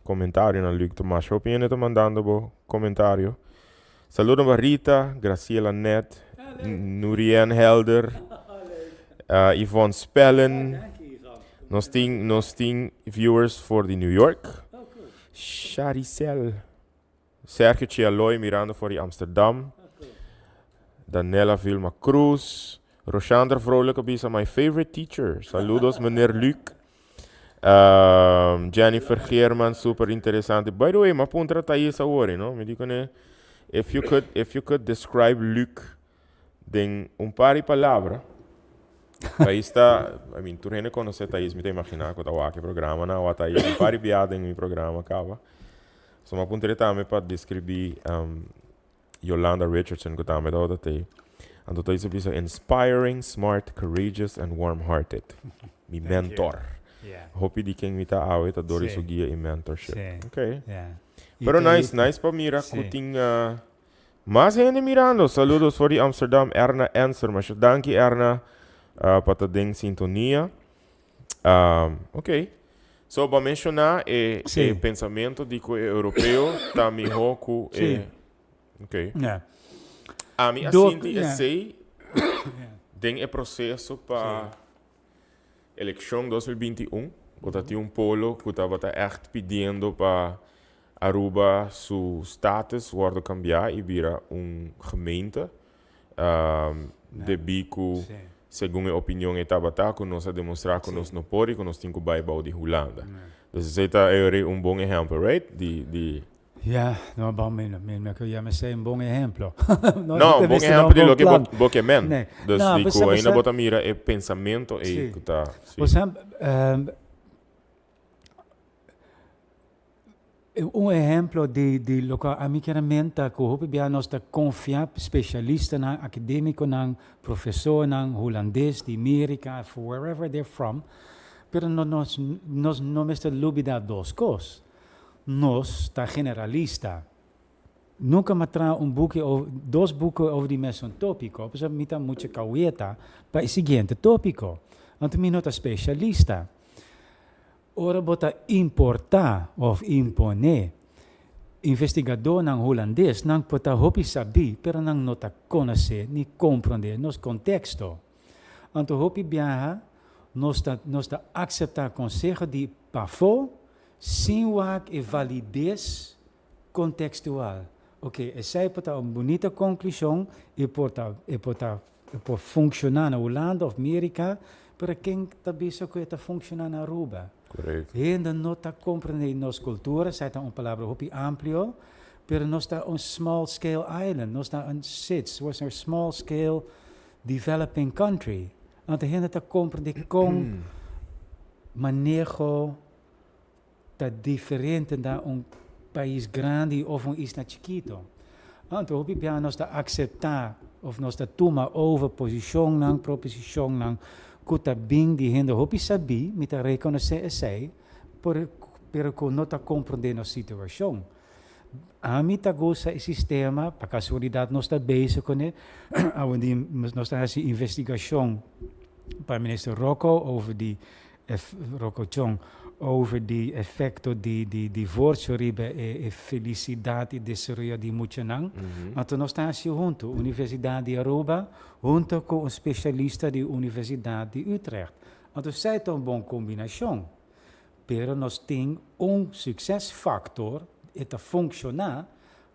komentario na Luc Tomas. Hopi hende ta mandando bo komentario. Saludo pa Rita, Graciela Net, Nurien Helder, Yvonne Spellen. Nos tin, nos tin viewers for di New York. Charicel. Sergio Chialoy mirando for di Amsterdam. Danella Vilma Cruz. Roshandra Vrolijk a bisa, my favorite teacher. Saludos, meneer Luc. Jennifer Geerman, super interesante. By the way, ma puntra Thais awor, no? Mi di kone, if you could, if you could describe Luc den un par di palabra. Thais ta, I mean, tur hende conoce Thais, mi ta imagina cu ta wak e programa na, wa Thais un par di bia den mi programa caba. So ma puntra tambe pa describi Yolanda Richardson cu tambe tabata tey. Anto Thais a bisa inspiring, smart, courageous and warm-hearted. Mi mentor. Hopi di ken mi ta awe ta dor di su guia y mentorship. Ok. Pero nice, nice pa mira cu tin mas hende mirando. Saludos for di Amsterdam, Erna Enser. Masha danki Erna pa ta den sintonia. Ok. So bo a menciona e e pensamento di cu e europeo ta miho cu e Ok. Ami a sinti esey den e proceso pa eleccion 2021. Bo ta tin un polo cu tabata echt pidiendo pa Aruba su status wordo cambia y bira un gemeente. Debí ku segun e opinion e tabata ku nos a demostrá ku nos no por i ku nos tin ku bai bou di Hulanda. Dus esei ta e un bon ehèmpel, right? Di di. Ja, no, bon, mi mi no ke yama esei un bon ehèmpel. No, un bon ehèmpel di loke bo bo ke men. Dus di ku ainda bo ta mira e pensamentu ei ku ta, si. Bo sa, Un ehemplo di di loke ami kier a menta ku hopi bia nos ta konfia spesialistanan, akademikonan, profesornan hulandes di Merika of wherever they're from, pero no nos nos no mester lubida dos kos, nos ta generalista. Nunka mi a traha un buki over dos buki over di mesun topiko, pasobra mi ta mucha kaweta pa e siguiente topiko, anto mi no ta spesialista. Ora bo ta importá òf imponé, investigadónan hulandes nan por ta hopi sabí, pero nan no ta konosé ni komprondé nos konteksto. Anto hopi biaha nos ta nos ta akseptá konseho di pafó sin wak e valides kontekstual. Oke, esei por ta un bunita konklushon i por ta e por ta e por funkshoná na Hulanda òf Merika, pero ken ta bisa ku e ta funkshoná na Aruba? Korekto. Hende no ta komprendé nos kultura, esei ta un palabra hopi amplio, pero nos ta un small scale island, nos ta un SIDS, we are small scale developing country. Anto hende ta komprendé kon maneho ta diferente na un pais grandi of un isla chikito. Anto hopi bia nos ta acepta of nos ta tuma over posicionnan, proposicionnan cu ta bin di hende hopi sabi, mi ta reconoce esey, por pero cu no ta comprende nos situacion. Ami ta gusta e sistema, pa casualidad nos ta bezig cune, awendia nos ta haci investigacion pa Minister Rocco over di Rocco Chong over di efecto di di divorcio riba e e felicidad y desaroyo di muchanan. Anto nos ta haci hunto, Universidad di Aruba hunto cu un specialista di Universidad di Utrecht. Anto esey ta un bon combinacion. Pero nos tin un succes factor, e ta funciona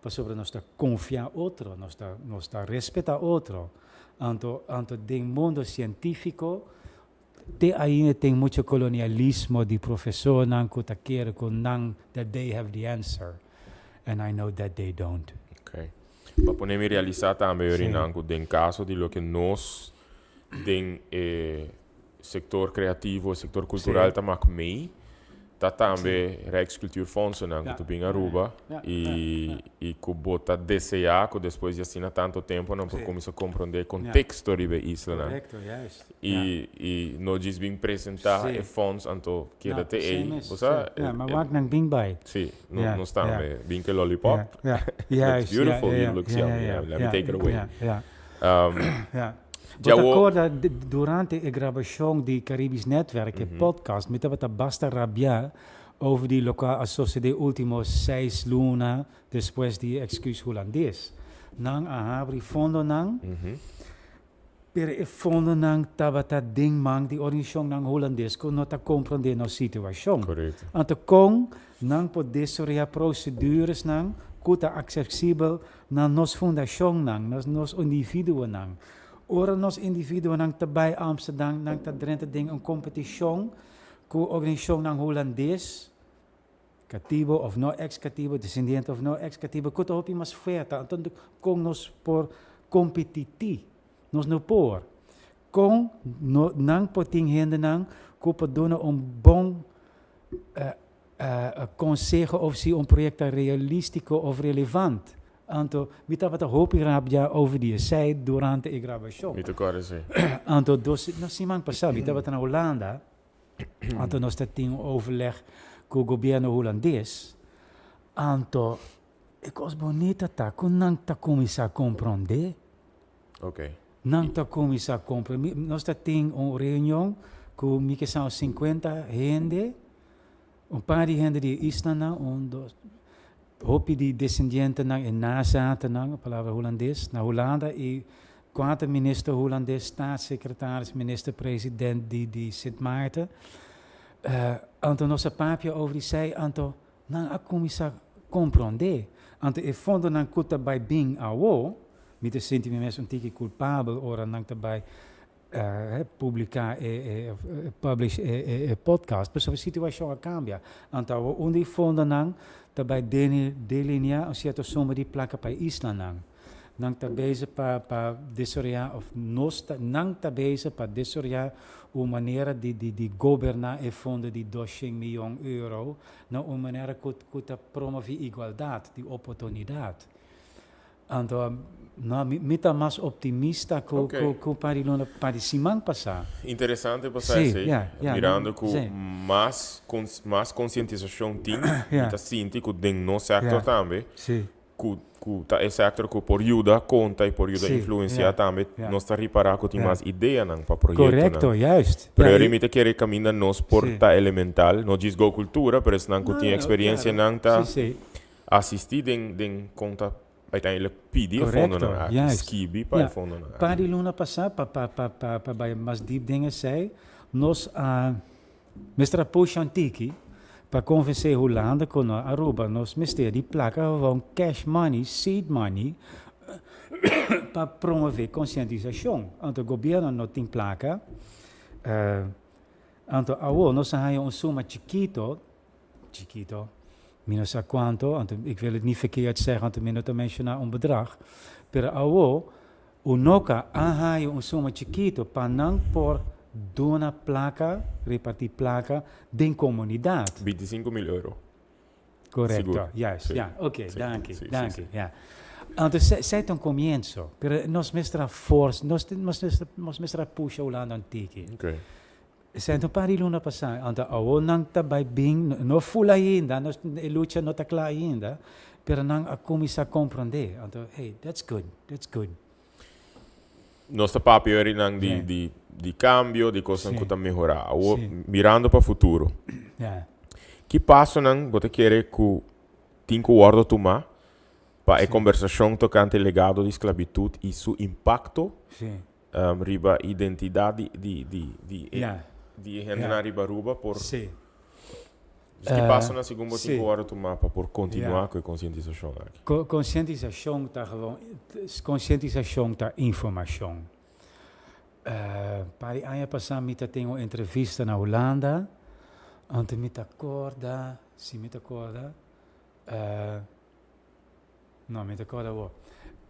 pasobra nos ta confia otro, nos ta nos ta respeta otro. Anto anto den mundo cientifico Te ainda tin mucho colonialismo di profesornan cu ta kere cu nan that they have the answer and I know that they don't. Okay. Pa pone mi realisa tambe Yorinan cu den caso di loke nos den e sector creativo, e sector cultural ta mak mee, ta tambe Rijkscultuurfondsennan cu ta bin Aruba y y cu bo ta desea cu despues di asina tanto tempo nan por cuminsa comprende e contexto riba e islanan y y no djis bin presenta e fonds anto keda te ey, bo sa? Sí, no nos tambe bin cu e lollipop, looks beautiful, it looks yummy, let me take it away. Bo ta corda durante e grabacion di Caribisch Netwerk, e podcast, mi tabata basta rabia over di locual a socede ultimo seis luna despues di e excuus Hulandes. Nan a habri fondonan, pero e fondonan tabata den man di organisacionnan Hulandes cu no ta comprende nos situacion. Anto con nan por desorea proceduresnan cu ta accesibel na nos fundacionnan, na nos individuonan. Ora nos individuonan ta bai Amsterdam, nan ta drenta den un competicion cu organisacionnan Hulandes, catibo of no ex-catibo, descendiente of no ex-catibo, cu ta hopi mas fuerte. Anto con nos por competiti? Nos no por. Con no, nan por tin hendenan cu por duna un bon Conseho of si un project ta realistico of relevant. Anto mi tabata hopi rabia over di esey durante e grabacion. Mi ta corda si. Anto dos, no siman pasa mi tabata na Hulanda, anto nos ta tin un overleg cu gobierno Hulandes, anto e cos bonita ta cu nan ta cuminsa compronde. Ok. Nan ta cuminsa compronde. Nos ta tin un reunion cu mi ke sa un 50 hende, un par di hende di e islanan, un, dos, hopi di descendientenan e nazatennan, palabra Hulandes, na Hulanda y cuater minister Hulandes, staatssecretaris, minister president di di Sint Maarten. Anto nos a papia over di esey, anto Nan a kuminsá komprondé. Anto e fondonan ku ta bai bin awo, mi ta sinti mi mes un tiki kulpabel ora nan ta bai publiká e publish e podcast, pasobra e situashon a kambia. Anto awo un di e fondonan ta bai delineá un sierto suma di plaka pa e islanan. Nan ta bezig pa pa desaroyá òf nos ta nan ta bezig pa desaroyá un manera di di di goberná e fondo di doshen miyon euro na un manera ku ku ta promové igualdat di oportunidat. Anto no mi mi ta mas optimista ku ku ku un par di luna par di siman pasá. Interesante pa sa esei, mirando ku mas mas konsientisashon tin, mi ta sinti ku den nos sektor tambe Ku ku ta e sektor ku por yuda konta i por yuda influensiá tambe, nos ta ripará ku tin mas ideanan pa proyektonan. Korekto, juist. Pero eri mi ta kere kaminda nos por ta elemental, no djis Go Cultura, pero esnan ku tin eksperensianan ta asistí den den kon ta uiteindelijk pidi e fondonan aki, skibi pa e fondonan aki. Par di luna pasá, pa pa pa pa pa bai mas diep den esei, nos a Mester a pusha un tiki pa konvensé Hulanda ku na Aruba nos mester di plaka gewoon cash money, seed money, pa promové konsientisashon. Anto gobierno no tin plaka, anto awor nos a haña un suma chikito, chikito, mi no sa kuanto, anto ik wil het niet verkeerd zeggen, anto mi no ta menshoná un bedrag, pero awor Unoca a haya un suma chikito pa nan por duna placa, reparti placa den comunidad. 25 mil euro. Correcto, Sigur. juist, Sí. ja, oké, Sí, danki, sí, sí, danki, sí. ja. Anto se, sei ta un comienzo, pero nos mester a forsa, nos, nos mester, nos mester a pusha Hulanda un tiki. Oké. Esei un par di luna pasá. Anto awor nan ta bai bin, no ful ainda, no, e lucha no ta kla ainda, pero nan a kuminsá komprondé. Anto, hey, that's good, that's good. Nos ta papia hoy nan di, di, di kambio, di kosnan ku ta mehorá. Awor, mirando pa futuro, ki pasonan bo ta kere ku tin ku wòrdu tumá pa e kombersashon tokante legado di sklabitut i su impakto Riba identidat di di di di e di e hendenan riba Aruba por Sí. Dus ki pasonan segun bo tin Sí. ku wòrdu tumá pa por kontinuá ku e konsientisashon aki? Konsientisashon ta gewoon, konsientisashon ta informashon. Par di aña pasá mi ta tin un entrevista na Hulanda, anto mi ta kòrda, si mi ta kòrda, no mi ta kòrda awor.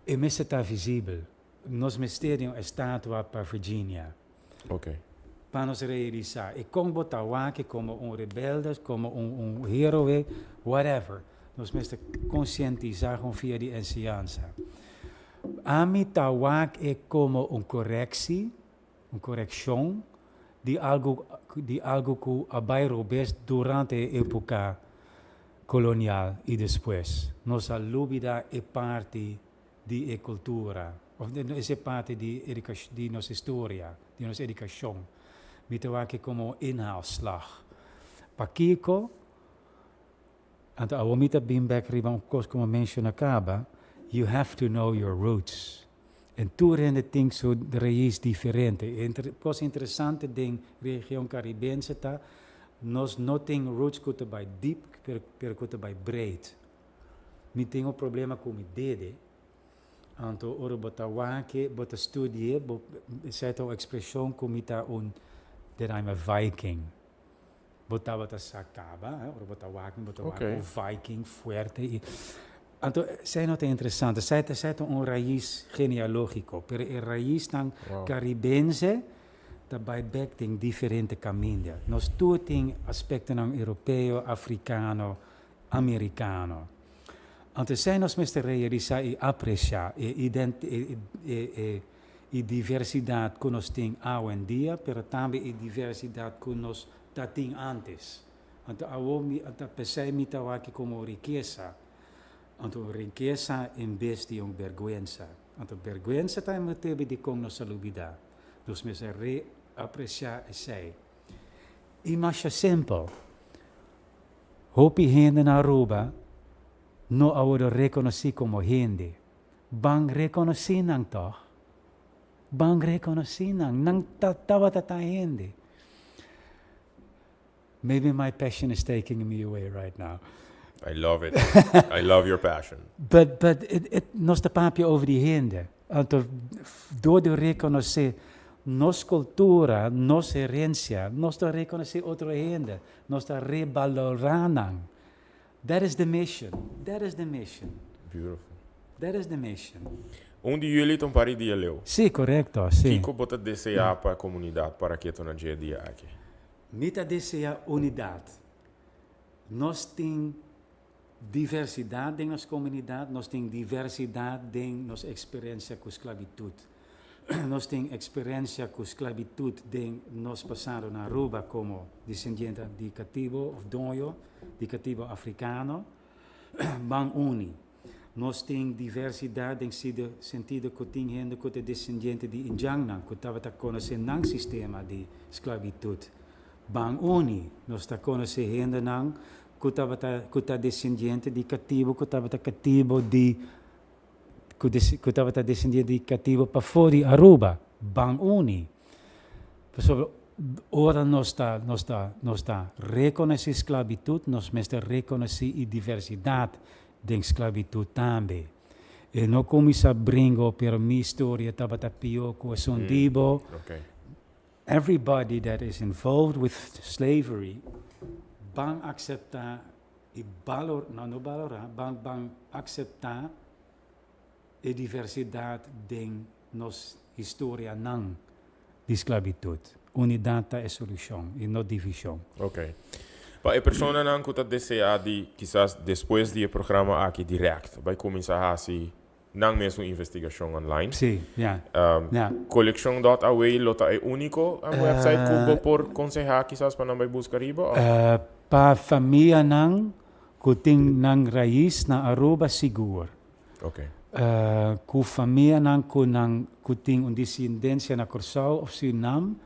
E mester ta visibel. Nos mester di un estatua pa Virginia. Pa nos realisa e con bo ta wak como un rebelde, como un heroe, whatever. Nos mester concientisa con via di enseñansa. Ami ta wak e como un correctie, un correccion di algo, di algo cu a bay robes durante e epoca colonial y despues. Nos a lubida e parti di e cultura, of ese parti di di nos historia, di nos educacion. Mi ta wak e como inhaalslag. Pakico? Anto awor mi ta bin bek riba un cos cu mi a menciona caba, you have to know your roots. En tur hende tin su raiz diferente. E cos interesante den region Caribense ta, nos no tin roots cu ta bay diep, pero cu ta bay breed. Mi tin un problema cu mi dede, anto ora bo ta wak e, bo ta studia e, bo, esei ta un expresion cu mi ta un, that I'm a Viking. Bo tabata sa caba, eh, ora bo ta wak mi, bo ta wak un Viking fuerte y anto esei no ta interesante, esei ta, esei ta un raiz genealogico, pero e raiznan Caribense ta bay bek den diferente caminda. Nos tur tin aspectonan Europeo, Africano, Americano. Anto esei nos mester realisa y aprecia e ident, e, e, e, e diversidad cu nos tin awendia, pero tambe e diversidad cu nos ta tin antes. Anto awo mi ta pesey mi ta wak como rikesa. Anto rikesa en bes di un berguensa. Anto berguensa ta e motibu dicon nos a lubida. Nos mester reaprecia esey. Y masha simpel. Hopi hende na Aruba no a wordo reconoci como hende. Ban reconoci nan toch? Ban reconoci nan. Nan ta tabata ta hende. Maybe my passion is taking me away right now. I love it. I love your passion. But, but it, it, nos ta papia over di hende. Anto, door di reconoce nos cultura, nos herencia, nos ta reconoce otro hende. Nos ta rebalora nan. That is the mission. That is the mission. Beautiful. That is the mission. Un di juli ta un par di dia leu. Sí, correcto, sí. Kiko bo ta desea pa e comunidad para keto na dje dia aki? Mi ta desea unidad. Nos tin diversidad den nos comunidad, nos tin diversidad den nos experiencia cu sclavitud. Nos tin experiencia cu sclavitud den nos pasado na Aruba como descendiente di catibo of doño di catibo africano. Ban uni. Nos tin diversidad den sentido cu tin hende cu ta descendiente di indjannan cu tabata conoce nan sistema di sclavitud. Ban uni. Nos ta conoce hendenan cu tabata cu ta descendiente di catibo cu tabata catibo di cu tabata descendiente di catibo pafó di Aruba. Ban uni. Pasobra ora nos ta nos ta nos ta reconoci sclavitud nos mester reconoci e diversidad den sclavitud tambe. E no cuminsa bringo pero mi historia tabata pio cu esun di bo. Everybody that is involved with slavery ban acepta y balor, no, no balora, ban, ban acepta e diversidad den nos historianan di sclavitud. Unidad ta e solucion y no division. Ok. Pa e personanan cu ta desea di kisas despues di e programa aki direct bay cuminsa haci nan mes un investigacion online. Sí, ja. Ja. Coleccion dot aw lo ta e unico website cu bo por conseha kisas pa nan bay busca riba of? Pa famianan cu tin nan raiz na Aruba sigur. Ok. Cu famianan cu nan cu tin un descendencia na Corsou of Surinam,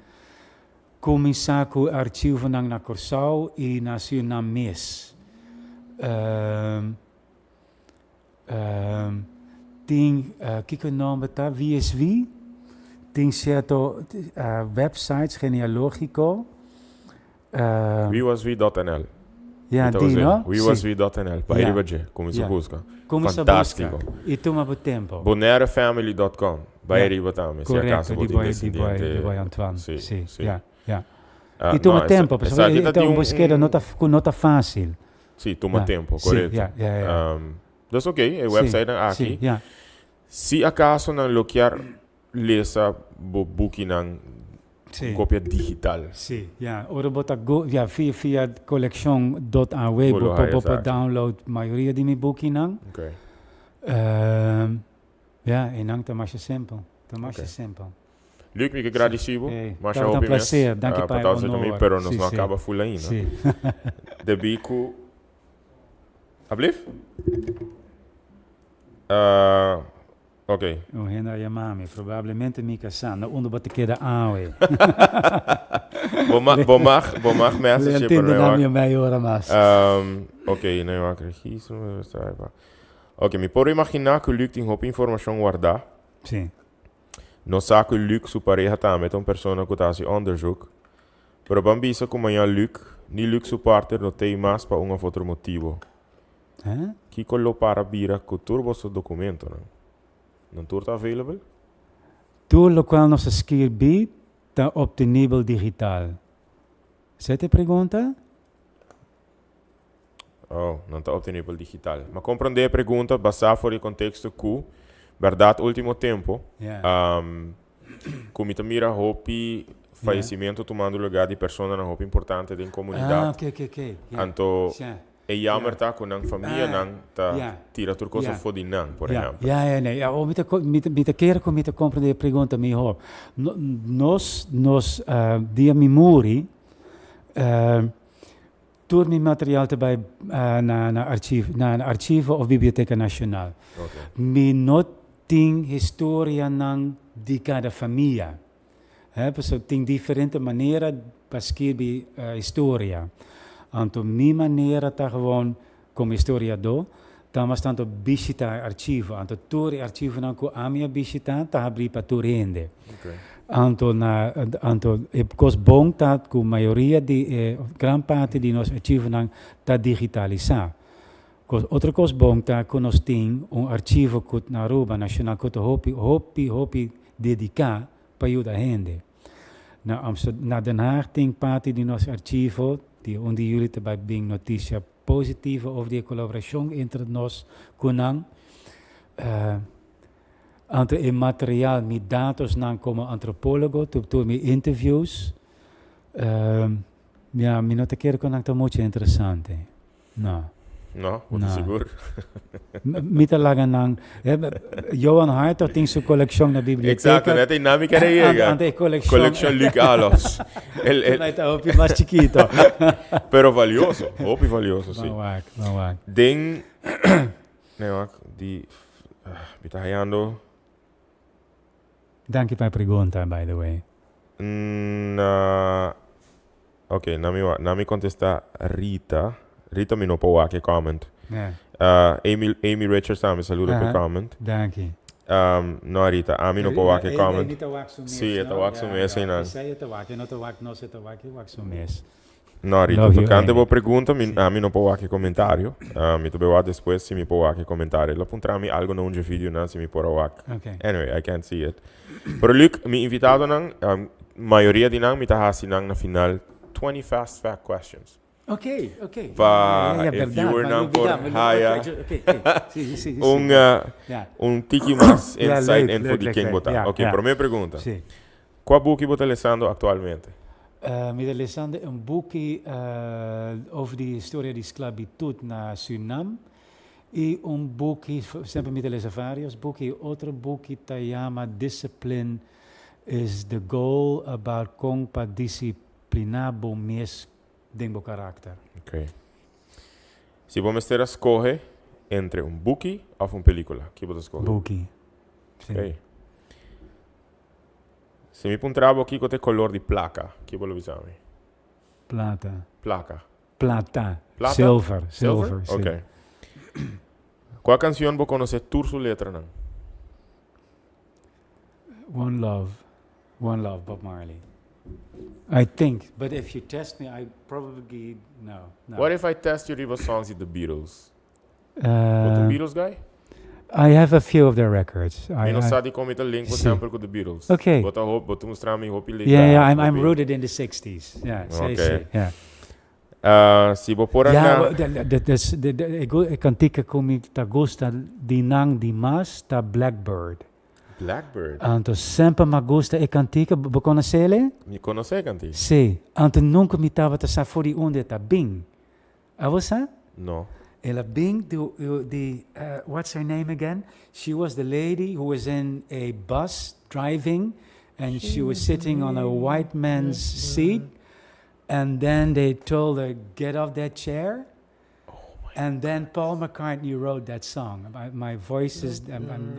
cuminsa cu archivonan na Corsou y na Surinam mes. Tin, kiko e nomber ta? VSV? Tin cierto websites genealogico. Wiwaswi.nl. Ja, di no? Wiwaswi.nl, pa riba dje, cuminsa busca. Cuminsa Fantastico. busca. Y tuma bo tempo. Bonairefamily.com, bai riba tambe, si acaso bo tin descendiente. Di Boy Antoine. Si, si. Ja, ja. Y tuma tempo, pasobra e ta un buskeda no ta, cu no ta facil. Sí, tuma tempo, correcto. Sí, ja, ja, ja. Dus oké, e websitenan aki. Sí, ja. Si acaso nan lo kier lesa bo bukinan Sí. copia digital. Sí, ja. Ora bo ta go, ja, via, via coleccion dot aw Bo lo bo por, haya bo por esaki. download mayoria di mi bukinan. Okay. Ehm, ja, e nan ta masha simpel. Ta masha Okay. simpel. Luc, mi ke gradici bo. Hey, Masha tabata un hopi mes. placer. Danki Ah, pa e pa ta mi, honor. pero nos Sí, no a sí. caba full ainda. Sí. Debí cu Ablief? Uh, ok. Un hende a yama mi, probablemente mi casá. No unda bo ta keda awe. Bo mag, bo mag, bo mag message, Leontin pero ta no na mag. mi mei ora mas. Ok, no mag registro. Ok, mi por imaginá cu Luc tin hopi informacion guardá. Sí. Nos sa cu Luc su pareha tambe ta un persona cu ta haci onderzoek. Pero ban bisa cu maña Luc, ni Luc su partner no t'ey mas pa un of otro motibo. Hè? Kico lo para bira cu tur boso documentonan? Nan tur ta available? Tur locual nos a skirbi ta obtenibel digital. Esey ta e pregunta? Oh, nan ta obtenibel digital. Ma comprende e pregunta basá for di contexto cu, berdad ultimo tempo, cu mi ta mira hopi fallecimiento tumando lugar di personanan hopi importante den comunidad. Ah, ok, ok, ok. Yeah. Anto, Sha. e jammer ta cu nan famianan ta tira tur cosa for di nan, por ehempel. Ja, ja, nee. Ja, oh, mi ta, mi ta, mi ta kere cu mi ta comprende e pregunta mihor. No, nos, nos, dia mi muri, Tur mi material ta bai na na archivo na archivo of Biblioteca Nacional. Mi no tin historianan di cada famia. He, pasobra tin diferente manera pa skirbi historia. Anto mi manera ta gewoon como historiadó ta mas tanto bishita e archivo. Anto tur e archivonan cu ami a bishita ta habri pa tur hende. Anto na anto e cos bon ta cu mayoria di e gran parti di nos archivonan ta digitalisa. Cos otro cos bon ta cu nos tin un archivo cu na Aruba Nacional cu ta hopi hopi hopi dedica pa yuda hende. Na Amsterdam na Den Haag tin parti di nos archivo di un di juli ta bay bin noticia positivo over di e colaboracion entre nos cu nan. Anto e material, mi datosnan como antropólogo, tur tur mi interviews, ya, mi no ta kere cu nan ta mucho interesante. No. No? Bo ta sigur? Mi ta laga nan, Johan Hartog tin su coleccion na biblioteca. Exacto, net einan mi kere yega. Anto e coleccion. Coleccion Luc Alofs. El, el. Ta hopi mas chikito. Pero valioso, hopi valioso, si. Ban wak, ban wak. Den, nee wak, di, mi ta hayando. Danki pa e pregunta, by the way. Na, ok, na mi wak, na mi contesta Rita. Rita mi no por wak e comment. Yeah. Amy, Amy Richards tambe saludo pa e comment. Danki. No Rita, ami no por wak e comment. E ta wak su mes, Sí, e ta wak su mes einan. Esei e ta wak, e no ta wak nos, e ta wak, e wak su mes. No, Rita, Love you, tocante Amy. bo pregunta, mi, ami no por wak e comentario. Mi ta bay wak despues si mi por wak e comentario. El a puntra mi algo na un dje videonan si mi por a wak. Ok. Anyway, I can't see it. Pero Luc, mi invitadonan, mayoria di nan mi ta haci nan na final 20 fast fact questions. Ok, ok. Pa Ja, ja, e berdad, viewernan maar por lubida, maar haya lubida. Ok, ok. Sí, sí, sí, sí. un, Ja. un tiki mas Ja, insight leuk, info leuk, di leuk, ken leuk. bo ta. Ja, Ok, ja. prome pregunta. Sí. Kua buki bo ta lesando aktualmente? Mi ta lesando un buki over di historia di sklabitut na Surinam i un buki, semper mi ta lesa varios buki, i otro buki ta yama Discipline is the goal about kon pa disipliná bo mes den bo karakter. Ok. Si bo mester a skohe entre un buki òf un pelíkula, ki bo ta skohe? Buki. Si. Ok. Si mi puntra bo kiko ta e color di placa, ki bo lo bisa mi? Plata. Placa. Plata. Plata? Silver. Silver? Silver, si. Ok. Cua cancion bo conoce tur su letranan? One Love. One Love, Bob Marley. I think, but if you test me, I probably, no, no. What if I test you riba songs di The Beatles? Bo ta un Beatles guy? I have a few of their records. Mi no sa dikon mi ta link bo semper ku The Beatles. Okay. Bo ta hop, bo ta mustra mi hopi Yeah, yeah, I'm rooted in the sixties. Yeah, sí, Okay. sí, yeah. Si bo por a Ja, na. E kantika ku mi ta gusta di nan di mas ta Blackbird. Blackbird. Anto semper m'a gusta e kantika, bo konosele? Mi konosé e kantika. Si, anto nunka mi tabata sa for di unda e ta bin. Abo sa? No. El a bin di, di, what's her name again? She was the lady who was in a bus driving and she was sitting on a white man's seat and then they told her get off that chair. And then Paul McCartney wrote that song. My voice is,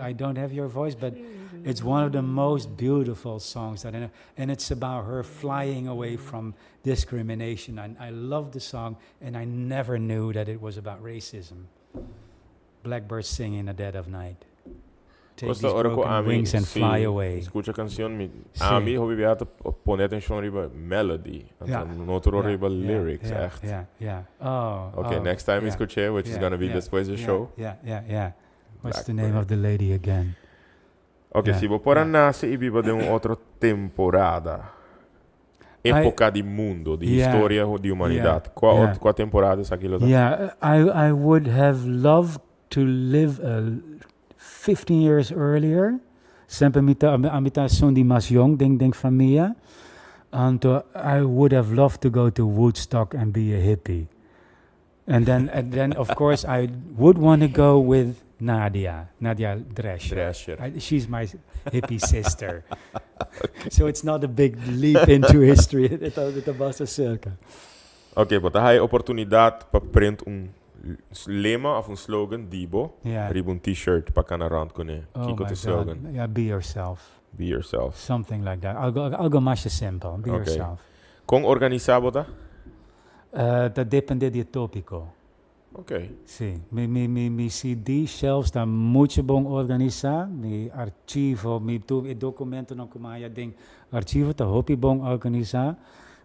I don't have your voice, but it's one of the most beautiful songs that I know. And it's about her flying away from discrimination. And I love the song, and I never knew that it was about racism. Blackbird singing in the dead of night. Take Costa these ora ku broken ami wings and si fly away. skucha kanshon mi Si. ami hopi biaha ta pone atenshon riba melody anto Ja. no tur Ja, riba ja, lyrics ja, echt. Ja, ja. Oh, Okay, oh, next time mi ja, skuch'é which is gonna be despues di show. Yeah. What's the name Blackbird. of the lady again? Ok, Ja, si bo por a ja. nase i biba den un otro temporada, epoca di mundo, di historia di humanidad, cua ot cua temporada esaki lo ta? Yeah, I would have loved to live 15 years earlier. Semper mi ta, ami ta esun di mas yong den den famia. Anto I would have loved to go to Woodstock and be a hippie. And then, and then of course I would want to go with Nadia, Nadia Drescher. Drescher. She's my hippie sister. So it's not a big leap into history. E ta, e ta basta cerca. Ok, bo ta haya oportunidad pa print un lema of un slogan di bo riba un t-shirt pa cana rond cune. Oh Kico my ta slogan? God. Yeah, be yourself. Be yourself. Something like that. Algo, algo masha simple. Be Ok. yourself. Con organisa bo ta? Ta depende di e topico. Ok. Si. Mi, mi, mi, mi CD shelves ta mucho bon organisa. Mi archivo, mi tur e documentonan cu mi haya den archivo ta hopi bon organisa.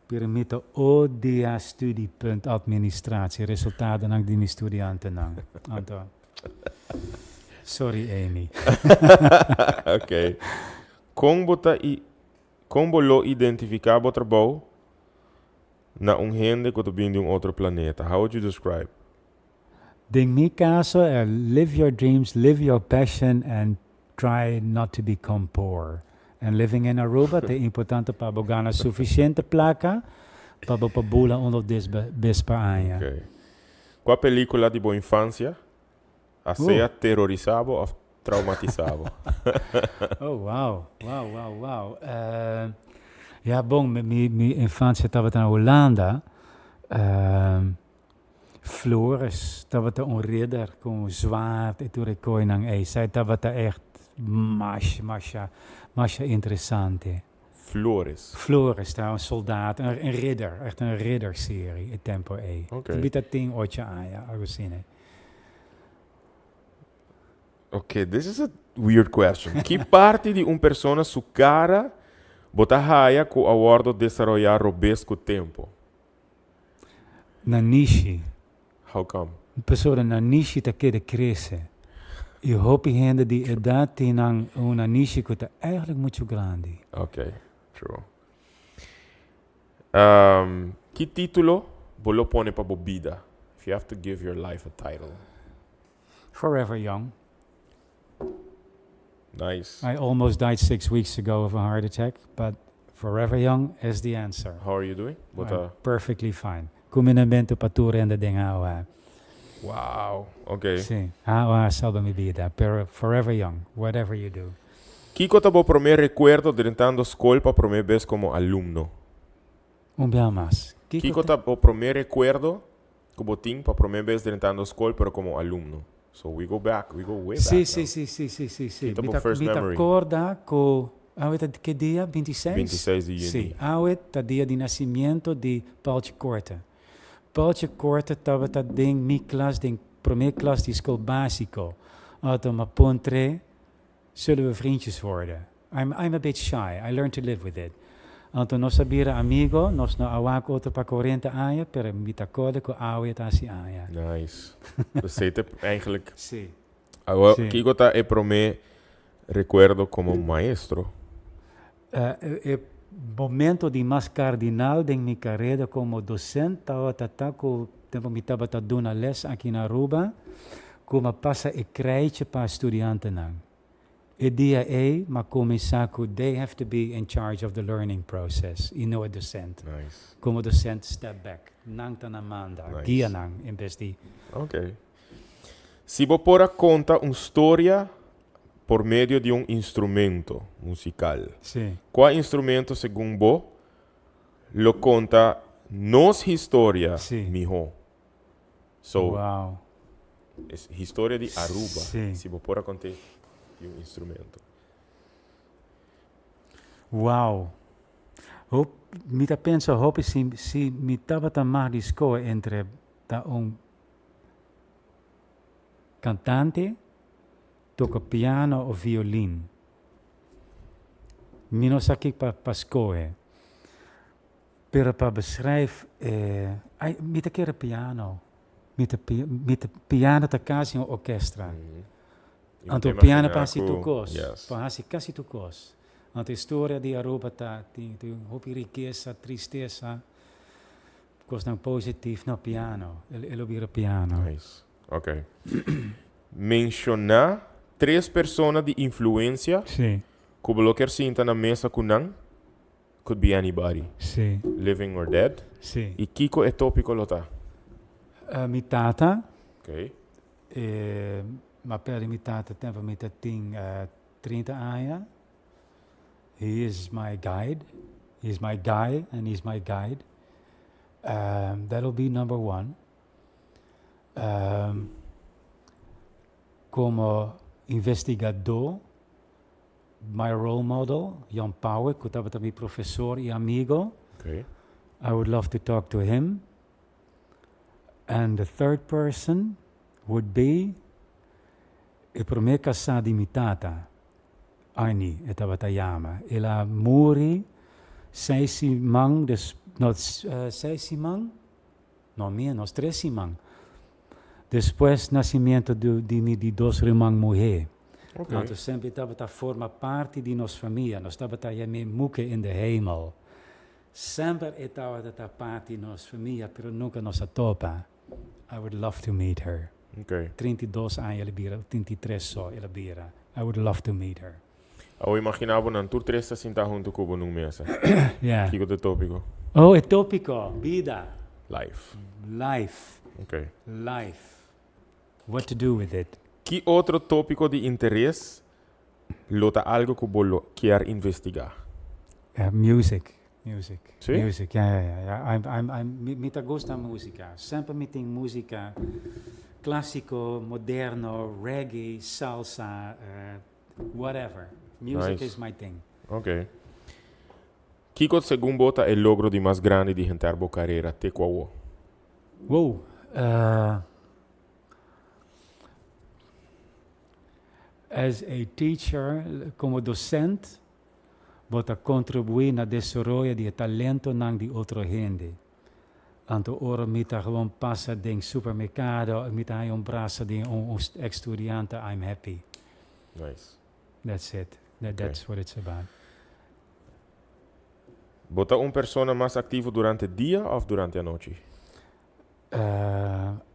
Pero mi ta odia studiepuntadministratie, resultadonan di mi studiantenan. Anto, sorry Amy. Ok. Con bo ta i, con bo lo identifica bo trabou Na un hende ku ta bin di un otro planeta, how would you describe? Den mi kaso e live your dreams, live your passion and try not to become poor. And living in Aruba ta importante pa bo gana suficiente placa pa bo por bula un of des bes pa aña. Ok. Kua pelicula di bo infancia a sea terorisa bo of traumatisa bo? Oh wow, wow, wow, wow. Ya bon, mi mi infancia tabata na Hulanda. Floris tabata un ridder cu un zwaard y tur e koinan ey. Zij tabata echt masha, masha, masha interesante. Floris. Floris ta un soldaat, un ridder, echt un ridderserie e tempo ey. Ok. Mi ta tin ocho aña, algo asina. Ok, this is a weird question. Ki parti di un persona su cara bo ta haya cu a wordo desaroya robes cu tempo? Nanishi. How come? Pasobra nanishi ta keda crece. Y hopi hende di edad tin nan un nanishi cu ta eigenlijk mucho grandi. Ok, true. Ki titulo bo lo pone pa bo bida? If you have to give your life a title. Forever young. Nice. I almost died 6 weeks ago of a heart attack, but forever young is the answer. How are you doing? Bo ta. I'm perfectly fine. Cuminamento pa tur hende den AOA. Wow, ok. Sí, AOA a salba mi bida, pero forever young, whatever you do. Kico ta bo prome recuerdo drentando scol pa prome bes como alumno? Un bia mas. Kico ta bo prome recuerdo cu bo tin pa prome bes drentando scol pero como alumno? So we go back, we go way back Sí, now. sí, sí, sí, sí, sí, sí. Ki ta Mi bo ta, first mi ta memory? corda cu awe ta ke dia? 26? 26 di juni. Sí, awe ta dia di nacimiento di Paultje Korte. Paultje Korte tabata den mi klas, den prome klas di scol basico. Auto m'a puntr'e, Zullen we vriendjes worden? I'm, I'm a bit shy, I learned to live with it. Anto nos a bira amigo, nos no a wak otro pa cuarenta aña, pero mi ta corda cu awe ta haci aña. Nice. Dus esey ta eigenlijk. Sí. Awor, Sí. kico ta e prome recuerdo como maestro? E, e. Momento di mas cardinal den mi careda como docent tabata ta cu tempo mi tabata duna les aki na Aruba, cu m'a pasa e krijtje pa studiantenan. E dia ey m'a cuminsa cu they have to be in charge of the learning process y no e docent. Nice. Como docent step back. Nan ta na manda, Nice. guia nan en bes di. Ok. Si bo por a conta un storia por medio di un instrumento musical. Sí. Cua instrumento segun bo lo conta nos historia Sí. miho? So, Wow. es historia di Aruba. Sí. Si bo por a conte di un instrumento. Wow. Hop, mi ta pensa hopi si, si mi tabata mag di scohe entre ta un cantante, toca piano of violin. Mi no sa kico pa pa scohe. Pero pa beschrijf e, ay, mi ta kere piano. Mi ta mi ta piano ta casi un orkestra. Anto piano pa haci tur cos. Pa haci casi tur cos. Anto e storia di Aruba ta tin tin hopi rikesa, tristesa, cosnan positief. No, piano. E lo bira piano. Nice. Ok. Menciona tres persona di influencia Sí. cu bo lo kier sinta na mesa cu nan. Could be anybody. Sí. Living or dead. Sí. Y kico e topico lo ta? Mi tata. Ok. E m'a perde mi tata tempo mi ta tin 30 aña. He is my guide. He is my guy and he is my guide. That'll be number one. Como investigador, My role model, Jan Pauwik, cu tabata mi profesor y amigo. Okay. I would love to talk to him. And the third person would be e prome casá di mi tata, Arnie, e tabata yama. El a muri seis siman des, no, seis siman? No, menos, tres siman. Despues nacimiento di mi di dos ruman muhé. Okay. Anto semper tabata forma parti di nos famia. Nos tabata yam'é Moeke in de hemel. Semper e tabata ta parti nos famia, pero nunca nos a topa. I would love to meet her. Okay. 32 aña el a bira, 33 so el a bira. I would love to meet her. Awo imagina bo nan tur tres ta sinta hunto cu bo nun mesa. Yeah. Kico ta e topico? Oh, e topico, bida. Life. Life. Okay. Life. What to do with it. Ki otro topico di interes lo ta algo cu bo lo kier investiga? Music. Music. Sí? Music, ja, ja, ja, ja. I'm, I'm, I'm, mi, mi ta gusta musica. Semper mi tin musica clasico, moderno, reggae, salsa, whatever. Music Nice. is my thing. Ok. Kiko segun bo ta e logro di mas grandi di henter bo carera te cu awo? Wow. As a teacher, como docent, bo ta contribui na desaroyo di e talentonan di otro hende. Anto ora mi ta gewoon pasa den supermercado, mi ta haña un brasa di un ex studiante, I'm happy. Nice. That's it. That, that's what it's about. Bo ta un persona mas activo durante dia of durante anochi?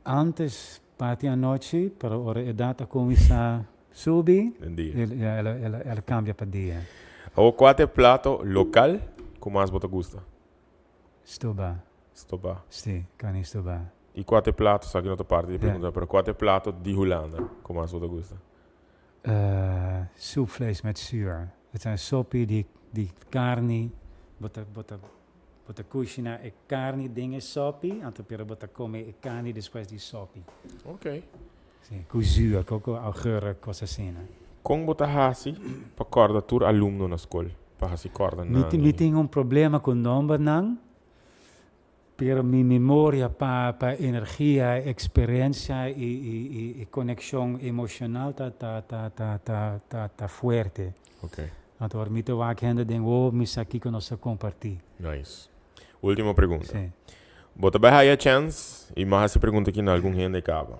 Antes parti anochi, pero ora edad a cuminsa subi, Den dia. El, ja, el, el, el a cambia pa dia. Awor cua ta e plato local cu mas bo ta gusta? Stoba. Stoba. Si, carni stoba. Y cua ta e plato, sa cu no ta parti di e Ja. pregunta, pero cua ta e plato di Hulanda cu mas bo ta gusta? Soepvlees met zuur. Het zijn sopi di, di carni, bo ta, bo ta, bo ta cushina e carni den e sopi, anto pero bo ta come e carni despues di sopi. Ok. Si, cu zuur, cu, cu augurk, cos asina. Con bo ta haci pa corda tur alumno na scol? Pa haci corda Mi nan tin, mi y. tin un problema cu nombernan, pero mi memoria pa pa energia, experiencia y y y conexion emocional ta ta ta ta ta ta ta fuerte. Ok. Anto ora mi ta wak hende den wowo mi sa kico nos ta comparti. Nice. Ultimo pregunta. Si. Bo ta bay haya chance, y mi a haci pregunta aki na algun hende caba,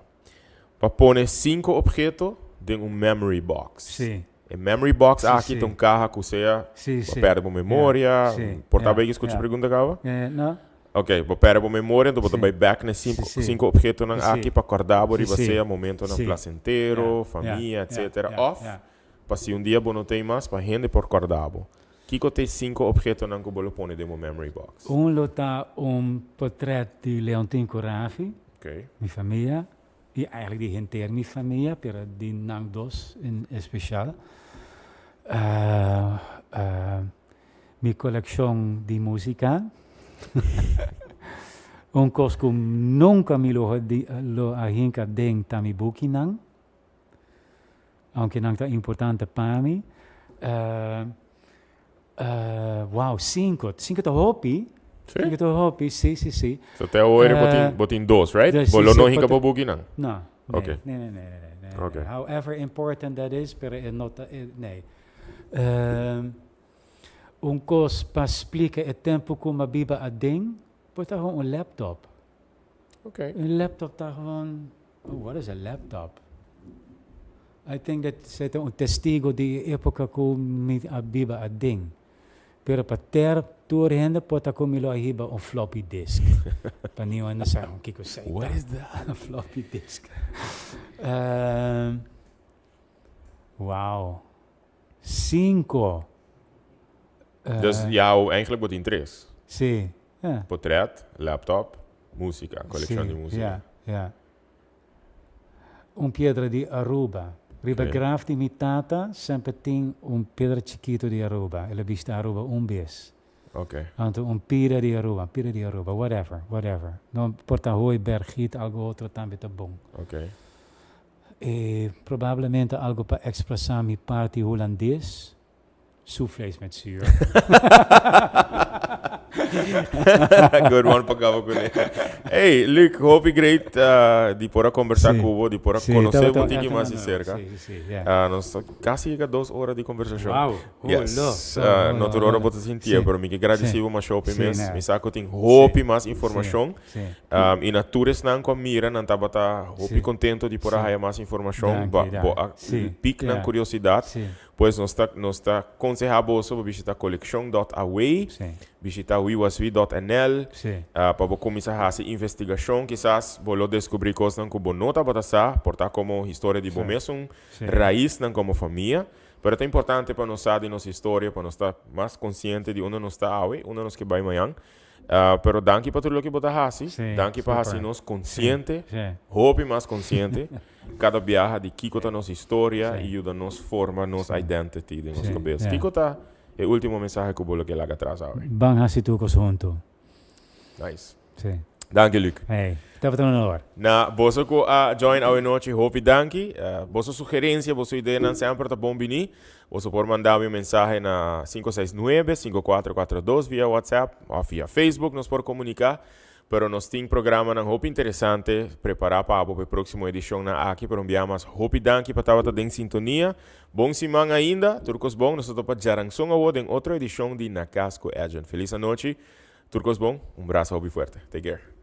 pa pone cinco obheto den un memory box. Si. E memory box Si, aki si. ta un kaha ku sea Si, bo si. perde bo Ja, memoria, si. por ta Ja, bay skucha ja. pregunta kaba? Eh, no. Ok, bo perde bo memoria, enton bo ta Si. bay bek na e sinku, Si, si. sinku objetonan Si, aki si. pa korda bo Si, riba si. sea momentonan Si. plasentero, Ja, famia, ja, etcetera. ja, Of ja. pa si un dia bo no t'ei mas, pa hende por korda bo. Kiko ta e sinku objetonan ku bo lo pone den bo memory box? Un lo ta un portret di Leontien Corafi, Ok. mi famia, i eigenlijk di henter mi famia, pero di nan dos en especial. Mi coleccion di musica, un cos cu nunca mi lo lo a hinca den ta mi bukinan, aunke nan ta importante pa mi. Wow, cinco, cinco ta hopi. Sí. Cinco ta hopi, sí, sí, sí. So te awor bo tin, bo tin dos, right? Dus Bo sí, lo sí, no hinca pot- bo bukinan? No, nee, Oké. nee, nee, nee, nee, nee, nee. Oké. However important that is, pero e no ta, e, nee. Un kos pa splika e tempo ku m'a biba aden, por ta gewoon un laptop. Oké. Un laptop ta gewoon, oh, what is a laptop? I think that esei ta un testigo di e epoca cu mi a biba aden. Pero pa ter tur hende por ta cu mi lo a hiba un floppy disk. Pa niun hende sa con kico esei ta. What is that? Un floppy disk. Wow. Cinco. Dus jou eigenlijk bo tin tres. Si, ja. Potret, laptop, musica, coleccion Si, di musica. ja, ja. Un piedra di Aruba. Riba Ok. graf di mi tata semper tin un piedra chikito di Aruba. El a bishita Aruba un bes. Ok. Anto un pida di Aruba, un pida di Aruba, whatever, whatever. No por ta hooiberg, algo otro tambe ta bon. Ok. E probablemente algo pa expresa mi parti Hulandes. Soufflés met zuur. Good one pa caba cune. Hey, Luc, hopi great di por a conversa Sí. cu bo, di por a Sí, conoce tabata bo tiki echt mas een di honor. cerca. Sí, sí, yeah. Nos ta casi yega 2 ora di conversacion. Wow, Yes. hola. No tur ora bo ta sintié, Sí. pero mi ke gradici Sí. bo masha hopi Sí, mes. nee. Mi sa cu tin hopi Sí. mas informacion. Sí. I na tur esnan cu a mira nan tabata hopi Sí. contento di por a Sí. haya mas informacion. Danki, Ba, danki. bo a Sí, piek nan yeah. curiosidad. Sí. Pues nos ta nos ta konsehá boso pa bishita kolekshon dòt aw, Sí. bishita wiwaswi dòt nl, Sí. pa bo kuminsá hasi investigashon. Kisas bo lo deskubrí kosnan ku bo no tabata sa, por ta komo historia di bo Sí. mesun Sí. raisnan komo famia. Pero ta importante pa nos sa di nos historia, pa nos ta mas konsiente di unda nos ta awe, unda nos ke bai mañan. Pero danki pa tur loke bo ta hasi. Sí, Danki pa hasi super. nos konsiente, Sí, sí. hopi mas konsiente, kada biaha di kiko ta nos historia Sí. i yuda nos forma nos Sí. identity den nos Sí, kabes. ja. Kiko ta e ultimo mensahe ku bo lo ke laga atras awe? Ban hasi tur kos huntu. Nice. Sí. Danki, Luc. Hey, tabata un honor. Na boso ku a join awe nochi, hopi danki. Boso sugerencia, boso ideanan semper ta bon bini. Boso por manda mi un mensahe na 569 5442 via WhatsApp of via Facebook nos por comunica. Pero nos tin programanan hopi interesante prepara pa abo pa e proximo edicionnan aki. Pero un bia mas hopi danki pa tabata den sintonia. Bon siman ainda. Tur cos bon. Nos ta topa djaranson awo den otro edicion di Na Cas cu Edjean. Feliz anochi. Tur cos bon. Un brasa hopi fuerte. Take care.